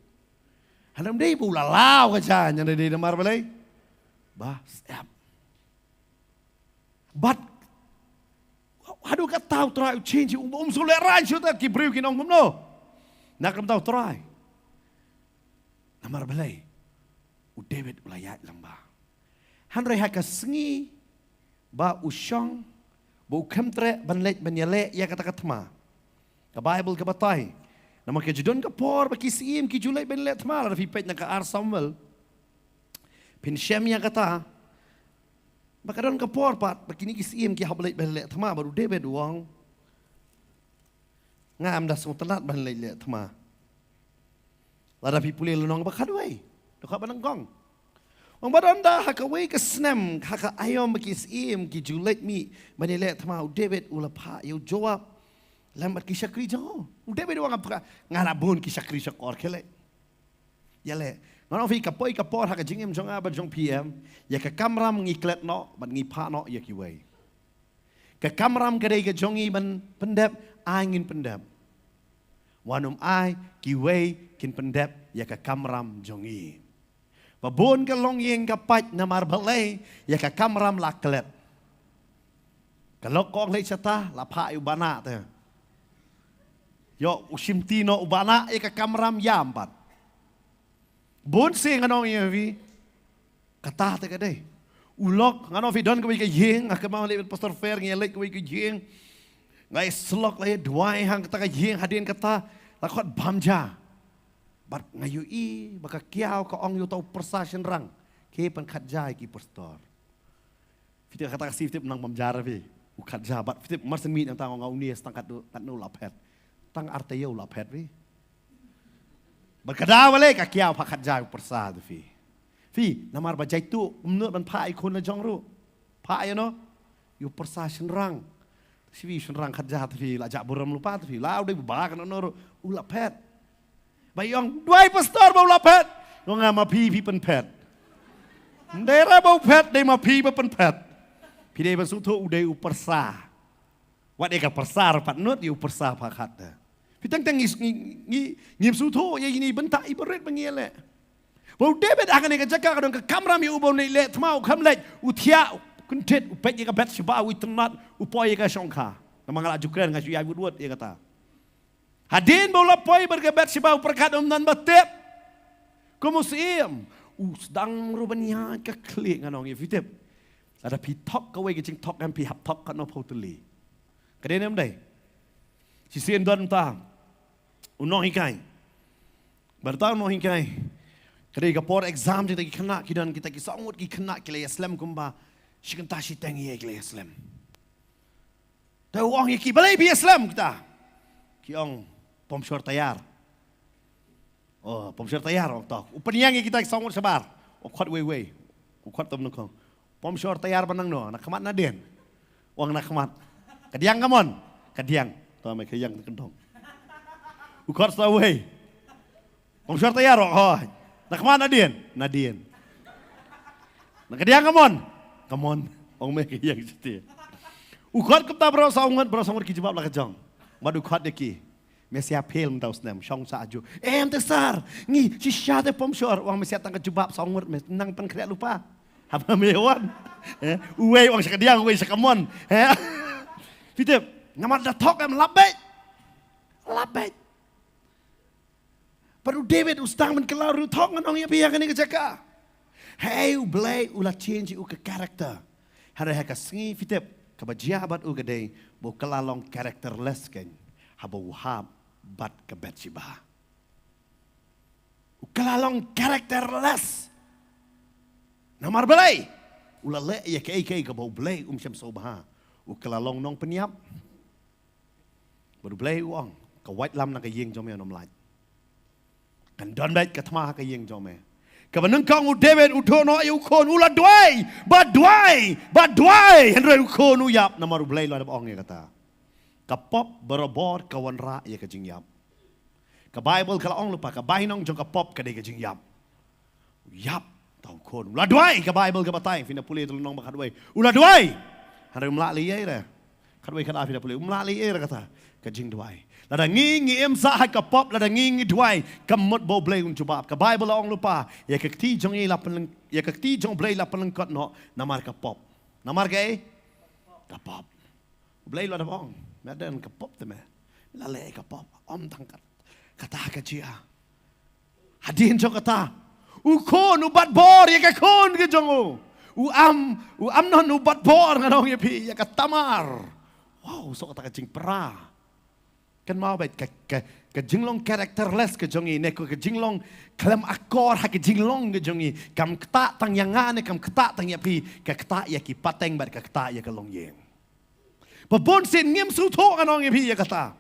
Hynrei ym dei ba u la law ka jaiñ, hynrei dei namar balei? Ba syep. Bad haduh katta U Trai u change, um, um shu lehraiñ shuh te, ki briew kin ong kumno? Na ka bynta U Trai. Namar balei? U David u la ïaid lyngba. Hynrei ha ka sngi ba u shong, ba u khlem treh ban leit ban ïaleh ïa kata ka thma, ka Baibl ka batai, namar ka ju don ka por ba ki syiem ki ju leit ban leh thma. Lada phi peit na ka ar Samuel, phin shem ïa kata. Ba ka don ka por pat ba kine ki syiem ki hap leit ban leh thma, bad u David u ong, nga ym da sngewtynnat ban leit leh thma. Lada phi pule lynnong ba khatwei, dkhot ba nyngkong, ong, bad ynda ha kawei ka snem, ha ka aïom ba ki syiem ki ju leit mih ban ïaleh thma, u David u la phah ïa u Joab lem bad ki shakri jong u. U David u ong, nga la bun ki shakri shakor, khie leit. Ïaleh. Ngan ong phi, ka poi ka por ha ka jingim jong nga bad jong phi em, ïa ka kamram ngi klet noh bad ngi phah noh ïa kiwei. Ka kamram ka dei ka jong ngi ban pyndep, ai ngin pyndep. Wat nym ai kiwei kin pyndep ïa ka kamram jong ngi. Ba bun ka longïing ka pait namar balei? Ïa ka kamram la klet. Ka lok kong leit shata, la phah ïa u bana te. Ïoh u shimti noh u bana ïa ka kamram ïam pat. Bun sien ngan ong ïa phi, kata te ka dei. U lok, ngan ong phi, don kawei ka ïing, nga kynmaw leit bad Pastor Fer ngi leit kawei ka ïing. Nga ïa syllok, la ïa duwai hangta ka ïing, hadien kata la khot bam ja. Bad nga ïohi ba ka kiaw ka ong ïa uta u pyrsa shynrang, khie pynkhatja ïa ki pastor. Phi tip kata ka sngi, phi tip, nang bam ja re phi. U khatja bad phi tip, mar shen miet nangta nga ong, nga une tang katno, katno u la phet. Tang ar taïew u la phet phi. Bad ka daw balei? Ka kiaw pha khatja u pyrsa te phi. Phi, namar ba jaitu um nud ban phah ïa i khun la jong ruh. Phah ïa no? Ïa u pyrsa shynrang. Shi phi, shynrang khatja te phi, la jah burom lypa te phi. La u dei ba ka no no ruh, u la phet. Ba i ong, duwai pastor ba u la phet. Ong, nga ma phi phi pynphet. Ym dei re ba u phet, dei ma phi ba pynphet. Phi dei ban sngewthuh u dei u pyrsa. Wat ïa ka pyrsa ruh pat nud, ïa u pyrsa pha khat te. Phi, teng teng ngi, ngi, ngi, ngim sngewthuh ïa ine i bynta ibarit ba ngi ïaleh. Ba u David ha kane ka jaka ka don ka kamram ïa u, ba u leit leh thma u khlem leit, u thiah, u kyndit, u peit ïa ka Bathsheba, u itynnad, u poi ïa ka shongkha. Namar nga la ju kren, nga shu ïaid wut wut ïa kata. Hadien ba u la poi bad ka Bathsheba, u pyrkhat um don ba tip. Kum u syiem, u sdang ruh ban ïaid ka khlieh, ngan ong ïa phi, tip. Lada phi thok kawei ka jingthok em, phi hap thok katno phew tylli. Ka dei ne ym dei? Shisien don mynta u nonghikai. Bad uta u nonghikai Ka dei ka por exam, kita ki khynnah ki don, kita ki saw ngut ki khynnah ki la ïa slem kumba shi kynta shiteng ïa ki la ïa slem. Te u ong ïa ki, balei phi ïa slem kita? Ki ong, pom shor tayar. Oh, pom shor tayar, ong tok. U pynïeng ïa kita ki saw ngut shabar. U khot wei wei. U khot tam nyngkong. Pom shor tayar ba nangno, na khmat na dien? U ong na khmat. Ka diang ka mon? Ka diang. To me ka ïang ka dong. U khot sa wei. Pom shor tayar, ong hoi. Na khmat na dien? Na dien. Na ka diang ka mon? Ka mon. Ong me ka ïang siti. U khot kumta baroh saw ngut, baroh saw ngut ki jubab la ka jong. Bad u khot ïa ki. Me sha fail mynta u snem, shong sa aju. Em te sir, ngi shisha te pom shor, u ong me sha tang ka jubab saw ngut, me nang pynkhreh lypa. Haba me wan. Eh, uwei u ong sha ka diang, uwei sha ka mon. Eh. Phi tip, namar da thok em lap beit. Lap beit. Bad u David u sdang ban kylla ruh, thok ngan ong ïa phi ha kane ka jaka. Hei, u Blei u la change u ka character. Hynrei ha ka sngi, phi tip, kaba jia bad u ka dei ba u kylla long characterless kein. Haba u hap bad ka Bathsheba. U kylla long characterless. Namar balei? U la leh ïa kaei kaei kaba u Blei um shym sngewbha. U kylla long nongpynïap. Bad u Blei u ong, ka waitlam na ka ïing jong me un ym lait. Kan don beit ka thma ha ka ïing jong me. Kaba nyngkong u David u duh noh ïa u khun, u la duwai, ba duwai, ba duwai. Hynrei u khun u ïap, namar u Blei u la dep ong ïa kata. Ka pop barabor ka wanrah ïa ka jingïap. Ka Baibl ka la ong lypa, ka bainong jong ka pop ka dei ka jingïap. U ïap, ta u khun. U la duwai, ka Baibl ka batai, phin da pule ha lynnong ba khatwei. U la duwai. Hynrei um lah leh ei ei re. Khatwei khatar phin da pule. Um lah leh ei ei re kata. Ka jingduwai. Lada ngi, ngi im sah ha ka pop, lada ngi, ngi duwai. Kam mut ba u Blei un jubab. Ka Baibl la ong lypa. Ïa ka kti jong ngi la pynlyng-, ïa ka kti jong u Blei la pynlyngkot noh. Namar ka pop. Namar kaei? Ka pop. U Blei u la dep ong. Me don ka pop te me. La leh ka pop. Ym tang kat-, kata ka jia. Hadien jong kata, u khun u bat bor ïa ka khun ka jong u. U Am-, u Amnon u bat bor, ngan ong ïa phi, ïa ka Tamar. Wow, soh kata ka jingpra. Kynmaw beit ka, ka, ka jinglong characterless ka jong ngi ne, ka jinglong khlem akor ha ka jinglong ka jong ngi. Kam ktah tang ïa nga ne kam ktah tang ïa phi, ka ktah ïa ki pateng bad ka ktah ïa ka longïing. Ba bun sien ngim sngewthuh, ngan ong ïa phi ïa kata.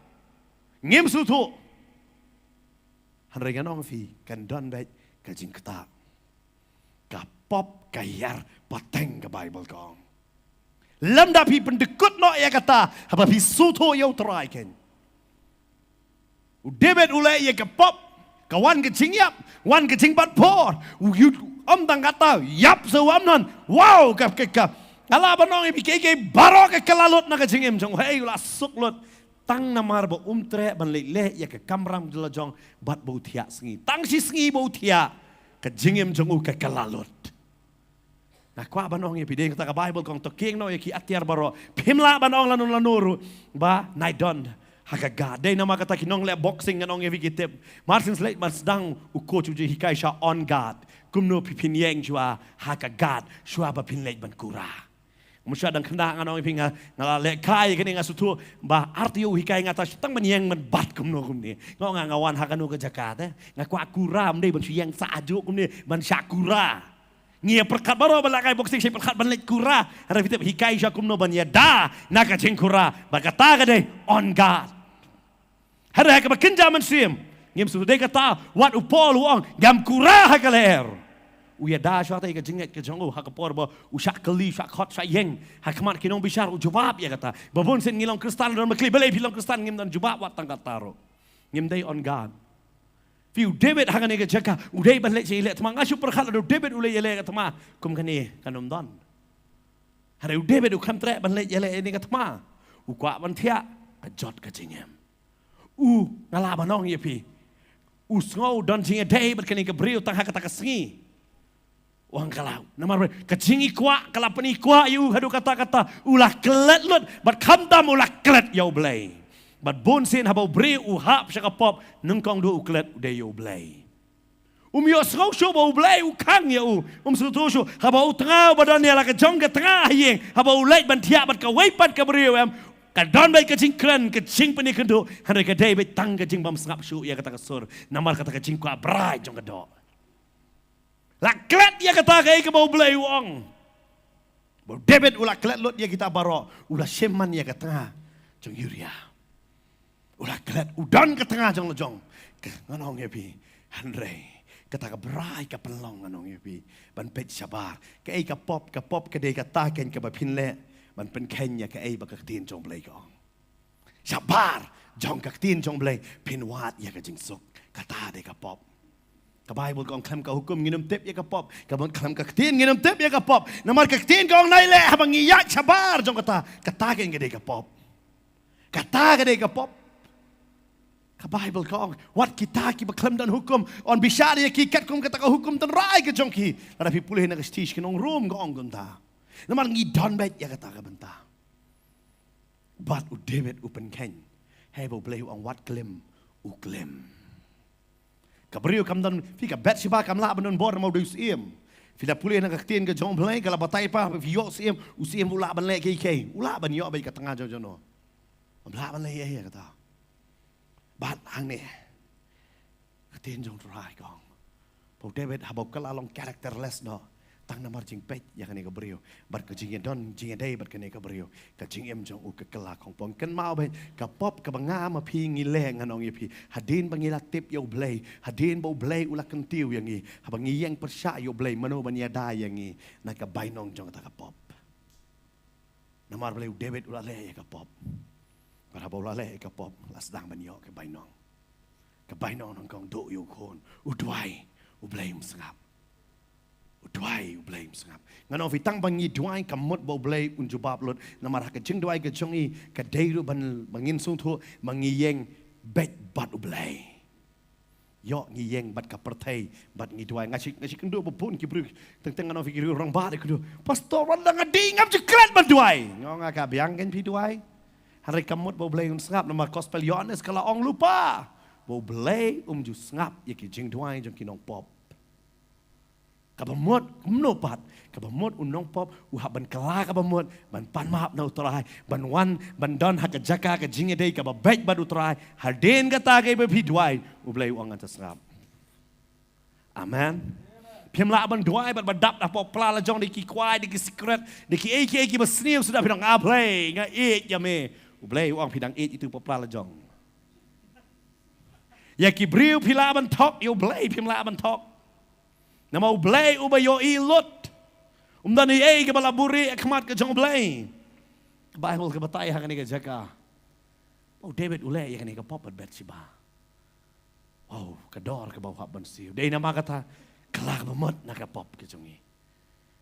Ngim sngewthuh. Hynrei ngan ong ïa phi, kan don beit ka jingktah. Ka pop ka hiar pateng, ka Baibl ka ong. Lymda phi pyndykut noh ïa kata, haba phi sngewthuh ïa U Trai kein. U David u leh ïa ka pop, ka wan ka jingïap, wan ka jingbat bor. U ïoh, ym tang kata, ïap sa u Amnon. Wow, ka, ka, ka. Nga lah ban ong ïa phi, kiei kiei baroh ka kylla lut na ka jingim jong u. Hei, u la suk lut. Tang namar ba um treh ban leit leh ïa ka kamram ka la jong, bad ba u thiah sngi. Tang shi sngi ba u thiah, ka jingim jong u ka kylla lut. Nga kwah ban ong ïa phi, dei kata ka Baibl ka ong, to kieng noh ïa ki atiar baroh. Phim lah ban ong lano lano ruh ba nai don ha ka guard. Dei namar kata ki nongleh boxing, ngan ong ïa phi, ki tip. Mar syn leit ban sdang u coach u ju hikai sha on guard. Kumno phi phin ïeng shuwa ha ka guard, shuwa ba phin leit ban kura. Mynshwa dang khynnah, ngan ong ïa phi, nga, nga la lehkai kane, nga sngewthuh ba ar taïew u hikai nga, tang shi tang ban ïeng ban bat kumno kumne. Nga ong nga, nga wan ha kano ka jaka te, nga kwah kura, ym dei ban shu ïeng sah juh kumne ban shah kura. Ngi ïa pyrkhat baroh ba lehkai boxing, shi pyrkhat ban leit kura. Hynrei phi tip hikai shuwa kumno ban ïada na ka jingkura. Bad kata ka dei on guard. Hynrei ha kaba kynja mynsiem, ngim sngewthuh, dei kata wat u Paul u ong, ngam kura ha ka lyer. U ïada shuwa ïa ka jingngeit ka jong u ha ka por ba u shah kylli, shah khot, shah ïeng ha khmat ki nongbishar, u jubab ïa kata. Ba bun sien ngi long Khristan, don ba khlieh, balei phi long Khristan, ngim don jubab wat tang kata ruh. Ngim dei on guard. Phi, u David ha kane ka jaka u dei ban leit sha ïaleh thma. Nga shu pyrkhat lada u David u leit ïaleh ka thma kum kane kan ym don. Hynrei u David u khlem treh ban leit ïaleh ïa kane ka thma. U kwah ban thiah, ka jot ka jingim. U, nga lah ban ong ïa phi, u sngew don jingïadei bad kane ka briew tang ha kata ka sngi. U ong ka la, namar ba ka jingïakwah ka la pynïakwah ïa u haduh katta katta, u la klet lut, bad khamtam u la klet ïa U Blei. Bad bun sien haba u briew u hap sha ka pop, nyngkong duh u klet u dei ïa U Blei. Um ïohsngew shuh ba U Blei u khang ïa u. Um sngewthuh shuh haba u tnga uba don ïa la ka jong ka tnga ha ïing, haba u leit ban thiah bad kawei pat ka briew, em, ka don beit ka jingkren, ka jingpynïakynduh, hynrei ka dei beit tang ka jingbymsngap shuh ïa kata ka sur, namar kata ka jingkwah brai jong ka doh. La klet ïa kata kaei kaba U Blei u ong. Ba u David u la klet lut ïa kita baroh, u la shim man ïa ka tnga jong Uriah. U la klet, u don ka tnga jong la jong. Ka, ngan ong ïa phi, hynrei kata ka brai ka pynlong, ngan ong ïa phi, ban peit shabar. Kaei ka pop? Ka pop ka dei kata keiñ kaba phin leh ban pynkheiñ ïa kaei ba ka ktien jong U Blei ka ong. Shabar jong ka ktien jong U Blei phin wad ïa ka jingsuk. Kata dei ka pop. Ka Baibl ka ong, khlem ka hukum ngin ym tip ïa ka pop. Ka bang khlem ka ktien ngin ym tip ïa ka pop. Namar ka ktien ka ong, nai leh haba ngi ïaid shabar jong kata. Kata keiñ ka dei ka pop. Kata ka dei ka pop. Ka Baibl ka ong, wat kita kiba khlem don hukum, yn bishar ïa ki katkum kata ka hukum tynrai ka jong ki. Lada phi pule na ka shithi sha ki nong Rom ka ong kumta. Namar ngi don beit ïa kata ka bynta. Bad u David u pynkheiñ. Hei ba U Blei u ong wat klim, u klim. Ka briew kam don, phi, ka Bathsheba kam lah ban don bor namar u dei u syiem. Phi la pule na ka ktien ka jong U Blei, ka la batai pat, phi ïoh syiem, u syiem u lah ban leh kiei kiei, u lah ban ïoh beit ka tnga jong jong no. Um lah ban leh ïa ïa kata. Bad hangne ka ktien jong U Trai ka ong, ba u David haba u kylla long characterless noh, tang namar jingpeit ïa kane ka briew bad ka jingïadon jingïadei bad kane ka briew, ka jingim jong u ka kylla khongpong. Kynmaw beit, ka pop kaba nga ma phi ngi leh, ngan ong ïa phi, hadien ba ngi la tip ïa U Blei, hadien ba U Blei u la kyntiew ïa ngi, haba ngi ïeng pyrshah ïa U Blei, mano ban ïada ïa ngi na ka bainong jong kata ka pop? Namar balei u David u la leh ïa ka pop? Bad haba u la leh ïa ka pop, la sdang ban ïoh ka bainong. Ka bainong nang kong duh ïa u khun. U duwai, U Blei um sngap. U duwai, U Blei um sngap. Ngan ong ïa phi, tang ba ngi duwai ka mut ba U Blei un jubab lut. Namar ha ka jingduwai ka jong ngi ka dei ruh ban, ba ngin sngewthuh ba ngi ïeng beit bad U Blei. Ïoh ngi ïeng bad ka pyrthei bad ngi duwai. Nga shu, nga shu kynduh ba bun ki briew, teng teng ngan ong ïa phi, ki briew rangbah ki kynduh, Pastor, wat la nga dih, ngam ju klet ban duwai. Nga ong, nga ka biang keiñ phi duwai. Hynrei ka mut ba U Blei un sngap, namar gospel Ïoannis ka la ong lypa ba U Blei um ju sngap ïa ki jingduwai jong ki nongpop. Kaba mut kumno pat? Kaba mut u nongpop u hap ban kylla kaba mut ban pan map na U Trai, ban wan ban don ha ka jaka ka jingïadei kaba beit bad U Trai. Hadien kata kaei ba phi duwai, U Blei u ong ngan sa sngap. Amen. Phim lah ban duwai bad ba dap da pop pla la jong, da ki kwai, da ki secret, da kiei kiei kiba sniew suda, phi ong, A Blei, nga ïeit ïa me. U Blei u ong phi dang ïeit ïa uto pop pla la jong. Ïa ki briew phi lah ban thok, ïa U Blei phim lah ban thok. Namar U Blei uba ïohi lut. Um don ei ei kaba la buhrieh ha khmat ka jong U Blei. Ka Baibl ka batai ha kane ka jaka ba u David u leh ïa kane ka pop bad Bathsheba. Wow, ka dor kaba u hap ban siew. Dei namar kata, kylla kaba mut na ka pop ka jong ngi.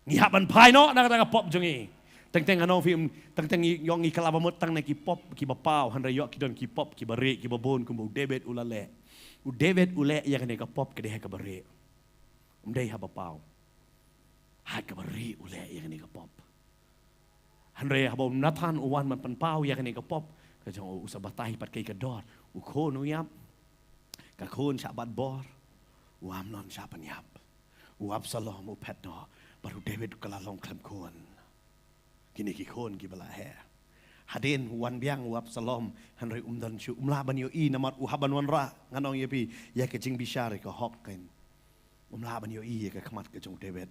Ngi hap ban phai noh na kata ka pop jong ngi. Teng teng ngan ong ïa phi, teng teng ngi, ïoh ngi kylla ba mut tang na ki pop kiba paw, hynrei ïoh ki don ki pop kiba rieh kiba bun kumba u David u la leh. U David u leh ïa kane ka pop ka dei ha kaba rieh. Um dei haba paw. Ha kaba rieh u leh ïa kane ka pop. Hynrei haba u Nathan u wan ban pynpaw ïa kane ka pop ka jong u, u sa batai pat kaei ka dor. U khun u ïap, ka khun shah bat bor, u Amnon shah pynïap, u Absalom u phet noh, bad u David u kylla long khlem khun. Kine ki khun kiba la heh. Hadien u wan biang u Absalom, hynrei um don shuh, um lah ban ïohi namar u hap ban wanrah, ngan ong ïa phi, ïa ka jingbishar ïa ka hok keiñ. Um lah ban ïohi ïa ka khmat ka jong u David.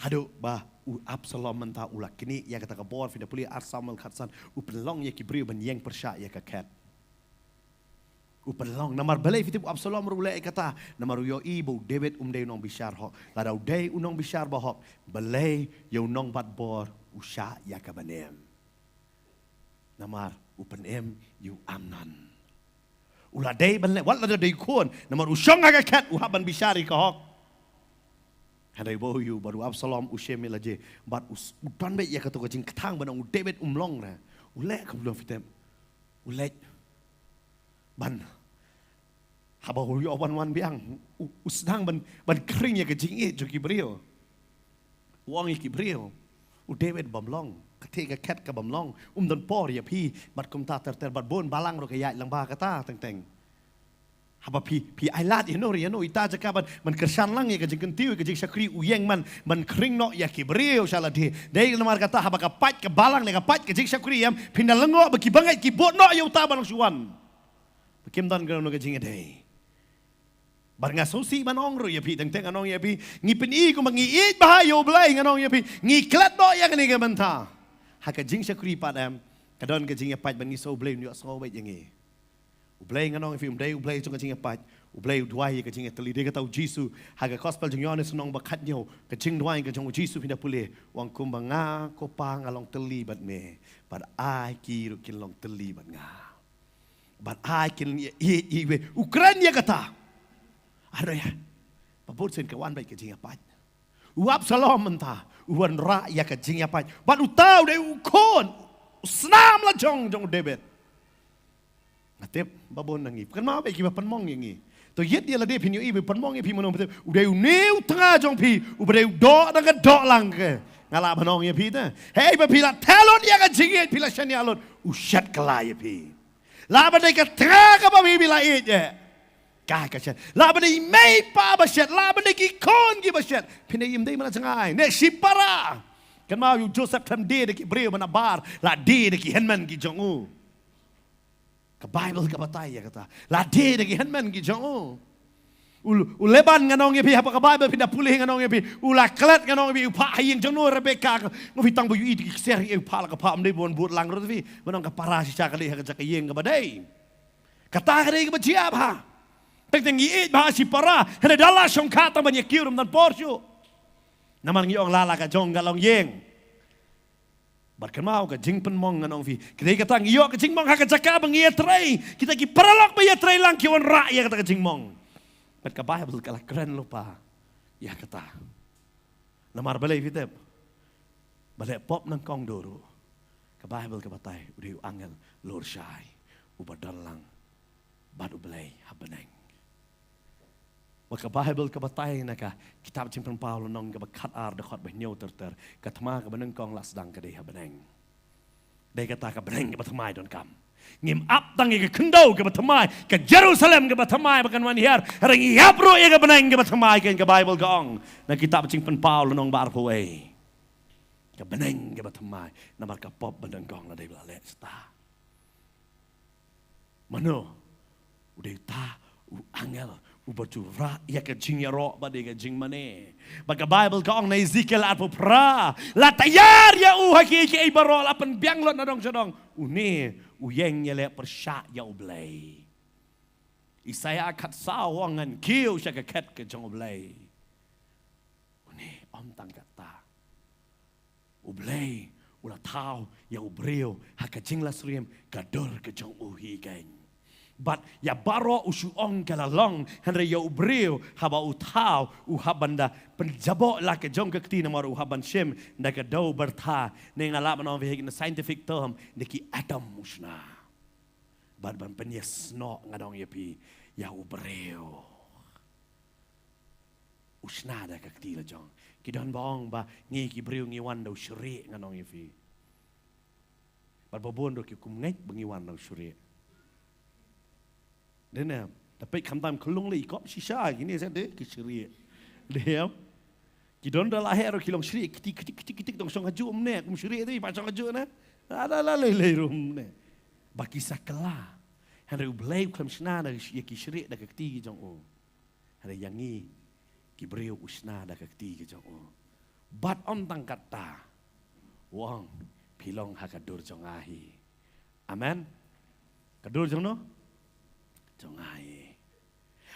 Haduh ba u Absalom mynta u la knieh ïa kata ka bor, phi da pule Ar Samuel khatsan, u pynlong ïa ki briew ban ïeng pyrshah ïa ka khet. U pynlong, namar balei phi tip u Absalom ruh u leh ïa kata, namar u ïohi ba u David um dei u nongbishar hok. Lada u dei u nongbishar ba hok, balei ïa u nongbat bor u shah ïa ka byneng? Namar u pynim ïa u Amnon. U la dei ban leh, wat lada dei khun, namar u shong ha ka khet, u hap ban bishar ïa ka hok. Hynrei ba u ïohi ba u Absalom u shim ïa lade, bad u s-, u don beit ïa kato ka jingkthang ban ong u David um long re. U leh kumno phi tip? U leit ban, haba u ïoh ban wan biang, u, u sdang ban, ban khring ïa ka jingïeit jong ki briew. U ong ïa ki briew, u David bym long, kata ka khet ka bym long, um don por ïa phi, bad kumta ter ter, bad bun balang ruh ka ïaid lyngba kata teng teng. Haba phi, phi ailad ïano re ïano ita jaka ban, ban kyrshan lang ïa ka jingkyntiew, ïa ka jingshakri, u ïeng man ban khring noh ïa ki briew sha lade. Dei namar kata haba ka pait ka balang ne ka pait ka jingshakri ïam, phin da lyngngoh ba ki bangeit ki bud noh ïa uta ba long shuh wan. Ba kim don kano kano ka jingïadei. Bad nga sngewsih ban ong ruh ïa phi, teng teng ngan ong ïa phi, ngi pyni kumba ngi ïeit bha ïa U Blei, ngan ong ïa phi, ngi klet noh ïa kane ka bynta. Ha ka jingshakri pat em, ka don ka jingïapait ban ngi sngew U Blei un ïohsngew beit ïa ngi. U Blei, ngan ong ïa phi, um dei U Blei jong ka jingïapait. U Blei u duwai ïa ka jingïatylli. Dei kata u Jisu ha ka Gospel jong u Ïoannis lynnong ba khatñiew, ka jingduwai ka jong u Jisu phin da pule, u ong, kumba nga ko Pa nga long tylli bad me, bad ai ki ruh kin long tylli bad nga. Bad ai kin ïa, ïa, ïa, u kren ïa kata. Hynrei ba bun sien ka wan beit ka jingïapait. U Absalom mynta u wanrah ïa ka jingïapait. Bad uta u dei u khun, u snam la jong jong u David. Nga tip ba bun na ngi, kynmaw beit kiba pynmong ïa ngi. To ïit ïa lade phin ïohi ba pynmong ïa phi, mano ba tip. U dei une u tnga jong phi uba dei u doh na ka dohlang. Nga lah ban ong ïa phi te, hei ba phi la theh lut ïa ka jingïeit, phi la shaniah lut, u shet kylla ïa phi. Lah ban dei ka tnga kaba phi la ïeit ïa ka, ka shet. Lah ban dei i mei i pa ba shet, lah ban dei ki khun kiba shet. Phin dei im dei man la jngai ne shipara. Kynmaw, u Joseph tang die da ki briew ba nabar, la die da ki hynmen ki jong u. Ka Baibl ka batai ïa kata. La die da ki hynmen ki jong u. U, u Laban, ngan ong ïa phi, haba ka Baibl phin da pule, ngan ong ïa phi, u la klet, ngan ong ïa phi, u phah ha ïing jong u Rebeka. Nga phi tang ba ïohi ki ksiar, u phah la ka phah, ym dei ban bud lang ruh phi. Ngan ong ka para shisha ka dei ha ka jaka ïing kaba dei. Kata ka dei kaba jia bha. Teng teng ngi ïeit bha shipara, hynrei da la shongkha tang ban ïa kiew ruh ym don por shuh. Namar ngi ong la la ka jong ka longïing. Bad kynmaw, ka jingpynmong, ngan ong phi, ka dei kata, ngi ïoh ka jingmong ha ka jaka ba ngi ïatrei. Kita ki paralok ba ïatrei lang ki wanrah ïa kata ka jingmong. Bad ka Baibl ka la kren lypa ïa kata. Namar balei phi tip? Balei pop nyngkong duh ruh, ka Baibl ka batai u dei u angel lurshai uba don lang bad U Blei ha bneng. Bad ka Baibl ka batai na ka kitab Jingpynpaw lynnong kaba khatar, dkhot ba hynñiew ter ter, ka thma kaba nyngkong la sdang ka dei ha bneng. Dei kata ka bneng kaba thymmai donkam. Ngim ap tang ïa ka khyndew kaba thymmai, ka Jerusalem kaba thymmai ba kan wan hiar, hynrei ngi ap ruh ïa ka bneng kaba thymmai, kane ka Baibl ka ong na kitab Jingpynpaw lynnong ba arphew wei. Ka bneng kaba thymmai, namar ka pop ba nyngkong la dei ba la leh shata. Mano? U dei uta u angel uba ju rah ïa ka jingïaroh bad ïa ka jingmane. Bad ka Baibl ka ong na Ezekiel arphew phra, la taiar ïa u ha kiei kiei baroh, la pynbiang lut na dong sha dong. Une u ïeng ïaleh pyrshah ïa U Blei. Isaïah khatsaw u ong, ngan kiew sha ka khet ka jong U Blei. Une, ym tang kata, U Blei u la thaw ïa u briew ha ka jinglasyriem, ka dur ka jong u hi keiñ. Bad ïa baroh u shu ong ka la long, hynrei ïa u briew haba u thaw, u hap ban da pynjaboh la ka jong ka kti, namar u hap ban shim da ka dew byrtha, ne nga lah ban ong phi ha ka scientific term, da ki atom u shna. Bad ban pynïasnoh, ngan ong ïa phi, ïa u briew. U shna da ka kti la jong. Ki don ba ong ba ngi ki briew ngi wan da u shrieh, ngan ong ïa phi. Bad ba bun ruh ki kum ngeit ba ngi wan da u shrieh. Dei ne, da peit khamtam ka long lei, i kop shisha kine, sa dei ki shrieh. Dei em? Ki don da la heh ruh ki long shrieh, kti kti kti kti, dang shong kajuh mynne, kum shrieh te, ba shong kajuh ne. La la la lei lei ruh mynne. Ba ki sa kylla. Hynrei U Blei u khlem shna da ïa ki shrieh da ka kti ki jong u. Hynrei ïa ngi ki briew u shna da ka kti ka jong u. Bad ym tang kata, u ong, phi long ha ka dur jong nga hi. Amen. Ka dur jong no? Jong nga hi.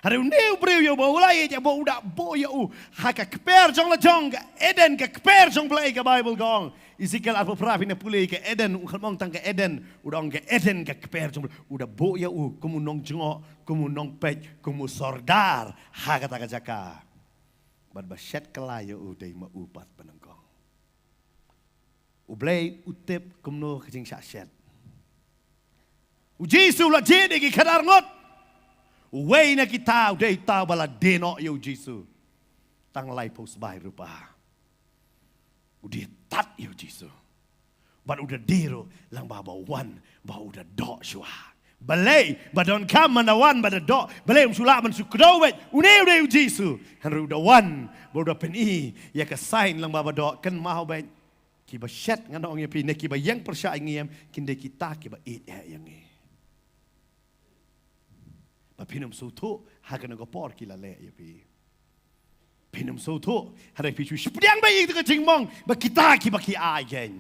Hynrei une u briew ïa uba u la ïeit, ïa uba u da buh ïa u ha ka kper jong la jong, ka Eden, ka kper jong U Blei, ka Baibl ka ong. Ezekiel arphew phra, phin da pule, ka Eden, u khlem ong tang ka Eden, u da ong ka Eden, ka kper jong U Blei. U da buh ïa u kum u nongjngoh, kum u nongpeit, kum u sordar ha kata ka jaka. Bad ba shet kylla ïa u dei ma u pat ba nyngkong. U Blei u tip kumno ka jingshah shet. U Jisu u la jied ïa ki khadar ngut. Uwei na kita u dei uta uba la die noh ïa u Jisu. Tang laiphew sbai rupa. U die tad ïa u Jisu. Bad u da die ruh lang ba, ba wan, ba u da doh shuwa. Balei? Ba donkam man da wan ba da doh. Balei? Um shu lah ban shu kdew beit. Une u dei u Jisu. Hynrei u da wan, ba u da pyni ïa ka sign lang ba, ba doh, kynmaw beit. Kiba shet, ngan ong ïa phi, ne kiba ïeng pyrshah ïa ngi em, kin dei kita kiba ïeit eh ïa ngi. Ba Phin ym sngewthuh ha kano ka por ki la leh ïa phi. Phin ym sngewthuh hynrei phi shu shpdiang beit ïa ka jingmong ba kita kiba ki ai kein.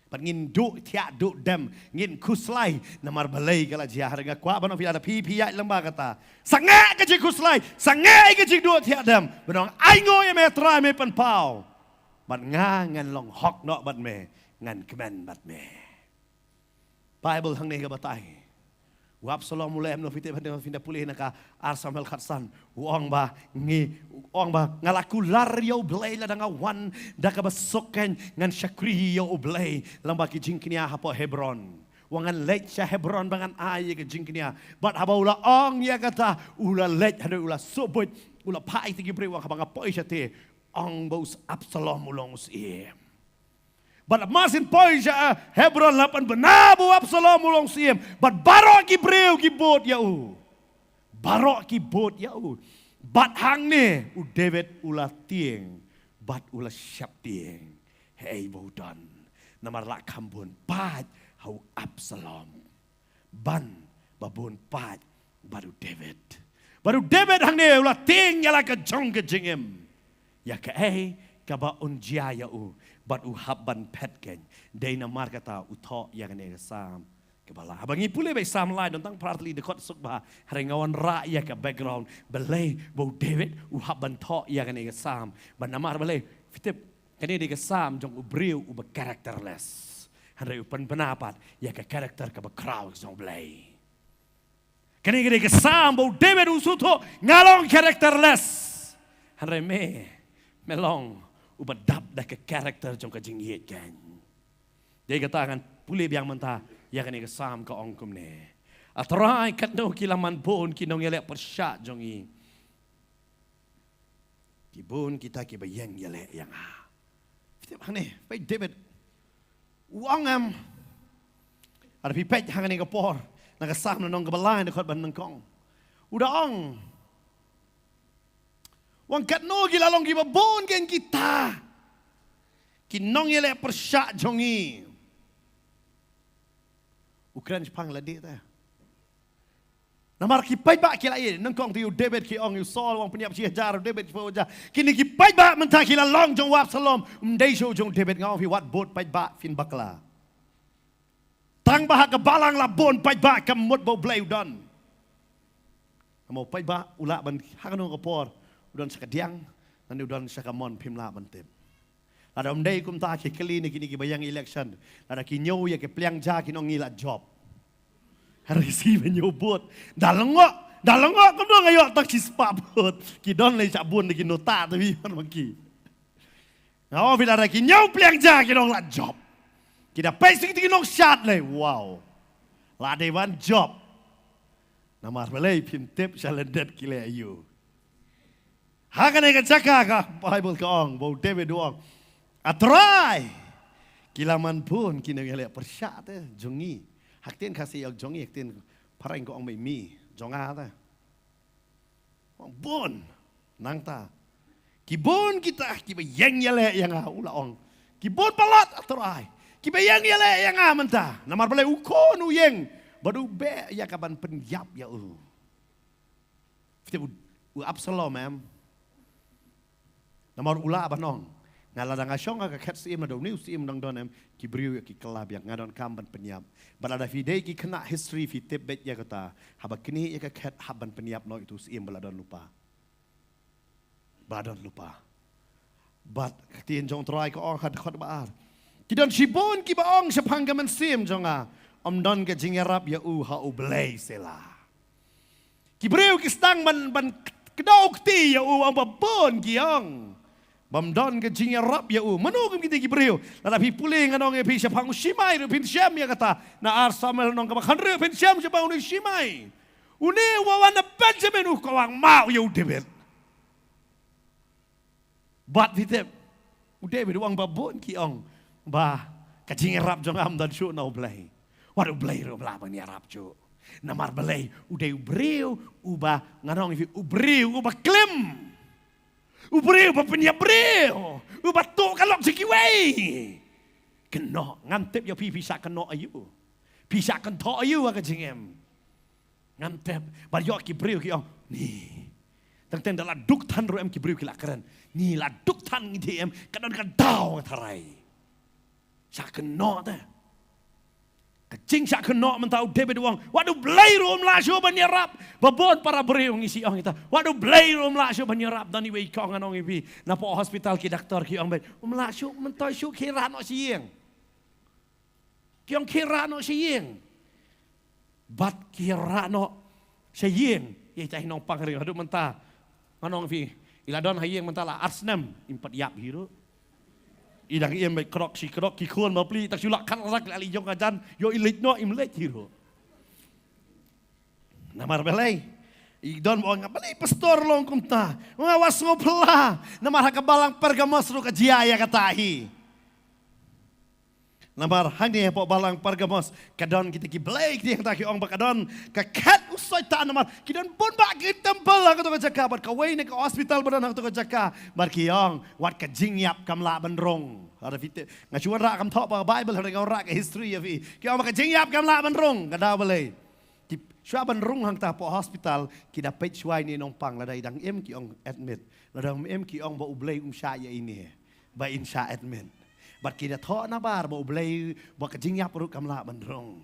Bad ngin duh thiah duh dem, ngin khuslai namar balei ka la jia. Hynrei nga kwah ban ong phi, lada phi phi ïaid lyngba kata, sangeh ka jingkhuslai, sangeh ka jingduh thiah dem, ban ong, "Ainguh ïa me Trai, me pynpaw, bad nga ngan long hok noh bad me, ngan kmen bad me." Baibl hangne ka batai. U Absalom u leh kumno, phi tip, hynrei phin da pule na ka Ar Samuel khatsan, u ong ba ngi, u ong ba, "Nga la kular ïa U Blei lada nga wan da kaba suk kein, ngan shakri ïa U Blei lyngba ki jingkñia hapoh Hebron. Wa ngan leit sha Hebron ba ngan ai ïa ka jingkñia." Bad haba u la ong ïa kata, u la leit, hynrei u la sngewbha, u la phah ïa ki briew, u ong, "Haba nga poi shatei, ong ba u Absalom u long u syiem." Bad mar syn poi sha, eh, Hebron, la pynbna ba u Absalom u long syiem. Bad baroh ki briew ki bud ïa u. Baroh ki bud ïa u. Bad hangne u David u la tieng bad u la sheptieng. Hei, ba u don. Namar la kham bun paid ha u Absalom ban ba bun paid bad u David. Bad u David hangne u la tieng ïa la ka jong ka jingim. Ïa kaei kaba un jia ïa u bad u hap ban phet kein. Dei namar kata u thoh ïa kane ka Salm kaba lai. Haba ngi pule beit Salm lai, don tang phra tylli dkhot suk bha. Hynrei nga wanrah ïa ka background balei ba u David u hap ban thoh ïa kane ka Salm. Bad namar balei, phi tip, kane dei ka Salm jong u briew uba characterless. Hynrei u pynbna pat ïa ka character kaba khraw jong U Blei. Kane ka dei ka Salm ba u David u sngewthuh, "Nga long characterless." Hynrei me, me long uba dap da ka character jong ka jingïeit kein. Dei kata ngan pule biang mynta ïa kane ka Salm, ka ong kumne: "A Trai, katno ki la man bun ki nongïaleh pyrshah jong ngi. Ki bun kita kiba ïeng ïaleh ïa nga." Phi tip hangne, peit David. U ong em. Lada phi peit hangne ka por, na ka Salm lynnong kaba lai, dkhot ba nyngkong, u da ong, u ong, "Katno ki la long kiba bun kein kita ki nongïaleh pyrshah jong ngi." U kren shaphang lade te. Namar ki paidbah ki la ïa, nyngkong te ïa u David ki ong, ïa u Saul u ong pynïap shi hajar, u David shiphew hajar. Kine ki paidbah mynta ki la long jong u Absalom, ym dei shuh jong u David. Nga ong phi, wat bud paidbah phin bakla. Tang ba ha ka balang la bun paidbah, ka mut ba U Blei u don. Namar u paidbah u lah ban ha kano ka por u don sha kadiang, lane u don sha kamon, phim lah ban tip. Lada ym dei kumta ki kylli na kine kiba ïeng election. Lada ki ñiew ïa ki pliang ja kin ong ngi la jop. Hynrei shi ba ñiew vote. Da lyngngoh, da lyngngoh kumno nga ïoh tang shispah vote. Ki don lei sha bun da ki nota te, phi wan ma ki. Nga ong phi, lada ki ñiew pliang ja kin ong la jop. Ki da peit sha ki nongshad lei, wow. La dei ban jop. Namar balei, phim tip sha lyndet ki leh aïu. Ha kane ka jaka ka Baibl ka ong, ba u David u ong, "A Trai, ki la man bun ki nongïaleh pyrshah te jong ngi." Ha ktien Khasi ong jong ngi, ha ktien phareng ka ong mei mi, jong nga te. Ong bun, nangta. Ki bun kita kiba ïeng ïaleh ïa nga, u la ong. Ki bun palat, A Trai, kiba ïeng ïaleh ïa nga mynta. Namar balei, u khun u ïeng bad u beh ïa ka ban pynïap ïa u. Phi tip u, u Absalom em. Namar u lah ban ong, nga lada nga shong ha ka khet syiem, lada une u syiem dang don em, ki briew ïa ki kylla biang, nga donkam ban pynïap. Bad lada phi dei ki khynnah history phi tip beit ïa kata, haba knieh ïa ka khet hap ban pynïap noh ïa utu u syiem ba la don lypa. Ba la don lypa. Bad ka ktien jong U Trai ka ong ha dkhot ba ar, ki don shibun kiba ong shaphang ka mynsiem jong nga, ym don ka jingïarap ïa u ha U Blei. Selah. Ki briew ki sdang ban, ban kdew kti ïa u, ong ba bun ki ong bym don ka jingïarap ïa u. Mano kum kiti ki briew? Lada phi pule, ngan ong ïa phi, shaphang u Shimei ruh phin shem ïa kata. Na Ar Samuel lynnong kaba khathynriew phin shem shaphang une u Shimei. Une u wan na Benjamin, u kawang maw ïa u David. Bad phi tip, u David u ong ba bun ki ong ba ka jingïarap jong nga ym don shuh na U Blei. Wat U Blei ruh ym lah ban ïarap shuh. Namar balei? U dei u briew uba, ngan ong ïa phi, u briew uba klim. U briew uba pynïap briew, uba tuh ka lok jong kiwei. Kynnoh, ngam tip ïa phi, phi shah kynnoh aïu? Phi shah kynthoh aïu ha ka jingim? Ngam tip. Bad ïoh ki briew ki ong, ni. Teng teng da la duk than ruh em ki briew ki la kren. Ni la duk than ngi dei em, ka don ka daw nga tharai. Shah kynnoh te. Ka jingshah kynnoh mynta u David u ong, wat U Blei ruh um lah shuh ban ïarap. Ba bun para briew ngi shu ong ïa kata, wat U Blei ruh um lah shuh ban ïarap. Don iwei i kong ngan ong ïa phi, na poh hospital ki doktor ki ong beit, um lah shuh, mynta shuh khie rah noh sha ïing. Ki ong khie rah noh sha ïing. Bad khie rah noh sha ïing. Ïa ita i nongpang ring haduh mynta. Ngan ong ïa phi, i la don ha ïing mynta la ar snem, im pat ïap hi ruh. I dang im beit, krok shi krok, ki khun bapli, tang shu lah khat rak la leit jong ka jan, ïoh i leit noh, im leit hi ruh. Namar balei? I don ba ong, balei pastor long kumta? Nga wat sngewphylla. Namar ha ka balang Pergamos ruh ka jia ïa kata hi. Namar hangne hapoh balang Pergamos ka don kita ki blei, kita hangta ki ong ba ka don ka khet u Soitan, namar ki don bun bah ki templ ha kato ka jaka bad kawei na ka hospital ba don ha kato ka jaka. Bad ki ong, wat ka jingïap kam lah ban rung. Lada phi tip, nga shu wanrah, kam thoh ba ka Baibl, hynrei nga wanrah ka history ïa phi. Ki ong ba ka jingïap kam lah ban rung, ka daw balei? Ki shuwa ban rung hangta hapoh hospital, ki da peit shuwa ïa ine i nongpang, lada i dang im ki ong admit, lada um im ki ong ba U Blei um shah ïa ine ba in shah admit. Bad ki da thoh nabar ba U Blei, ba ka jingïap ruh kam lah ban rung.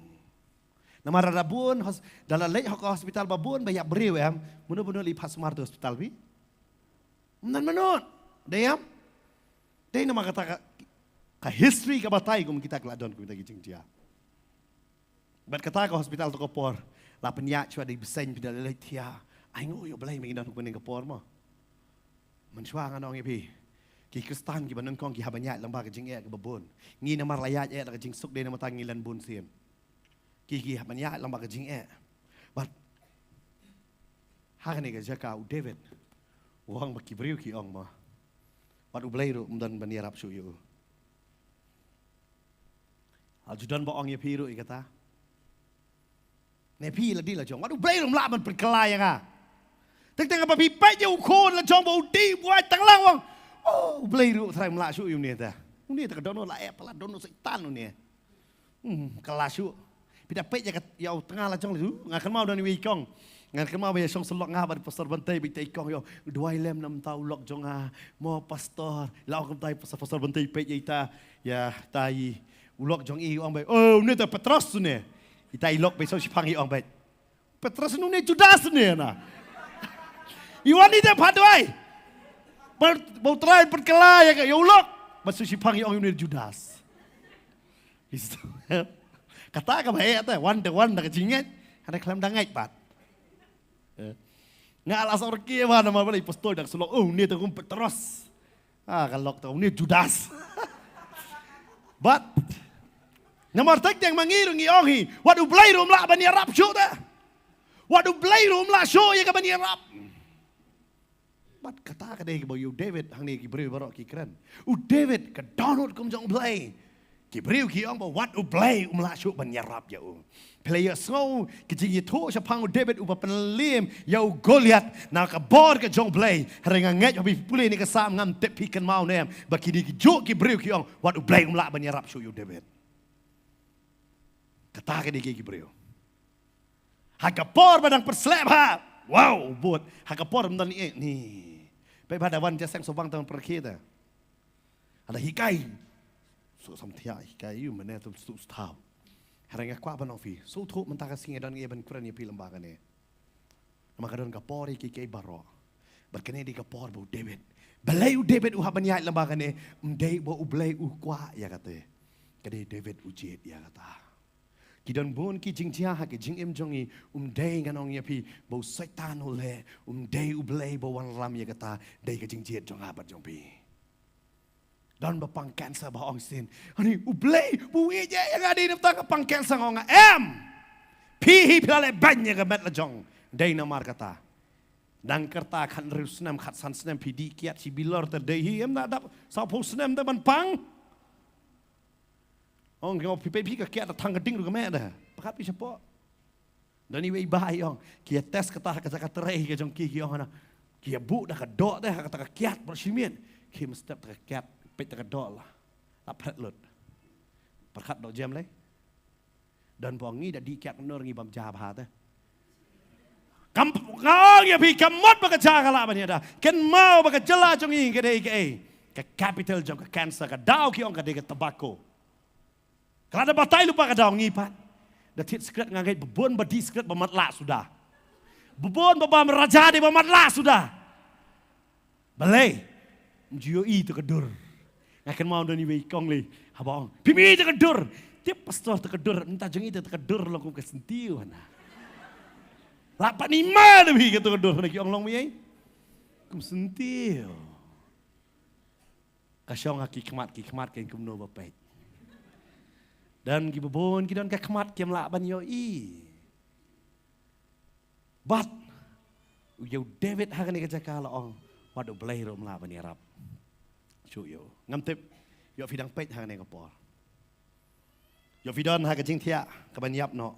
Namar lada bun hos-, da la leit ha ka hospital ba bun ba ïap briew em, mano mano leit phah sumar to hospital phi? Ym don mano. Dei em? Dei namar kata ka, ka history ka batai kum kita ki la don kum kita ki jingjia. Bad kata ka hospital to ka por la pynïaid shuwa da i bseiñ, phi da leit thiah. Ai nguh ïa U Blei ba ngi don ha kane ka por mo. Mynshuwa ngan ong ïa phi, ki Khristan kiba nyngkong ki hap ban ïaid lyngba ka jingeh kaba bun. Ngi namar la ïaid eh da ka jingsuk, dei namar kata ngi len bun sien. Ki, ki hap ban ïaid lyngba ka jingeh. Bad ha kane ka jaka u David u ong ba ki briew ki ong mo, wat U Blei ruh um don ban ïarap shuh ïa u. Haba ju don ba ong ïa phi ruh ïa kata, ne phi la dih la jong, wat U Blei ruh um lah ban pynkylla ïa nga. Teng teng haba phi peit ïa u khun la jong ba u dih buaid tang lang, u ong, oh, U Blei ruh trai um lah shuh ïa une te. Une te ka dohnud la eh, la dohnud Soitan une. Hmm, kylla shuh. Phi da peit ïa ka, ïa u tnga la jong la, uh, nga kynmaw don iwei i kong. Nga kynmaw ba ïa shong sylok nga bad Pastor Bantei, bad ita i kong ïa u, duwai lem na mynta u lok jong nga mo Pastor. La ong kumta ïa Pastor, Pastor Bantei, peit ïa ita, ïa ita i u lok jong i, u ong beit, oh, une te Petros une. Ita i lok beit, shong shiphang i ong beit, Petros une, Judas une na. I wan i te pat duwai. Ba, ba u trai pynkylla ïa ka, ïa u lok. Bad shong shiphang i ong une Judas. Kata kaba eh te, wan te wan da ka jingngeit, hynrei khlem da ngeit pat. Eh. Nga la sor ki ba namar balei Pastor da ka sylok, oh, une te kum Petros. Ah, ka lok te, une Judas. Bad namar teng teng ma ngi ruh ngi ong hi, wat U Blei ruh um lah ban ïarap shuh te. Wat U Blei ruh um lah shuh ïa ka ban ïarap. Bad kata ka dei kaba ïa u David hangne ki briew baroh ki kren. U David ka dohnud kum jong U Blei. Ki briew ki ong ba wat U Blei um lah shuh ban ïarap ïa u. Phi la ïohsngew ka jingïathuh shaphang u David uba pynliem ïa u Goliath na ka bor ka jong U Blei. Hynrei nga ngeit haba phi pule ïa kane ka Salm, ngam tip phi kynmaw ne em, ba kine ki juh ki briew ki ong wat U Blei um lah ban ïarap shuh ïa u David. Kata ka dei ki briew. Ha ka por ba dang pyrsleh bha, wow, bud. Ha ka por ba dang ïeh ni. Peit ba da wan jingïaseng sngewbang tang pyrkhie te. Haba hikai, sngewsih thiah hikai ïa u mynne, tu sngewthuh. Hynrei nga kwah ban ong ïa phi, sngewthuh mynta ka sngi don ngi ban kren ïa phi lyngba kane. Namar ka don ka por ïa kiei kiei baroh. Bad kane dei ka por ba u David, balei u David u hap ban ïaid lyngba kane? Ym dei ba U Blei u kwah ïa kata. Ka dei David u jied ïa kata. Ki don bun ki jingjia ha ka jingim jong ngi, ym dei, ngan ong ïa phi, ba u Soitan u leh, ym dei U Blei ba u wanlam ïa kata, dei ka jingjied jong nga bad jong phi. Don ba pang cancer ba ong shisien, ani U Blei ba u ïeit ïa nga, dei namar ka pang cancer, nga ong em. Phi hi phi la leh beiñ ïa ka met la jong, dei namar kata. Dang kata khathynriew snem, khatsan snem phi dih kiad shi bilor te dei hi em, na dap sawphew snem te ban pang. Ong, ong phi, phi ka kiad da thang ka ding ruh ka meh da. Pyrkhat phi shapoh. Don iwei i bah i ong, ki ïa test kata ha ka jaka trei ka jong ki, ki ong hana, ki ïa buh da ka doh te ha kata ka kiad baroh shi miet. Ki mynstep ta ka kiad, peit ta ka doh la, la phret lut. Pyrkhat doh jem lei. Don ba ong ngi da dih kiad kynnoh ngi bam ja bha te. Ong ïa phi, ka mut ba ka jaka lah ban ïada. Kynmaw ba ka jylla jong ngi ka dei kaei? Ka capital jong ka cancer, ka daw ki ong ka dei ka tobacco. Ka la da batai lypa ka daw ngi pat. Da thied sikret nga ngeit ba bun ba dih sikret ba matlah suda. Ba bun ba bam raja dei ba matlah suda. Balei? Ym ju ïohi to ka dur. Nga kynmaw don iwei i kong lei haba ong, phim ïohi to ka dur? Tip pastor, to ka dur, mynta jong i to ka dur long kum ka syntiew hana. Lah pat ni ma da phi ka to ka dur hana, ki ong long mei? Kum syntiew. Ka shong ha ki khmat, ki khmat kein kumno ba peit. Don kiba bun ki don ka khmat kim lah ban ïohi. Bad ïa u David ha kane ka jaka la ong, wat U Blei ruh um lah ban ïarap. Shu ïoh. Ngam tip ïoh phi dang peit ha kane ka por. Ïoh phi don ha ka jingthiah kaban ïap noh.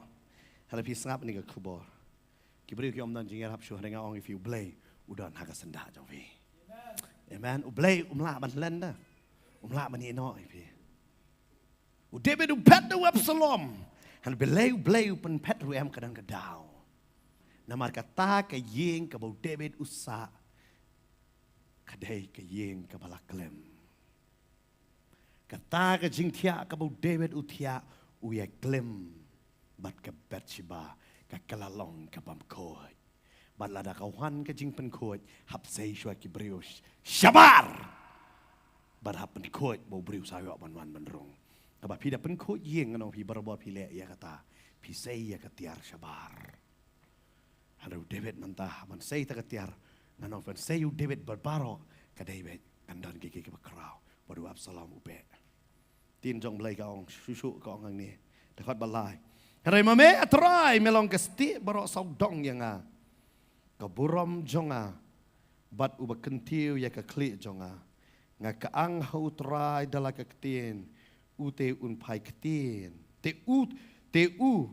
Hynrei phi sngap ïa kane ka khubor. Ki briew ki ym don jingïarap shuh, hynrei nga ong ïa phi, U Blei u don ha ka syndah jong phi. Amen. U Blei um lah ban len da. Um lah ban ïehnoh ïa phi. U David u phet da u Absalom. Hynrei balei U Blei u pynphet ruh em? Ka don ka daw. Namar kata ka ïing kaba u David u sah ka dei ka ïing kaba la klim. Kata ka jingthiah kaba u David u thiah, u ïaklim bad ka Bathsheba, ka kylla long ka bym khuid. Bad lada ka wan ka jingpynkhuid, hap sei shuwa ki briew sh-, shabar. Bad hap pynkhuid ba u briew sa ïoh ban wan ban rung. Haba phi da pynkhuid ïing, ngan ong phi barabor phi leh ïa kata, phi sei ïa ka tiar shabar. Hynrei u David mynta, ban sei ta ka tiar, ngan ong, ban sei u David bad baroh, ka dei beit kan don kiei kiei kiba khraw bad u Absalom u beh. Ktien jong U Blei ka ong shuh shuh, ka ong hangne, dkhot ba lai: Hynrei ma me, A Trai, me long ka stieh baroh sawdong ïa nga, ka burom jong nga bad uba kyntiew ïa ka khlieh jong nga. Nga kyang ha U Trai da la ka ktien, u te un phai ktien. Te u, te u,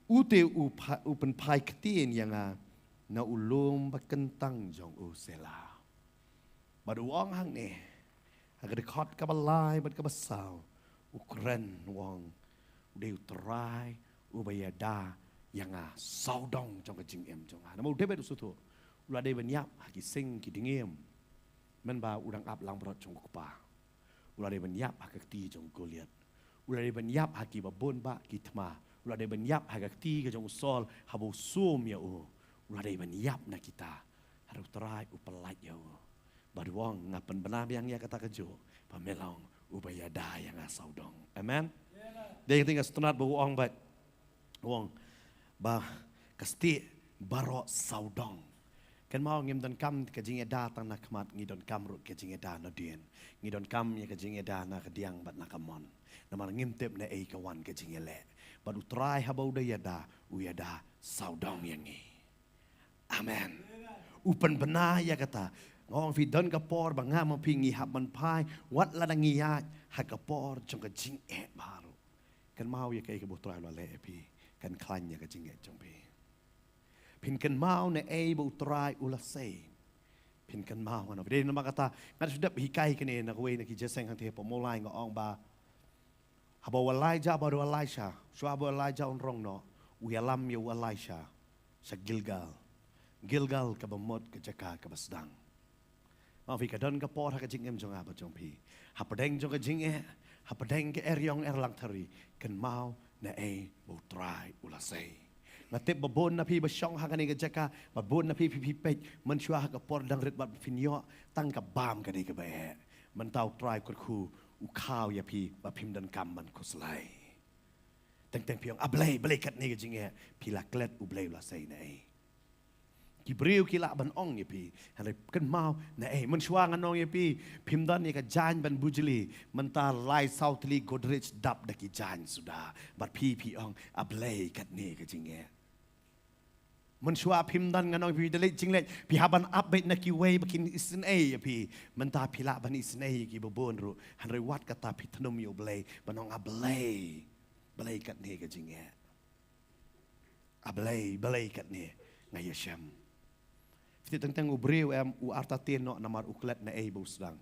u te u pha-, u pynphai ktien ïa nga na u lum ba kyntang jong u. Selah. Bad u ong hangne, ha ka dkhot kaba lai bad kaba saw, u kren u ong, u dei U Trai uba ïada ïa nga sawdong jong ka jingim jong nga. Namar u David u sngewthuh, u la dei ban ïap ha ki sing ki dngiem, mynba u dang ap langbrot jong u kpa. U la dei ban ïap ha ka kti jong u Goliath. U la dei ban ïap ha kiba bun bah ki thma. U la dei ban ïap ha ka kti ka jong u Saul haba u sum ïa u. U la dei ban ïap na kita. Hynrei U Trai u pyllait ïa u. Bad u ong, nga pynbna biang ïa kata kajuh ba me long uba ïada ïa nga sawdong. Amen. Dei ka ting ka sngewtynnat ba u ong bad u ong ba ka stieh baroh sawdong. Kynmaw, ngim donkam ka jingïada tang na khmat, ngi donkam ruh ka jingïada nadien. Ngi donkam ïa ka jingïada na ka diang bad na ka mon. Namar ngim tip naei ka wan ka jingïaleh. Bad U Trai haba u da ïada, u ïada sawdong ïa ngi. Amen. U pynbna ïa kata. Nga ong phi, don ka por ba nga ma phi ngi hap ban phai, wat lada ngi ïaid ha ka por jong ka jingeh baroh. Kynmaw ïa kaei kaba U Trai u la leh ïa phi, kan khlaiñ ïa ka jingeh jong phi. Phin kynmaw naei ba U Trai u la sei. Phin kynmaw, ngan ong phi, dei namar kata, nga shu dep hikai kane na kawei na ki jingïaseng hangtei hapoh Mawlai, nga ong ba haba u Elijah bad u Elisha, shuwa ba u Elijah un rong noh, u ïalam ïa u Elisha sha Gilgal. Gilgal kaba mut ka jaka kaba sdang. Ma phi, ka don ka por ha ka jingim jong nga bad jong phi, hapdeng jong ka jingeh, hapdeng ka eriong erlang thari, kynmaw naei ba U Trai u la sei. Nga tip ba bun na phi ba shong ha kane ka jaka, ba bun na phi phi phi peit, mynshuwa ha ka por dang rit bad phin ïoh tang ka bam ka dei kaba eh. Mynta U Trai u kyrkhu, u khaw ïa phi ba phim donkam ban khuslai. Teng teng phi ong, A Blei, balei katne ka jingeh? Phi la klet U Blei u la sei naei? Ki briew ki lah ban ong ïa phi, hynrei kynmaw naei, mynshuwa ngan ong ïa phi, phim don ïa ka jaiñ ban bujli, mynta lai saw tylli Godrej dap da ki jaiñ suda. Bad phi, phi ong, A Blei, katne ka jingeh. Mynshuwa phim don, ngan ong ïa phi, da leit jingleit, phi hap ban ap beit na kiwei ba kin isynei ïa phi. Mynta phi lah ban isynei ïa kiba bun ruh, hynrei wat kata phi thnum ïa U Blei ban ong, A Blei, balei katne ka jingeh? A Blei, balei katne? Nga ïashem. Phi tip, teng teng u briew em, u artatien noh namar u klet naei ba u sdang.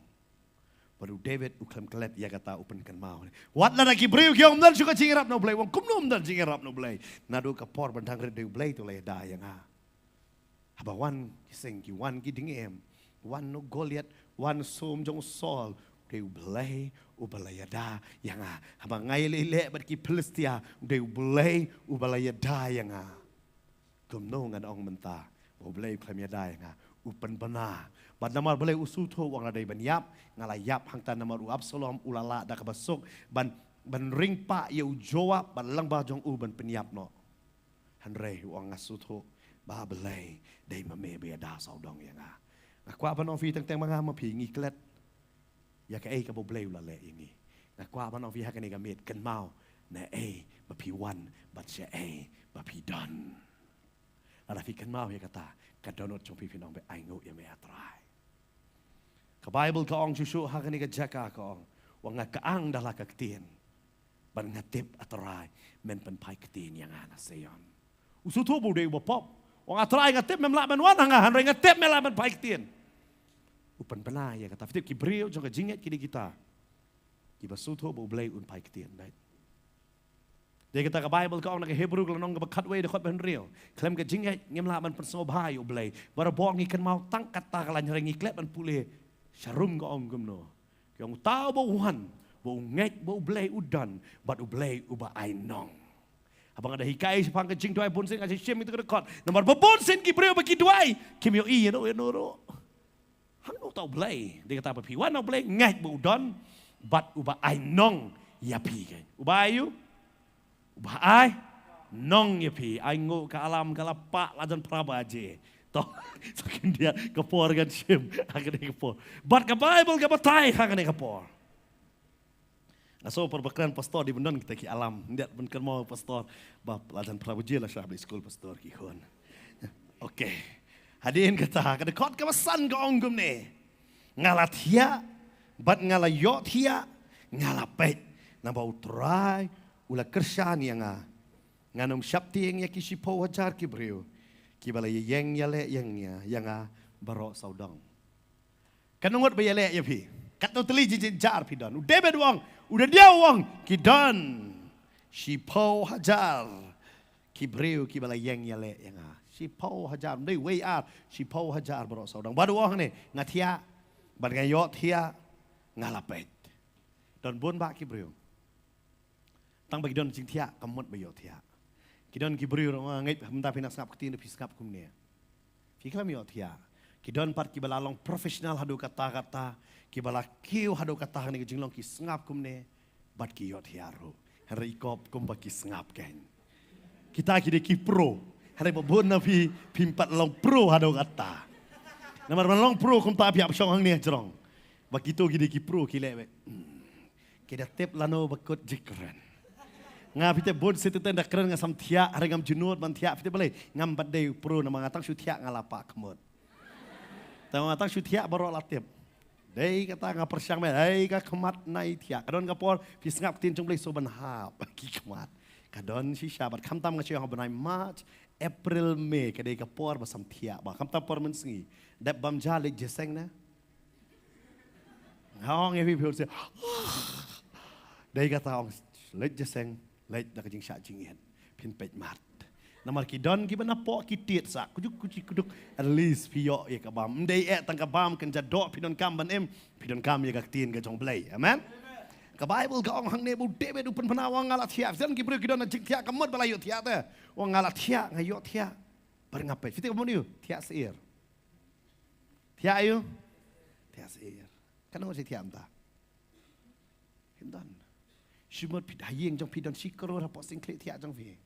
Bad u David u khlem klet ïa kata, u pynkynmaw. Wat lada ki briew ki ong ym don shuh ka jingïarap na U Blei, u ong kumno ym don jingïarap na U Blei? Naduh ka por ba dang rit dei U Blei uto u la ïada ïa nga. Haba wan ki seng, ki wan ki dingim, wan u Goliath, wan sum jong u Saul, u dei u Blei uba la ïada ïa nga. Haba nga ïaleh leh bad ki Philistia, u dei u Blei uba la ïada ïa nga. Kumno ngan ong mynta ba u Blei u khlem ïada ïa nga? U pynbna. Bad namar balei? U sngewthuh u ong, lada dei ban ïap, nga la ïap hangta, namar u Absalom u la lah da kaba suk ban, ban ring pah ïa u Joab bad lyngba jong u ban pynïap noh. Hynrei u ong, nga sngewthuh ba Blei dei ma me ba ïada sawdong ïa nga. Nga kwah ban ong phi, teng teng ma nga ma phi, ngi klet ïa kaei kaba u Blei u la leh ïa ngi. Nga kwah ban ong phi ha kane ka miet, kynmaw na ei ba phi wan bad shaei ba phi don. Lada phi kynmaw ïa kata, ka dohnud jong phi, phin ong ba, ainguh ïa me, A Trai. Ka Baibl ka ong shuh shuh ha kane ka jaka, ka ong, u ong, nga kyang da la ka ktien, bad nga tip, A Trai, men pynphai ktien ïa nga na Sion. U sngewthuh ba u dei uba pop. U ong, A Trai, nga tip mem lah ban wan ha nga, hynrei nga tip me lah ban phai ktien. U pynbna ïa kata. Phi tip, ki briew jong ka jingngeit ki dei kita kiba sngewthuh ba u Blei un phai ktien, right? Dei kata ka Baibl ka ong na ka Hebru ka lynnong kaba khatwei, dkhot ba hynriew, khlem ka jingngeit ngim lah ban pynsngewbha ïa u Blei. Barabor ngi kynmaw tang kata ka lain, hynrei ngi klet ban pule sharum ka ong kumno. Ka ong, uta uba wan, ba u ngeit ba u Blei u don, bad u Blei uba ai nong. Haba nga da hikai shaphang ka jingduwai, bunsien nga shim ïa kata ka dkhot. Namar ba bunsien ki briew ba ki duwai, kim ïohi ïano ïano ruh. Hangno uta u Blei? Dei kata, ba phi wan ha u Blei, ngeit ba u don, bad uba ai nong ïa phi, kan? Uba ai u, uba ai nong ïa phi. Ainguh, ka alarm ka la pah la jan phra baje. To, sa khyndiat ka por ngan shim ha kane ka por. Bad ka Baibl ka batai ha kane ka por. Nga sngew por ba kren pastor dei ban don kita ki alarm. Hynrei ban kynmaw pastor ba la jan phra baje la shah beit skul pastor ki khun. Okay. Hadien kata, ka dkhot kaba san ka ong kumne: Nga la thiah, bad nga la ïohthiah, nga la peit. Naba U Trai u la kyrshan ïa nga. Ngan ym sheptieng ïa ki shiphew hajar ki briew kiba la ïeng ïaleh ïa nga, ïa nga baroh sawdong. Katno ngut ba ïaleh ïa phi? Katno tylli jingjar phi don? U David u ong, u Daniel u ong, ki don shiphew hajar ki briew kiba la ïeng ïaleh ïa nga. Shiphew hajar, ym dei wei ar, shiphew hajar baroh sawdong. Bad u ong hangne, nga thiah, bad nga ïohthiah, nga la peit. Don bun bah ki briew. Tang ba ki don jingthiah, ka mut ba ïohthiah. Ki don ki briew ruh, nga ngeit mynta phi nang sngap ktien, phi sngap kumne. Phi khlem ïohthiah. Ki don pat kiba la long professional haduh katta katta, kiba la kiew haduh katta ha kane ka jinglong, ki sngap kumne, bad ki ïohthiah ruh. Hynrei i kop kumba ki sngap, kan. Kita ki dei ki pro. Hynrei ba bun na phi, phim pat long pro haduh katta. Namar ban long pro kumta phi hap shong hangne hajrong. Ba kito ki dei ki pro, ki leh beit. Hmm. Ki da tip lano ba kut jingkren. Nga, phi tip, bun sien te teng da kren nga sam thiah, hynrei ngam ju nud ban thiah. Phi tip balei? Ngam pat dei pro namar nga tang shu thiah nga la pah khmut. Tang nga tang shu thiah baroh la tip. Dei kata nga pyrshang beit, hei ka khmat nai thiah. Ka don ka por phi sngap ktien jong U Blei, shu ban hap ki khmat. Ka don shisha, bad khamtam nga shu ïohi ha u bnai March, April, May, ka dei ka por ba sam thiah bha. Khamtam por mynsngi. Dep bam ja, leit jingïaseng na. Nga ong ïa phi, phi ong seh. Dei kata, ong, leit jingïaseng, leit da ka jingshah jingit. Phin peit mat. Namar ki don kiba napoh ki tied sah, kujuk kujuk kujuk. At least phi ïoh ïa ka bam. Ym dei eh tang ka bam, kynja doh phi donkam ban im, phi donkam ïa ka ktien ka jong U Blei. Amen. Ka Baibl ka ong hangne ba u David u pynbna, u ong, nga la thiah. Phi don ki briew ki don na jingthiah, ka mut ba la ïohthiah te. U ong, nga la thiah, nga ïohthiah, bad nga peit. Phi tip ka mut aïu? Thiah syiar. Thiah aïu? Thiah syiar. Katno ngut shi thiah mynta? Phim don. Shi mut phi, ha ïing jong phi don shi klur hapoh sing khlieh thiah jong phi.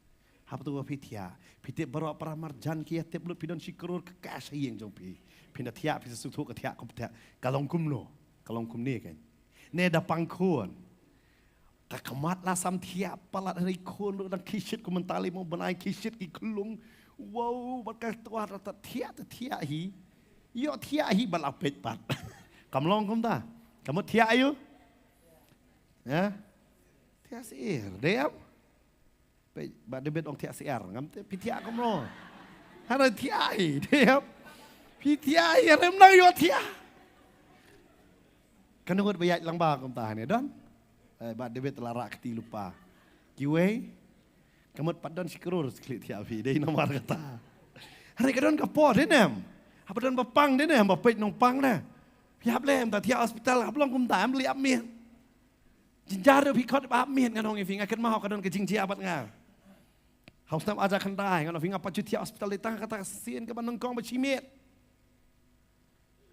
Haba tu phi thiah, phi tip baroh para marjan ki ïa tip lut phi don shi klur ka cash ha ïing jong phi. Phin da thiah, phi sa sngewthuh ka thiah, ka thiah. Ka long kumno? Ka long kumne, kan? Ne da pang khun. Ka khmat la sam thiah palat, hynrei khun ruh dang khie shit, kumne tali mo bnai khie shit ki khlung. Wow, bad ka tuar ta thiah, ta thiah hi. Ïohthiah hi bad la peit pat. Kam long kumta? Ka mut thiah aïu? Ha? Thiah syiar, dei em? Peit, Bah David ong thiah syiar, ngam tip phi thiah kumno. Hynrei thiah hi, dei em? Phi thiah hi, hynrei ym nang ïohthiah. Katno ngut ba ïaid lang bha kumta hangne, don? Eh, Bah David la rah kti lypa. Kiwei, ka mut pat don shi klur shi khlieh thiah phi, dei namar kata. Hynrei ka don ka por, dei ne em? Haba don ba pang, dei ne em, ba peit nongpang ne. Phi hap leh em, da thiah hospital, hap long kumta em, leh ap miet. Jynjar ruh phi khot ba ap miet, ngan ong ïa phi, nga kynmaw ka don ka jingjia bad nga. Ha u snem ar hajar khyndai, ngan ong ïa phi, nga pat ju thiah hospital, dei tang kata ka sien kaba nyngkong ba shi miet.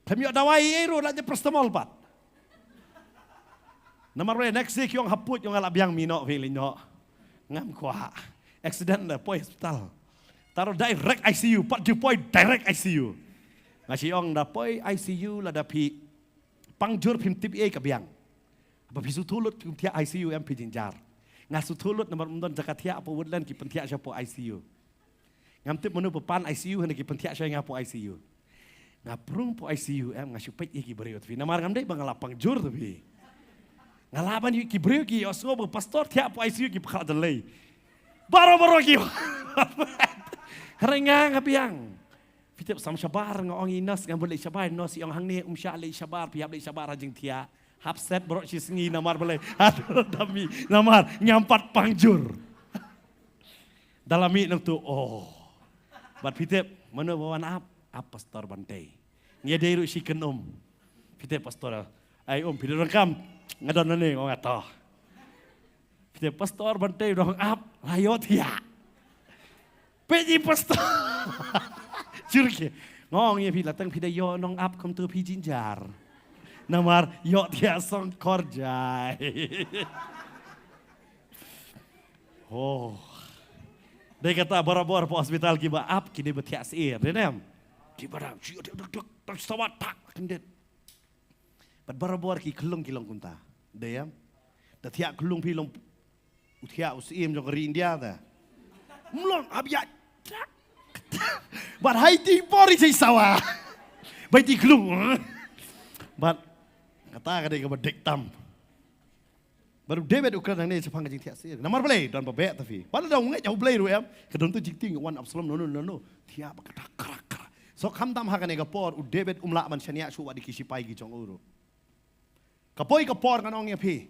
Khlem ïoh dawai ei ei ruh, la ïa paracetamol pat. Namar ba next day ki ong hapoh, ong nga la biang mih noh, phi leh noh. Ngam kwah. Accident la poi hospital. Te ruh direct I C U, pat ju poi direct I C U. Nga shu ong da poi I C U lada phi pang jur phim tip ei ka biang. Haba phi sngewthuh lut phim thiah I C U em phi jynjar. Nga sngewthuh lut namar ym don jaka thiah hapoh Woodland ki pynthiah sha hapoh I C U. Ngam tip mano ba pan I C U hynrei ki pynthiah sha nga hapoh I C U. Nga prung hapoh I C U em, nga shu peit ïa ki briew, te phi, namar ngam dei ba nga la pang jur, te phi. Nga lah ban ïoh ki briew ki ïohsngew ba pastor thiah hapoh I C U, ki pyrkhat da lei. Baroh baroh ki. Hynrei nga, nga biang. Phi tip, sam shabar, nga ong ïa i nurse, ngam bun leh shabar, i nurse i ong hangne ym shah leh shabar, phi hap leh shabar ha jingthiah. Hap set baroh shi sngi, namar balei? Haduh da mih, namar ngam pat pang jur. Da la mih nangtu, oh. Bad phi tip mano ba wan ap? Ap Pastor Bantei. Ngi ïadei ruh shi kynum. Phi tip pastor, ai um, phi dei donkam? Nga don nangne, nga ong, nga to. Phi tip Pastor Bantei u dang ap, la ïohthiah. Peit i pastor. Jur ki. Nga ong ïa phi, la tang phi da ïoh nong ap kumtu phi jynjar. Namar ïohthiah song khor jai. Oh. Dei kata barabor hapoh hospital kiba ap ki dei ba thiah syiar, dei ne em? Kiba dang syiar, duk duk duk, tang sawa tak kyndit. Bad barabor ki khyllung ki long kumta. Dei em? Da thiah khyllung phi long u thiah u syiem jong ka ri India ta. Mlong hap ïa. Bad hai ti por i jai sawa. Bai ti khyllung. Bad kata ka dei kaba dik tam. Bad u David u kren hangne shaphang ka jingthiah syiar. Namar balei? Don ba beh ta phi. Bad lada u ngeit ha u Blei ruh em, ka don tu jingtieng, wan Absalom, no no no no. Thiah ba ka dak krak krak. So khamtam ha kane ka por u David um lah ban shaniah shuh wat ïa ki sipai ki jong u ruh. Ka poi ka por ngan ong ïa phi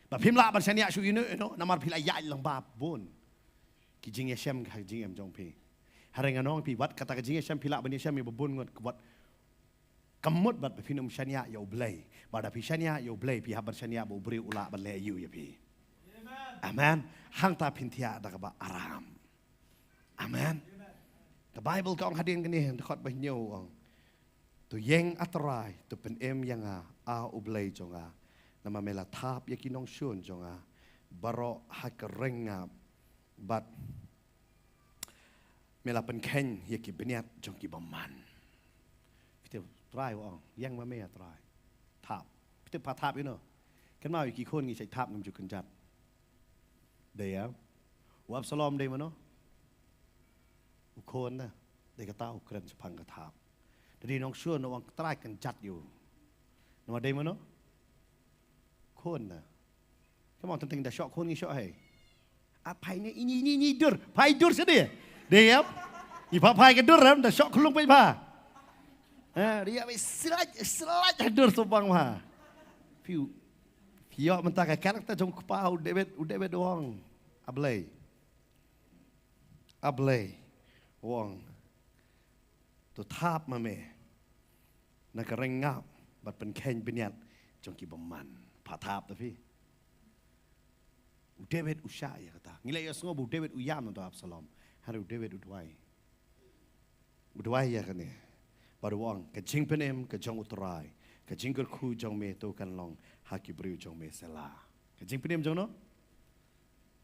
ba phim lah ban shaniah shuh ïa no ïa no, namar phi la ïaid lang ba bun ki jingïashem ha jingim jong phi. Hynrei ngan ong ïa phi, wat kata ka jingïashem phi lah ban ïashem ïa ba bun ngut, wat ka mut bad ba phin ym shaniah ïa u Blei. Bad da phi shaniah ïa u Blei phi hap ban shaniah ba u briew u lah ban leh aïu ïa phi. Amen. Hangta phin thiah da kaba aram. Amen. Ka Baibl ka ong hadien kane, dkhot ba hynñiew ong, to ïeng A Trai, to pynim ïa nga A U Blei jong nga. Namar me la thap ïa ki nongshun jong nga baroh ha ka reng ngap, bad me la pynkheiñ ïa ki bniat jong ki bymman. Phi tip Trai u ong, ïeng ma me A Trai. Thap. Phi tip pha thap ïa no? Kynmaw ïa ki khun ngi shait thap ngim ju kynjat. Dei ïa u Absalom dei mano? U khun na. Dei kata u kren shaphang ka thap. Dei nongshun u ong Trai kynjat ïa u. Namar dei mano? Khun na. Kynmaw teng teng da shoh khun ngi shoh hei. Ap phai ne ini ini ini dur. Phai dur sini. Dei ïa. I pha phai ka dur em da shoh khlung peit pha. Ha, dei ïa bai slide slide ha dur subang pha. Phi ïoh mynta ka karakter jong u kpa u David, u David u ong A Blei. A Blei u ong to thap ma me na ka reng ngap bad pynkheiñ bniat jong ki bymman. Pha thap ta phi. U David u shah ïa kata. Ngi la ïohsngew ba u David u ïam na u Absalom. Hynrei u David u duwai. U duwai ïa kane. Bad u ong ka jingpynim ka jong u Trai, ka jingkyrkhu jong me to kan long ha ki briew jong me. Selah. Ka jingpynim jong no?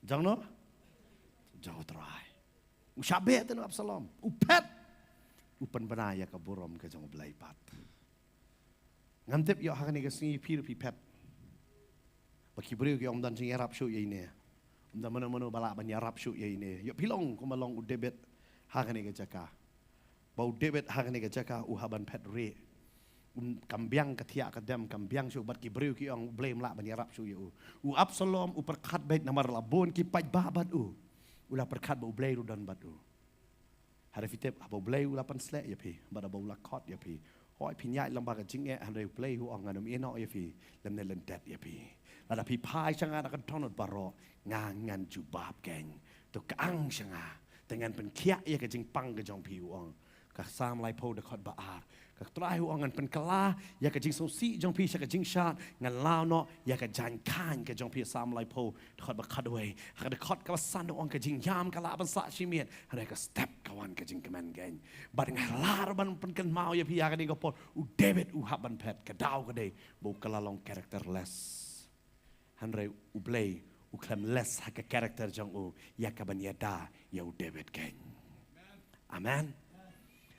Jong no? Jong u Trai. U shah beh te no Absalom. U phet. U pynbna ïa ka burom ka jong u Blei pat. Ngam tip ïoh ha kane ka sngi phi ruh phi phet. Ba ki briew ki ong ym don jingïarap shuh ïa ine. Ym don mano mano ba lah ban ïarap shuh ïa ine. Ïoh phi long kumba long u David ha kane ka jaka. Ba u David ha kane ka jaka u hap ban phet rieh. Um, kam biang ka thiah ka dem, kam biang shuh bad ki briew ki ong u Blei um lah ban ïarap shuh ïa u. U Absalom u pyrkhat beit namar la bun ki paidbah bad u. U la pyrkhat ba u Blei ruh don bad u. Hynrei phi tip haba u Blei u la pynsleh ïa phi bad haba u la khot ïa phi, hooid phin ïaid lang bad ka jingeh, hynrei u Blei u ong ngan ym ïehnoh ïa phi lymne lyndet ïa phi. Lada phi phai sha nga da ka dohnud baroh nga ngan jubab keiñ. To ka ang sha nga te ngan pynkhiah ïa ka jingpang ka jong phi, u ong. Ka Salm laiphew dkhot ba ar. Ka Trai u ong ngan pynkylla ïa ka jingsngewsih jong phi sha ka jingshad, ngan law noh ïa ka jaiñ khaiñ ka jong phi. Salm laiphew dkhot ba khatwei. Ha ka dkhot kaba san u ong ka jingïam ka lah ban sah shimet, hynrei ka step ka wan ka jingkmen keiñ. Bad nga lah ruh ban pynkynmaw ïa phi ha kane ka por, u David u hap ban phet, ka daw ka dei ba u kylla long characterless. Hynrei u Blei u khlem less ha ka character jong u ïa kaban ïada ïa u David keiñ. Amen.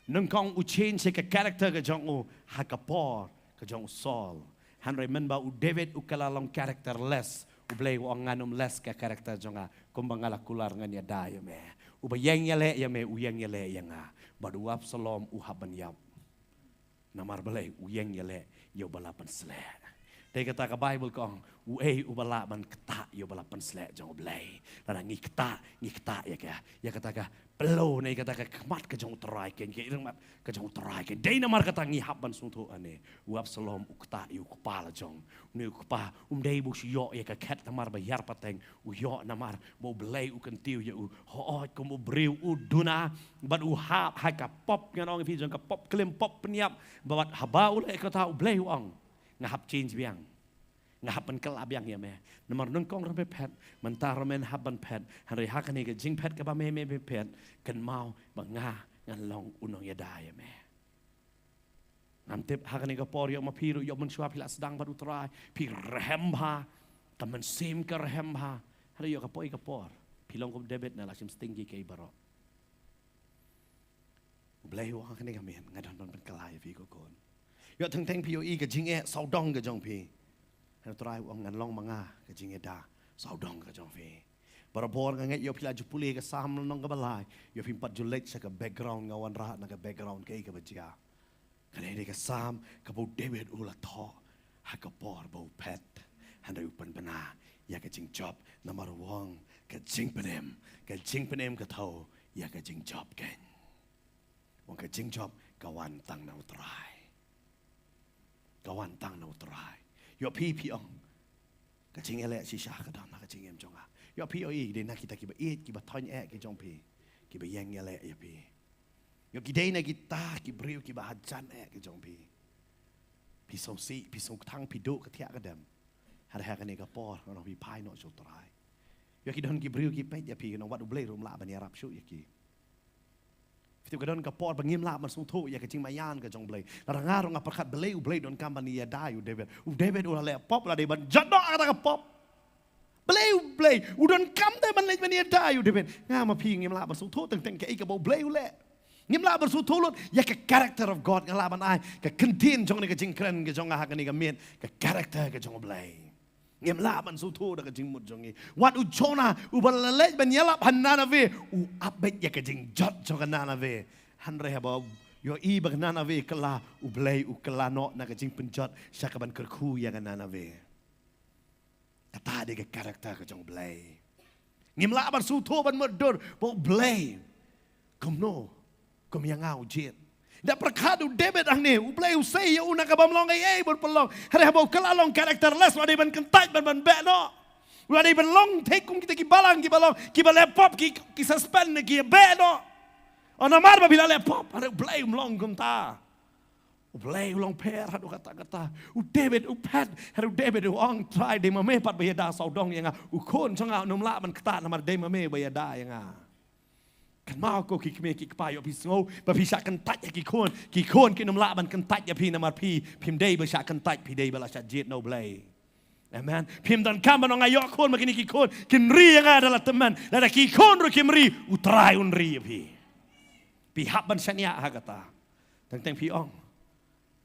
Nyngkong u change ïa ka character ka jong u ha ka por ka jong u Saul. Hynrei mynba u David u kylla long characterless, u Blei u ong ngan ym less ka character jong nga, kumba nga la kular ngan ïada ïa me. Uba ïeng ïaleh ïa me u ïeng ïaleh ïa nga. Bad u Absalom u hap ban ïap. Namar balei? U ïeng ïaleh ïa uba la pynsleh. Te kata ka Baibl ka ong, uei uba lah ban ktah ïa uba la pynsleh jong u Blei? Lada ngi ktah, ngi ktah ïa ka, ïa kata ka pyllew ne ïa kata ka khmat ka jong u Trai keiñ, ka iring mat ka jong u Trai keiñ. Dei namar kata ngi hap ban sngewthuh hangne. U Absalom u ktah ïa u kpa la jong. Une u kpa um dei ba u shu ïoh ïa ka khet namar ba hiar pateng, u ïoh namar ba u Blei u kyntiew ïa u. Hooid, kum u briew u duna bad u hap ha ka pop, ngan ong ïa phi, jong ka pop klim, pop pynïap. Bad haba u leh kata, u Blei u ong, nga hap change biang. Nga hap pynkylla biang ïa me. Namar nyngkong ruh me phet, mynta ruh men hap ban phet. Hynrei ha kane ka jingphet kaba me, me, me phet, kynmaw ba nga ngan long u nongïada ïa me. Ngam tip ha kane ka por ïoh ma phi ruh, ïoh mynshuwa phi la sdang bad u Trai, phi rhem bha, ka mynsiem ka rhem bha. Hynrei ïoh ka poi ka por phi long kum David, na la shim sting kiei kiei baroh. U Blei u ong ha kane ka miet, nga don ban pynkylla ïa phi ko khun. Ïoh teng teng phi ïohi ka jingeh sawdong ka jong phi. Hynrei u Trai u ong ngan long ma nga ka jingïada sawdong ka jong phi. Barabor nga ngeit ïoh phi la ju pule ka Salm lynnong kaba lai, ïoh phim pat ju leit sha ka background, nga wanrah na ka background kaei kaba jia. Kane dei ka Salm kaba u David u la thoh ha ka por ba u phet. Hynrei u pynbna ïa ka jingjop, namar u ong ka jingpynim, ka jingpynim ka thew ïa ka jingjop keiñ. U ong ka jingjop ka wan tang na u Trai. Ka wan tang na u Trai. Ïoh phi, phi ong, ka jingïaleh shisha ka don ha ka jingim jong nga. Ïoh phi ïohi dei na kita kiba ïeit, kiba thoiñ eh ki jong phi, kiba ïeng ïaleh ïa phi. Ïoh ki dei na kita ki briew kiba hajan eh ki jong phi. Phi sngewsih, phi sngewthuh, phi duh ka thiah ka dem. Hynrei ha kane ka por, ngan ong phi phai noh sha u Trai. Ïoh ki don ki briew ki peit ïa phi, ngan ong wat u Blei ruh um lah ban ïarap shuh ïa ki. Phi tip ka don ka por ba ngim lah ban sngewthuh ïa ka jingmaïan ka jong u Blei. Lada nga ruh nga pyrkhat balei u Blei u donkam ban ïada ïa u David. U David u la leh pop, u la dei ban jot noh kata ka pop. Balei u Blei u donkam te ban leit ban ïada ïa u David? Nga ma phi ngim lah ban sngewthuh teng teng kaei kaba u Blei u leh. Ngim lah ban sngewthuh lut ïa ka character of God. Nga lah ban ai ka kyntien jong kane ka jingkren ka jong nga ha kane ka miet, ka character ka jong u Blei. Ngim lah ban sngewthuh da ka jingmut jong ngi. Wat u Jonah uba la leit ban ïalap ha Nineveh, u ap beit ïa ka jingjot jong ka Nineveh. Hynrei haba u ïohi ba ka Nineveh ka la, u Blei u kylla noh na ka jingpynjot sha kaban kyrkhu ïa ka Nineveh. Kata dei ka character ka jong u Blei. Ngim lah ban sngewthuh ban mutdur ba u Blei kumno, kum ïa nga u jied. Da pyrkhat u David hangne, u Blei u sei ïa u na ka bym long ei ei bun pynlong. Hynrei haba u kylla long characterless, u la dei ban kyntait ban, ban beh noh. U la dei ban long thik kum kita ki balang kiba long, kiba leh pop ki, ki suspend ne ki beh noh. Oh, namar ba phi la leh pop, hynrei u Blei um long kumta. U Blei u long pher haduh katta katta. U David u phet, hynrei u David u ong, Trai, dei ma me pat ba ïada sawdong ïa nga. U khun jong nga un ym lah ban ktah namar dei ma me ba ïada ïa nga. Kynmaw ko ki kmie ki kpa, ïoh phi sngew ba phi shah kyntait ïa ki khun. Ki khun kin ym lah ban kyntait ïa phi namar phi, phim dei ba shah kyntait, phi dei ba la shah jied na u Blei. Amen. Phim donkam ban ong nga ïoh khun ma kine ki khun, kin ri ïa nga da la tymmen. Lada ki khun ruh kim ri, u Trai un ri ïa phi. Phi hap ban shaniah ha kata. Teng teng phi ong,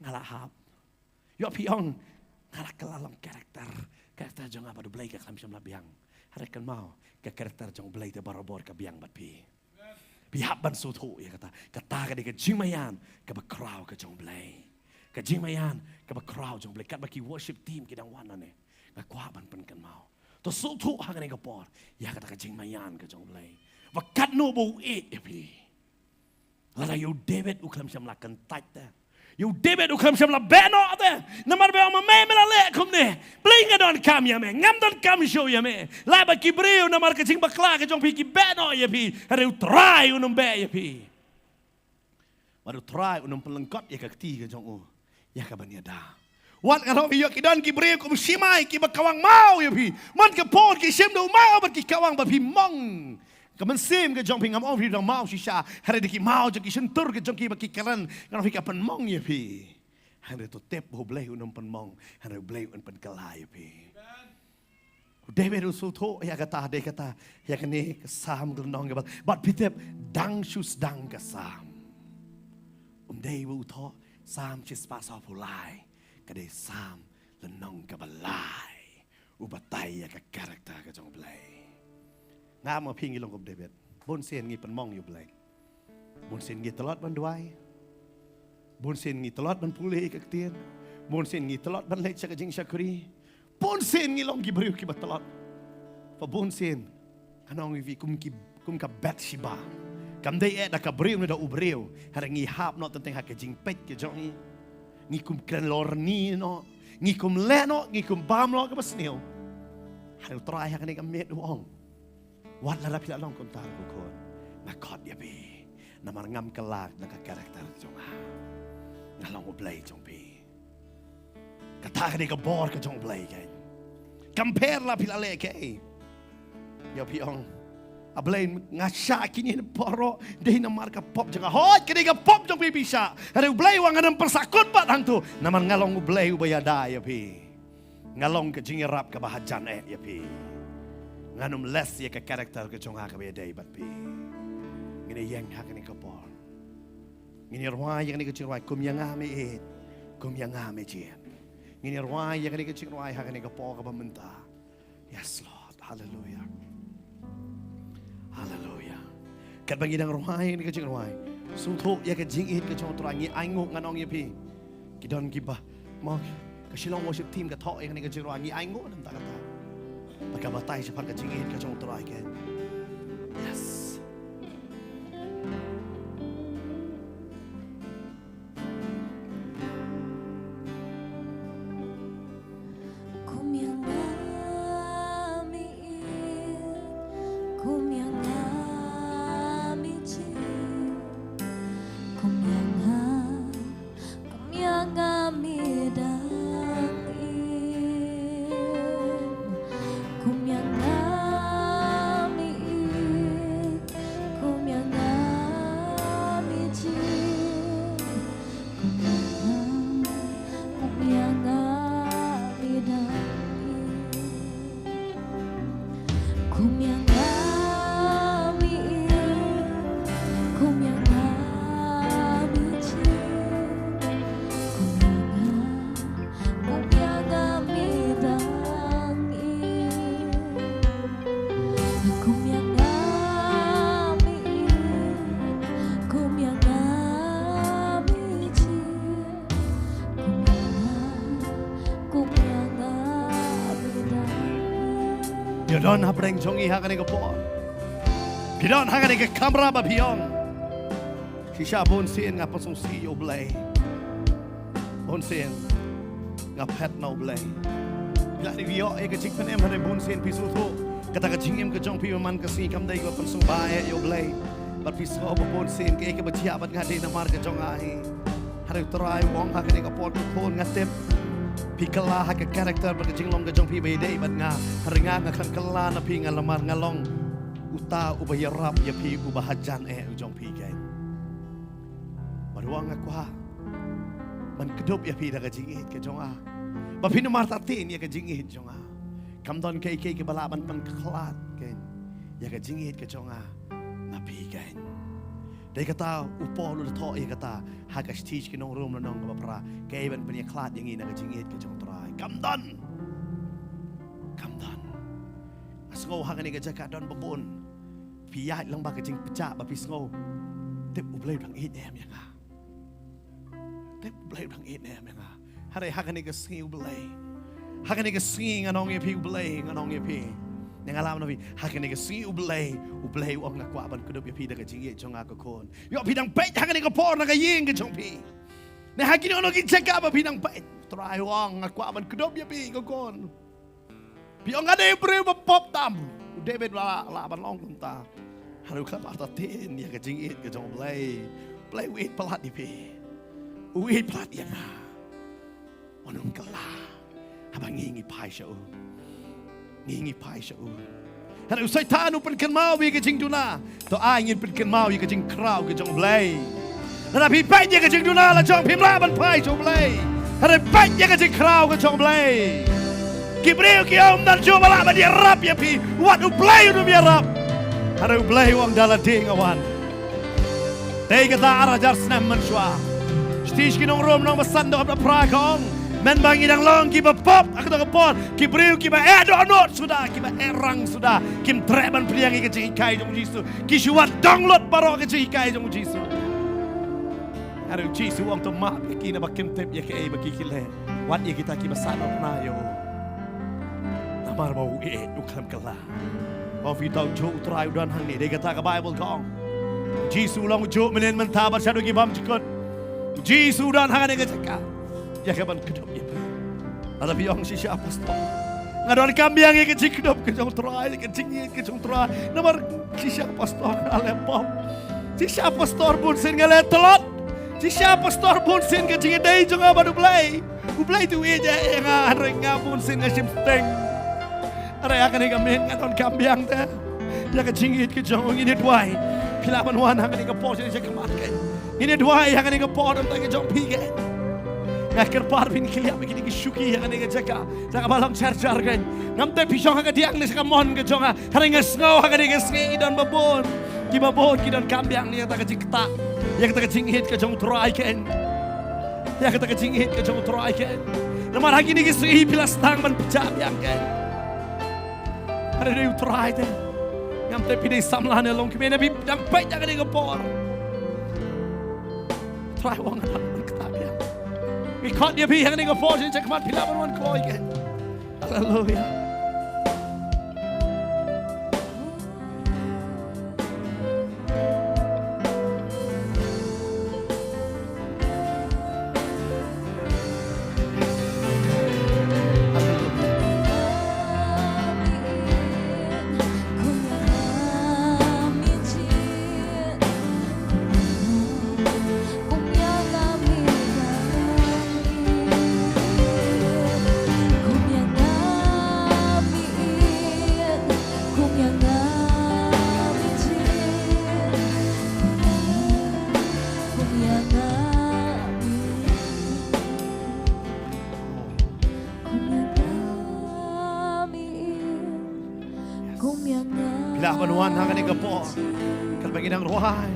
nga la hap. Ïoh phi ong, nga la kylla long character. Character jong nga bad u Blei ka khlem shym la biang. Hynrei kynmaw, ka character jong u Blei te barabor ka biang bad phi. Phi hap ban sngewthuh ïa kata. Kata ka dei ka jingmaïan kaba khraw ka jong u Blei. Ka jingmaïan kaba khraw jong u Blei. Katba ki worship team ki dang wan hangne, nga kwah ban pynkynmaw, to sngewthuh ha kane ka por ïa kata ka jingmaïan ka jong u Blei. Ba katno ba u ïeit ïa phi. Lada ïa u David u khlem shym la kyntait te, ïa u David u khlem shym la beh noh te. Namar ba ong ma me me la leh kumne, Blei nga donkam ïa me, ngam donkam shuh ïa me. Lah ba ki briew namar ka jingbakla ka jong phi ki beh noh ïa phi, hynrei u Trai un ym beh ïa phi. Bad u Trai un ym pynlyngkot ïa ka kti ka jong u ïa ka ban ïada. Wat nga ong ïa phi, ki don ki briew kum u Shimei kiba kawang maw ïa phi. Man ka por ki shim da u maw bad ki kawang bad phi mong. Ka mynsiem ka jong phi, ngam ong phi dang maw shisha. Hynrei da ki maw jong ki shyntur ka jong ki bad ki kren, nga ong phi ka pynmong ïa phi. Hynrei to tip ba u Blei un ym pynmong, hynrei u Blei un pynkylla ïa phi. U David u sngewthuh ïa kata, dei kata ïa kane ka Salm ka lynnong kaba, bad phi tip, dang shu sdang ka Salm, um dei ba u thoh Salm shispah sawphew lai, ka dei Salm lynnong kaba lai, u batai ïa ka character ka jong u Blei. Nga ma phi ngi long kum David. Bun sien ngi pynmong ïa u Blei. Bun sien ngi tlot ban duwai. Bun sien ngi tlot ban pule ïa ka ktien. Bun sien ngi tlot ban leit sha ka jingshakri. Bun sien ngi long ki briew kiba tlot. Bad bun sien, nga ong ïa phi, kum ki, kum ka Bathsheba, kam dei eh da ka briew ne da u briew, hynrei ngi hap noh teng teng ha ka jingpeit ka jong ngi. Ngi kum kren lorni noh, ngi kum leh noh, ngi kum bam noh kaba sniew. Hynrei u Trai ha kane ka miet u ong, wat lada phi la long kumta ko khun, nga khot ïa phi. Namar ngam kylla na ka character jong nga. Nga long u Blei jong phi. Kata ka dei ka bor ka jong u Blei, keiñ. Kam pher la phi la leh kaei. Ïa phi ong, a Blei, nga shah kine baroh dei namar ka pop jong nga. Hooid, ka dei ka pop jong phi phi shah. Hynrei u Blei u ong, ngan ym pynsakut pat hangto, namar nga long u Blei uba ïada ïa phi. Nga long ka jingïarap kaba hajan eh ïa phi. Ngan ym les ïa ka character ka jong nga kaba ïadei bad phi. Ngin ïeng ha kane ka por. Ngin ïa rwai ïa kane ka jingrwai, Kum ïa nga me ïeit, kum ïa nga me jied. Ngin ïa rwai ïa kane ka jingrwai ha kane ka por kaba mynta. Yes, Lord. Hallelujah. Hallelujah. Katba ngi dang rwai ïa kane ka jingrwai, sngewthuh ïa ka jingïeit ka jong u Trai, ngi ainguh, ngan ong ïa phi. Ki don kiba, mo, ka Shillong Worship Team ka thoh ïa kane ka jingrwai, ngi ainguh, namar kata. Ba ka batai shaphang ka jingïeit ka jong u Trai, keiñ. Yes. Kum ïa nga me ïeit, kum ïa nga me jied, kum ïa nga, kum ïa nga me dang im, kum ïa nga me ïeit, kum ïa nga me jied. Kum ïa nga, kum ïa nga me dang im. Kum ïa nga me ïeit, kum ïa nga me jied. Kum ïa nga, kum ïa nga me dang im. Kum ïa nga me ïeit, kum ïa nga me jied, kum ïa nga, kum ïa nga me dang im. Phi don hapdeng jong ngi ha kane ka por. Phi don ha kane ka kamra ba phi ong, shisha bun sien nga pynsngewsih ïa U Blei. Bun sien nga phet na U Blei. Phi la dei ïoh ïa ka jingpynim, hynrei bun sien phi sngewthuh kata ka jingim ka jong phi man ka sngi kam dei kaba pynsngewbha ïa U Blei. Bad phi sngew ba bun sien kaei kaba jia bad nga dei namar ka jong nga hi. Hynrei U Trai u ong ha kane ka por, ko khun, nga tip phi kylla ha ka character bad ka jinglong ka jong phi ba ïadei bad nga. Hynrei nga, nga khlem kylla na phi, nga, namar nga long uta uba ïarap ïa phi, uba hajan eh u jong phi, keiñ. Bad u ong, nga kwah ban kdup ïa phi da ka jingïeit ka jong nga. Ba phin ym artatien ïa ka jingïeit jong nga. Kam don kaei kaei kaba lah ban pynkhlad, keiñ, ïa ka jingïeit ka jong nga na phi, keiñ. Dei kata u Paul u la thoh ïa kata ha ka shithi sha ki nong Rom, lynnong kaba phra, kaei ban pynïakhlad ïa ngi na ka jingïeit ka jong U Trai. Kam don. Kam don. Nga sngew ha kane ka jaka don ba bun phi ïaid lang bad ka jingpynjah ba phi sngew, tip U Blei u dang ïeit ne em ïa nga. Tip U Blei u dang ïeit ne em ïa nga. Hynrei ha kane ka sngi U Blei, ha kane ka sngi ngan ong ïa phi, U Blei, ngan ong ïa phi, nga lah ban ong ïa phi, ha kane ka sngi U Blei, U Blei u ong, nga kwah ban kdup ïa phi da ka jingïeit jong nga, ko khun. Ïoh phi dang peit ha kane ka por na ka ïing ka jong phi, ne ha kino kino ki jaka ba phi dang peit, U Trai u ong, nga kwah ban kdup ïa phi, ko khun. Phi ong, nga dei briew ba pop tam. U David u la lah ban ong kumta. Hynrei u khlem artatien ïa ka jingïeit ka jong U Blei. Blei u ïeit palat ïa phi. U ïeit palat ïa nga. Wat nym kylla. Haba ngi ngi phai sha u. Ngi ngi phai sha u. Hynrei u Soitan u pynkynmaw ïa ka jingduna. To ai ngin pynkynmaw ïa ka jingkhraw ka jong u Blei. Lada phi peit ïa ka jingduna la jong phim lah ban phai sha u Blei. Hynrei peit ïa ka jingkhraw ka jong u Blei. Ki briew ki ong ym don shuh ba lah ban ïarap ïa phi. Wat u Blei un ym ïarap. Hynrei u Blei u ong da lade nga wan. Dei kata ar hajar snem mynshuwa. Shithi sha ki nong Rom lynnong ba san dkhot ba phra ka ong. Mynba ngi dang long kiba pop ha kato ka por. Ki briew kiba eh dohnud suda, kiba eh rang suda. Kim treh ban pdiang ïa ka jinghikai jong u Jisu. Ki shu wad dong lut baroh ka jinghikai jong u Jisu. Hynrei u Jisu u ong to map ïa ki naba kim tip ïa kaei ba ki ki leh. Wat ïa kita kiba sah noh na ïa u. Namar ba u ïeit u khlem kylla. Ba phi tau juh u Trai u don hangne dei kata ka Baibl ka ong. Jisu u long u juh mynhynnin mynta bad shaduh ki bymjukut. Jisu u don hangne ka jaka. Ïa ka ban kdup ïa phi. Lada phi ong shisha pastor. Nga donkam biang ïa ka jingkdup ka jong u Trai, ka jingïeit ka jong u Trai. Namar shisha pastor nga leh pop. Shisha pastor bun sien nga leh tlot. Shisha pastor bun sien ka jingïadei jong nga bad u Blei. U Blei tu ïeit ïa nga hynrei nga bun sien nga shim sting. Hynrei ha kane ka miet nga donkam biang te ïa ka jingïeit ka jong u. Ngin ïa duwai. Phi lah ban wan ha kane ka por sha ka mat kein. Ngin ïa duwai ha kane ka por ym tang ka jong phi kein. Nga kyrpad phin kylliap ïa kine ki shuki ha kane ka jaka. Sa kaba long jar jar kein. Ngam tip phi shong ha ka diang ne sha ka mon ka jong nga. Hynrei nga sngew ha kane ka sngi ki don babun. Ki babun ki donkam biang ïa kata ka jingktah. Ïa kata ka jingïeit ka jong u Trai kein. Ïa kata ka jingïeit ka jong u Trai kein. Namar ha kine ki sngi phi la sdang ban pynjah biang kein. Hynrei dei u Trai te. Ngam tip phi dei samla ne long kmie ne phi dang peit ïa kane ka por. Trai u ong nga dang ktah biang. Ngi khot ïa phi ha kane ka por sha ka mat phi lah ban wan kloi kein. Haleluya. Phi lah ban wan ha kane ka por. Katba ngi dang rwai.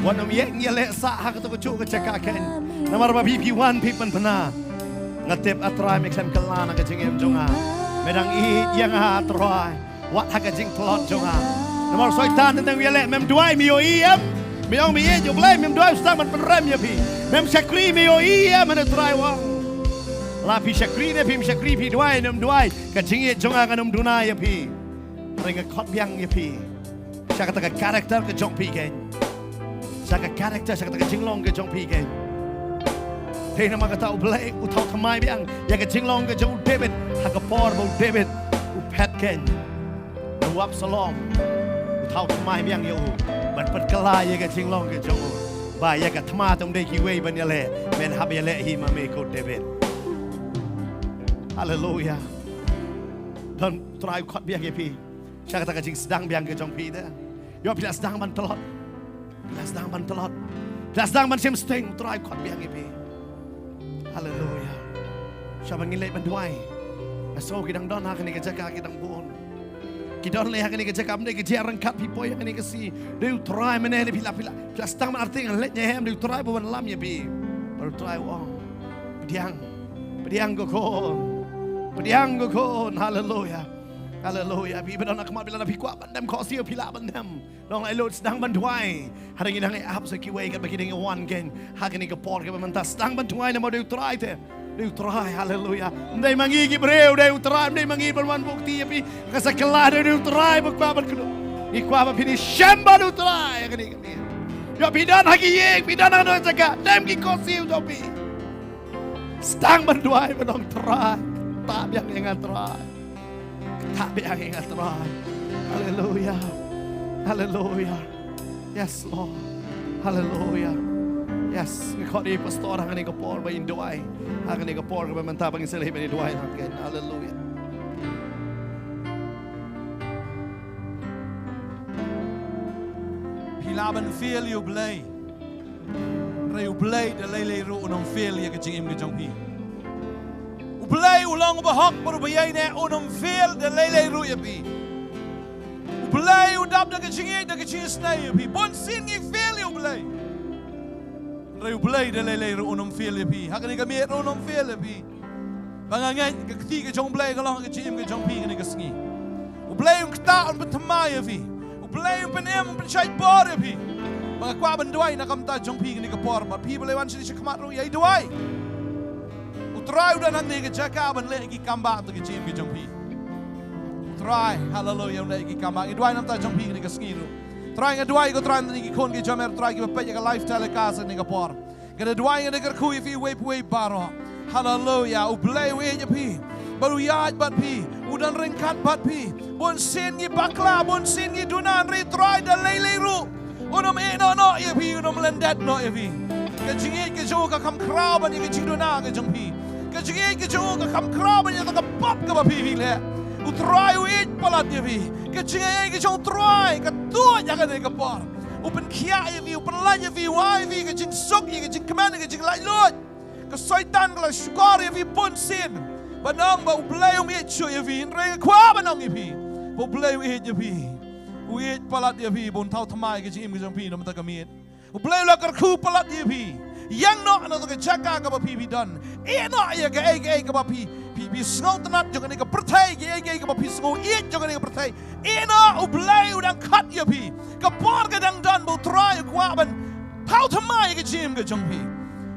Wat nym ïeng ïaleh sah ha kato kajuh ka jaka kein. Namar ba phi phi wan phi pynbna. Nga tip A Trai me khlem kylla na ka jingim jong nga. Me dang ïeit ïa nga A Trai. Wat ha ka jingtlot jong nga. Namar u Soitan teng teng u ïaleh mem duwai me ïohi em. Me ong me ïeit ïa u Blei mem duwai u sdang ban pynrem ïa phi. Mem shakri me ïohi em hynrei Trai u ong. La phi shakri ne phim shakri phi duwai ne mem duwai. Ka jingïeit jong nga ngan ym duna ïa phi. Hynrei nga khot biang ïa phi. Sha kata ka character ka jong phi kein. Sha ka character sha kata ka jinglong ka jong phi kein. Te namar kata u Blei u thaw thymmai biang ïa ka jinglong ka jong u David ha ka por ba u David u phet kein. Na u Absalom u thaw thymmai biang ïa u ban pynkylla ïa ka jinglong ka jong u. Ba ïa ka thma tang dei kiwei ban ïaleh men hap ïaleh hi ma me ko David. Haleluya. Don Trai u khot biang ïa phi. Sha kata ka jingsdang biang ka jong phi te. Ïoh phi la sdang ban tlot. Phi la sdang ban tlot. Phi la sdang ban shim sting Trai u khot biang ïa phi. Haleluya. Shaba ngin leit ban duwai. Nga sngew ki dang don ha kane ka jaka ki dang bun. Ki don lei ha kane ka jaka ym dei ka jia ryngkat phi poi ha kane ka sngi. Dei u Trai mynne ne phi la phi la phi la sdang ban arteng leit ne em dei u Trai ba wan lam ïa phi. Ba u Trai u ong. Pdiang. Pdiang ko khun. Pdiang ko khun. Haleluya. Haleluya. Phi ba don ha khmat phi la phi kwah ban dem khohsiew phi lah ban dem. Long lai lut sdang ban duwai. Hynrei ngi dang ïa ap sa kiwei katba ki dang ïa wan kein. Ha kane ka por kaba mynta sdang ban duwai namar dei u Trai te. Dei u Trai, haleluya. Ym dei ma ngi ki briew, dei u Trai, ym dei ma ngi ban wan buh kti ïa phi. Ka sa kylla dei u Trai ba kwah ban kynduh. Ngi kwah ba phin ïashem bad u Trai ha kane ka miet. Ïoh phi don ha ki ïing, phi don ha kano jaka, dem ki khohsiew jong phi. Sdang ban duwai ban ong Trai. Ktah biang ïa nga Trai. Ktah biang ïa nga Trai. Haleluya. Haleluya. Yes, Lord. Haleluya. Yes, nga khot ïa i pastor ha kane ka por ba in duwai. Ha kane ka por kaba mynta ba ngin sa leit ban ïa duwai lang ken. Haleluya. Phi lah ban fail ïa U Blei. Hynrei U Blei da lei lei ruh un ym fail ïa ka jingim ka jong phi. U Blei u long uba hok bad uba ïaineh, un ym fail da lei lei ruh ïa phi. U Blei u dap da ka jingïeit da ka jingisynei ïa phi. Bun sien ngi fail ïa U Blei. Hynrei U Blei da lei lei ruh un ym fail ïa phi. Ha kane ka miet ruh un ym fail ïa phi. Ba nga ngeit ka kti ka jong U Blei ka long ha ka jingim ka jong phi kane ka sngi. U Blei un ktah, un pynthymmai ïa phi. U Blei un pynim, un pynshait bor ïa phi. Ba nga kwah ban duwai na ka bynta jong phi kane ka por. Bad phi ba la wan sha khmat ruh ïa duwai. U Trai u don hangne ha ka jaka ban leh ki kam ba ha ka jingim ka jong phi. U Trai, haleluya, un leh ki kam ba. Ngi duwai na ka bynta jong phi kane ka sngi ruh. Trai, nga duwai ko Trai na ki khun ki jong me, Trai, kiba peit ïa ka live telecast ha kane ka por. Nga da duwai, nga da kyrkhu ïa phi uwei pa uwei baroh. Haleluya. U Blei u ïeit ïa phi. Bad u ïaid bad phi. U don ryngkat bad phi. Bun sien ngi bakla, bun sien ngi duna, hynrei Trai da lei lei ruh un ym ïehnoh noh ïa phi, un ym lyndet noh ïa phi. Ka jingïeit ka jong u ka kham khraw ban ïa ka jingduna ka jong phi. Ka jingïeit ka jong u ka kham khraw ban ïa ka pop kaba phi phi leh. U Trai u ïeit palat ïa phi. Ka jingïeit ka jong u Trai ka tuid ha kane ka por. U pynkhiah ïa phi, u pynlait ïa phi, u ai ïa phi ka jingsuk, ïa ka jingkmen, ïa ka jinglaitluid. Ka Soitan ka la shukor ïa phi bun sien. Ban ong ba U Blei um ïeit shuh ïa phi, hynrei nga kwah ban ong ïa phi ba U Blei u ïeit ïa phi. U ïeit palat ïa phi, ba un thaw thymmai ïa ka jingim ka jong phi na ka bynta ka miet. U Blei u la kyrkhu palat ïa phi. Ïeng noh na ka jaka kaba phi phi don. Ïeh noh ïa kaei kaei kaba phi phi phi sngewtynnat jong kane ka pyrthei, kaei kaei kaba phi sngew ïeit jong kane ka pyrthei. Ïeh noh, U Blei u dang khot ïa phi. Ka por ka dang don ba U Trai u kwah ban thaw thymmai ïa ka jingim ka jong phi.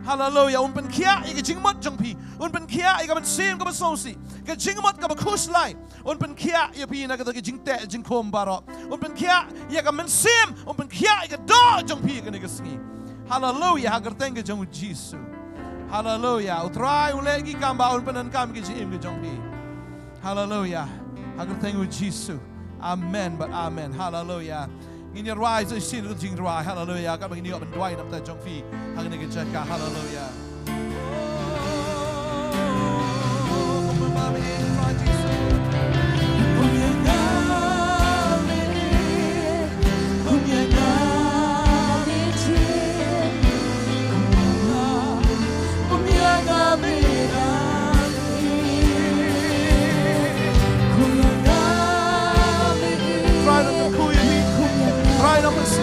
Haleluya, un pynkhiah ïa ka jingmut jong phi. Un pynkhiah ïa ka mynsiem kaba sngewsih. Ka jingmut kaba khuslai. Un pynkhiah ïa phi na kata ka jingteh jingkhum baroh. Un pynkhiah ïa ka mynsiem, un pynkhiah ïa ka doh jong phi kane ka sngi. Haleluya, ha ka kyrteng ka jong U Jisu. Haleluya, U Trai u leh ki kam ba un pyndonkam ïa ka jingim ka jong phi. Haleluya, ha ka kyrteng U Jisu. Amen bad amen. Haleluya. Ngin ïa rwai sa shisien ka jingrwai. Haleluya. Katba ngin ïa ban duwai na ka bynta jong phi ha kane ka jaka. Haleluya.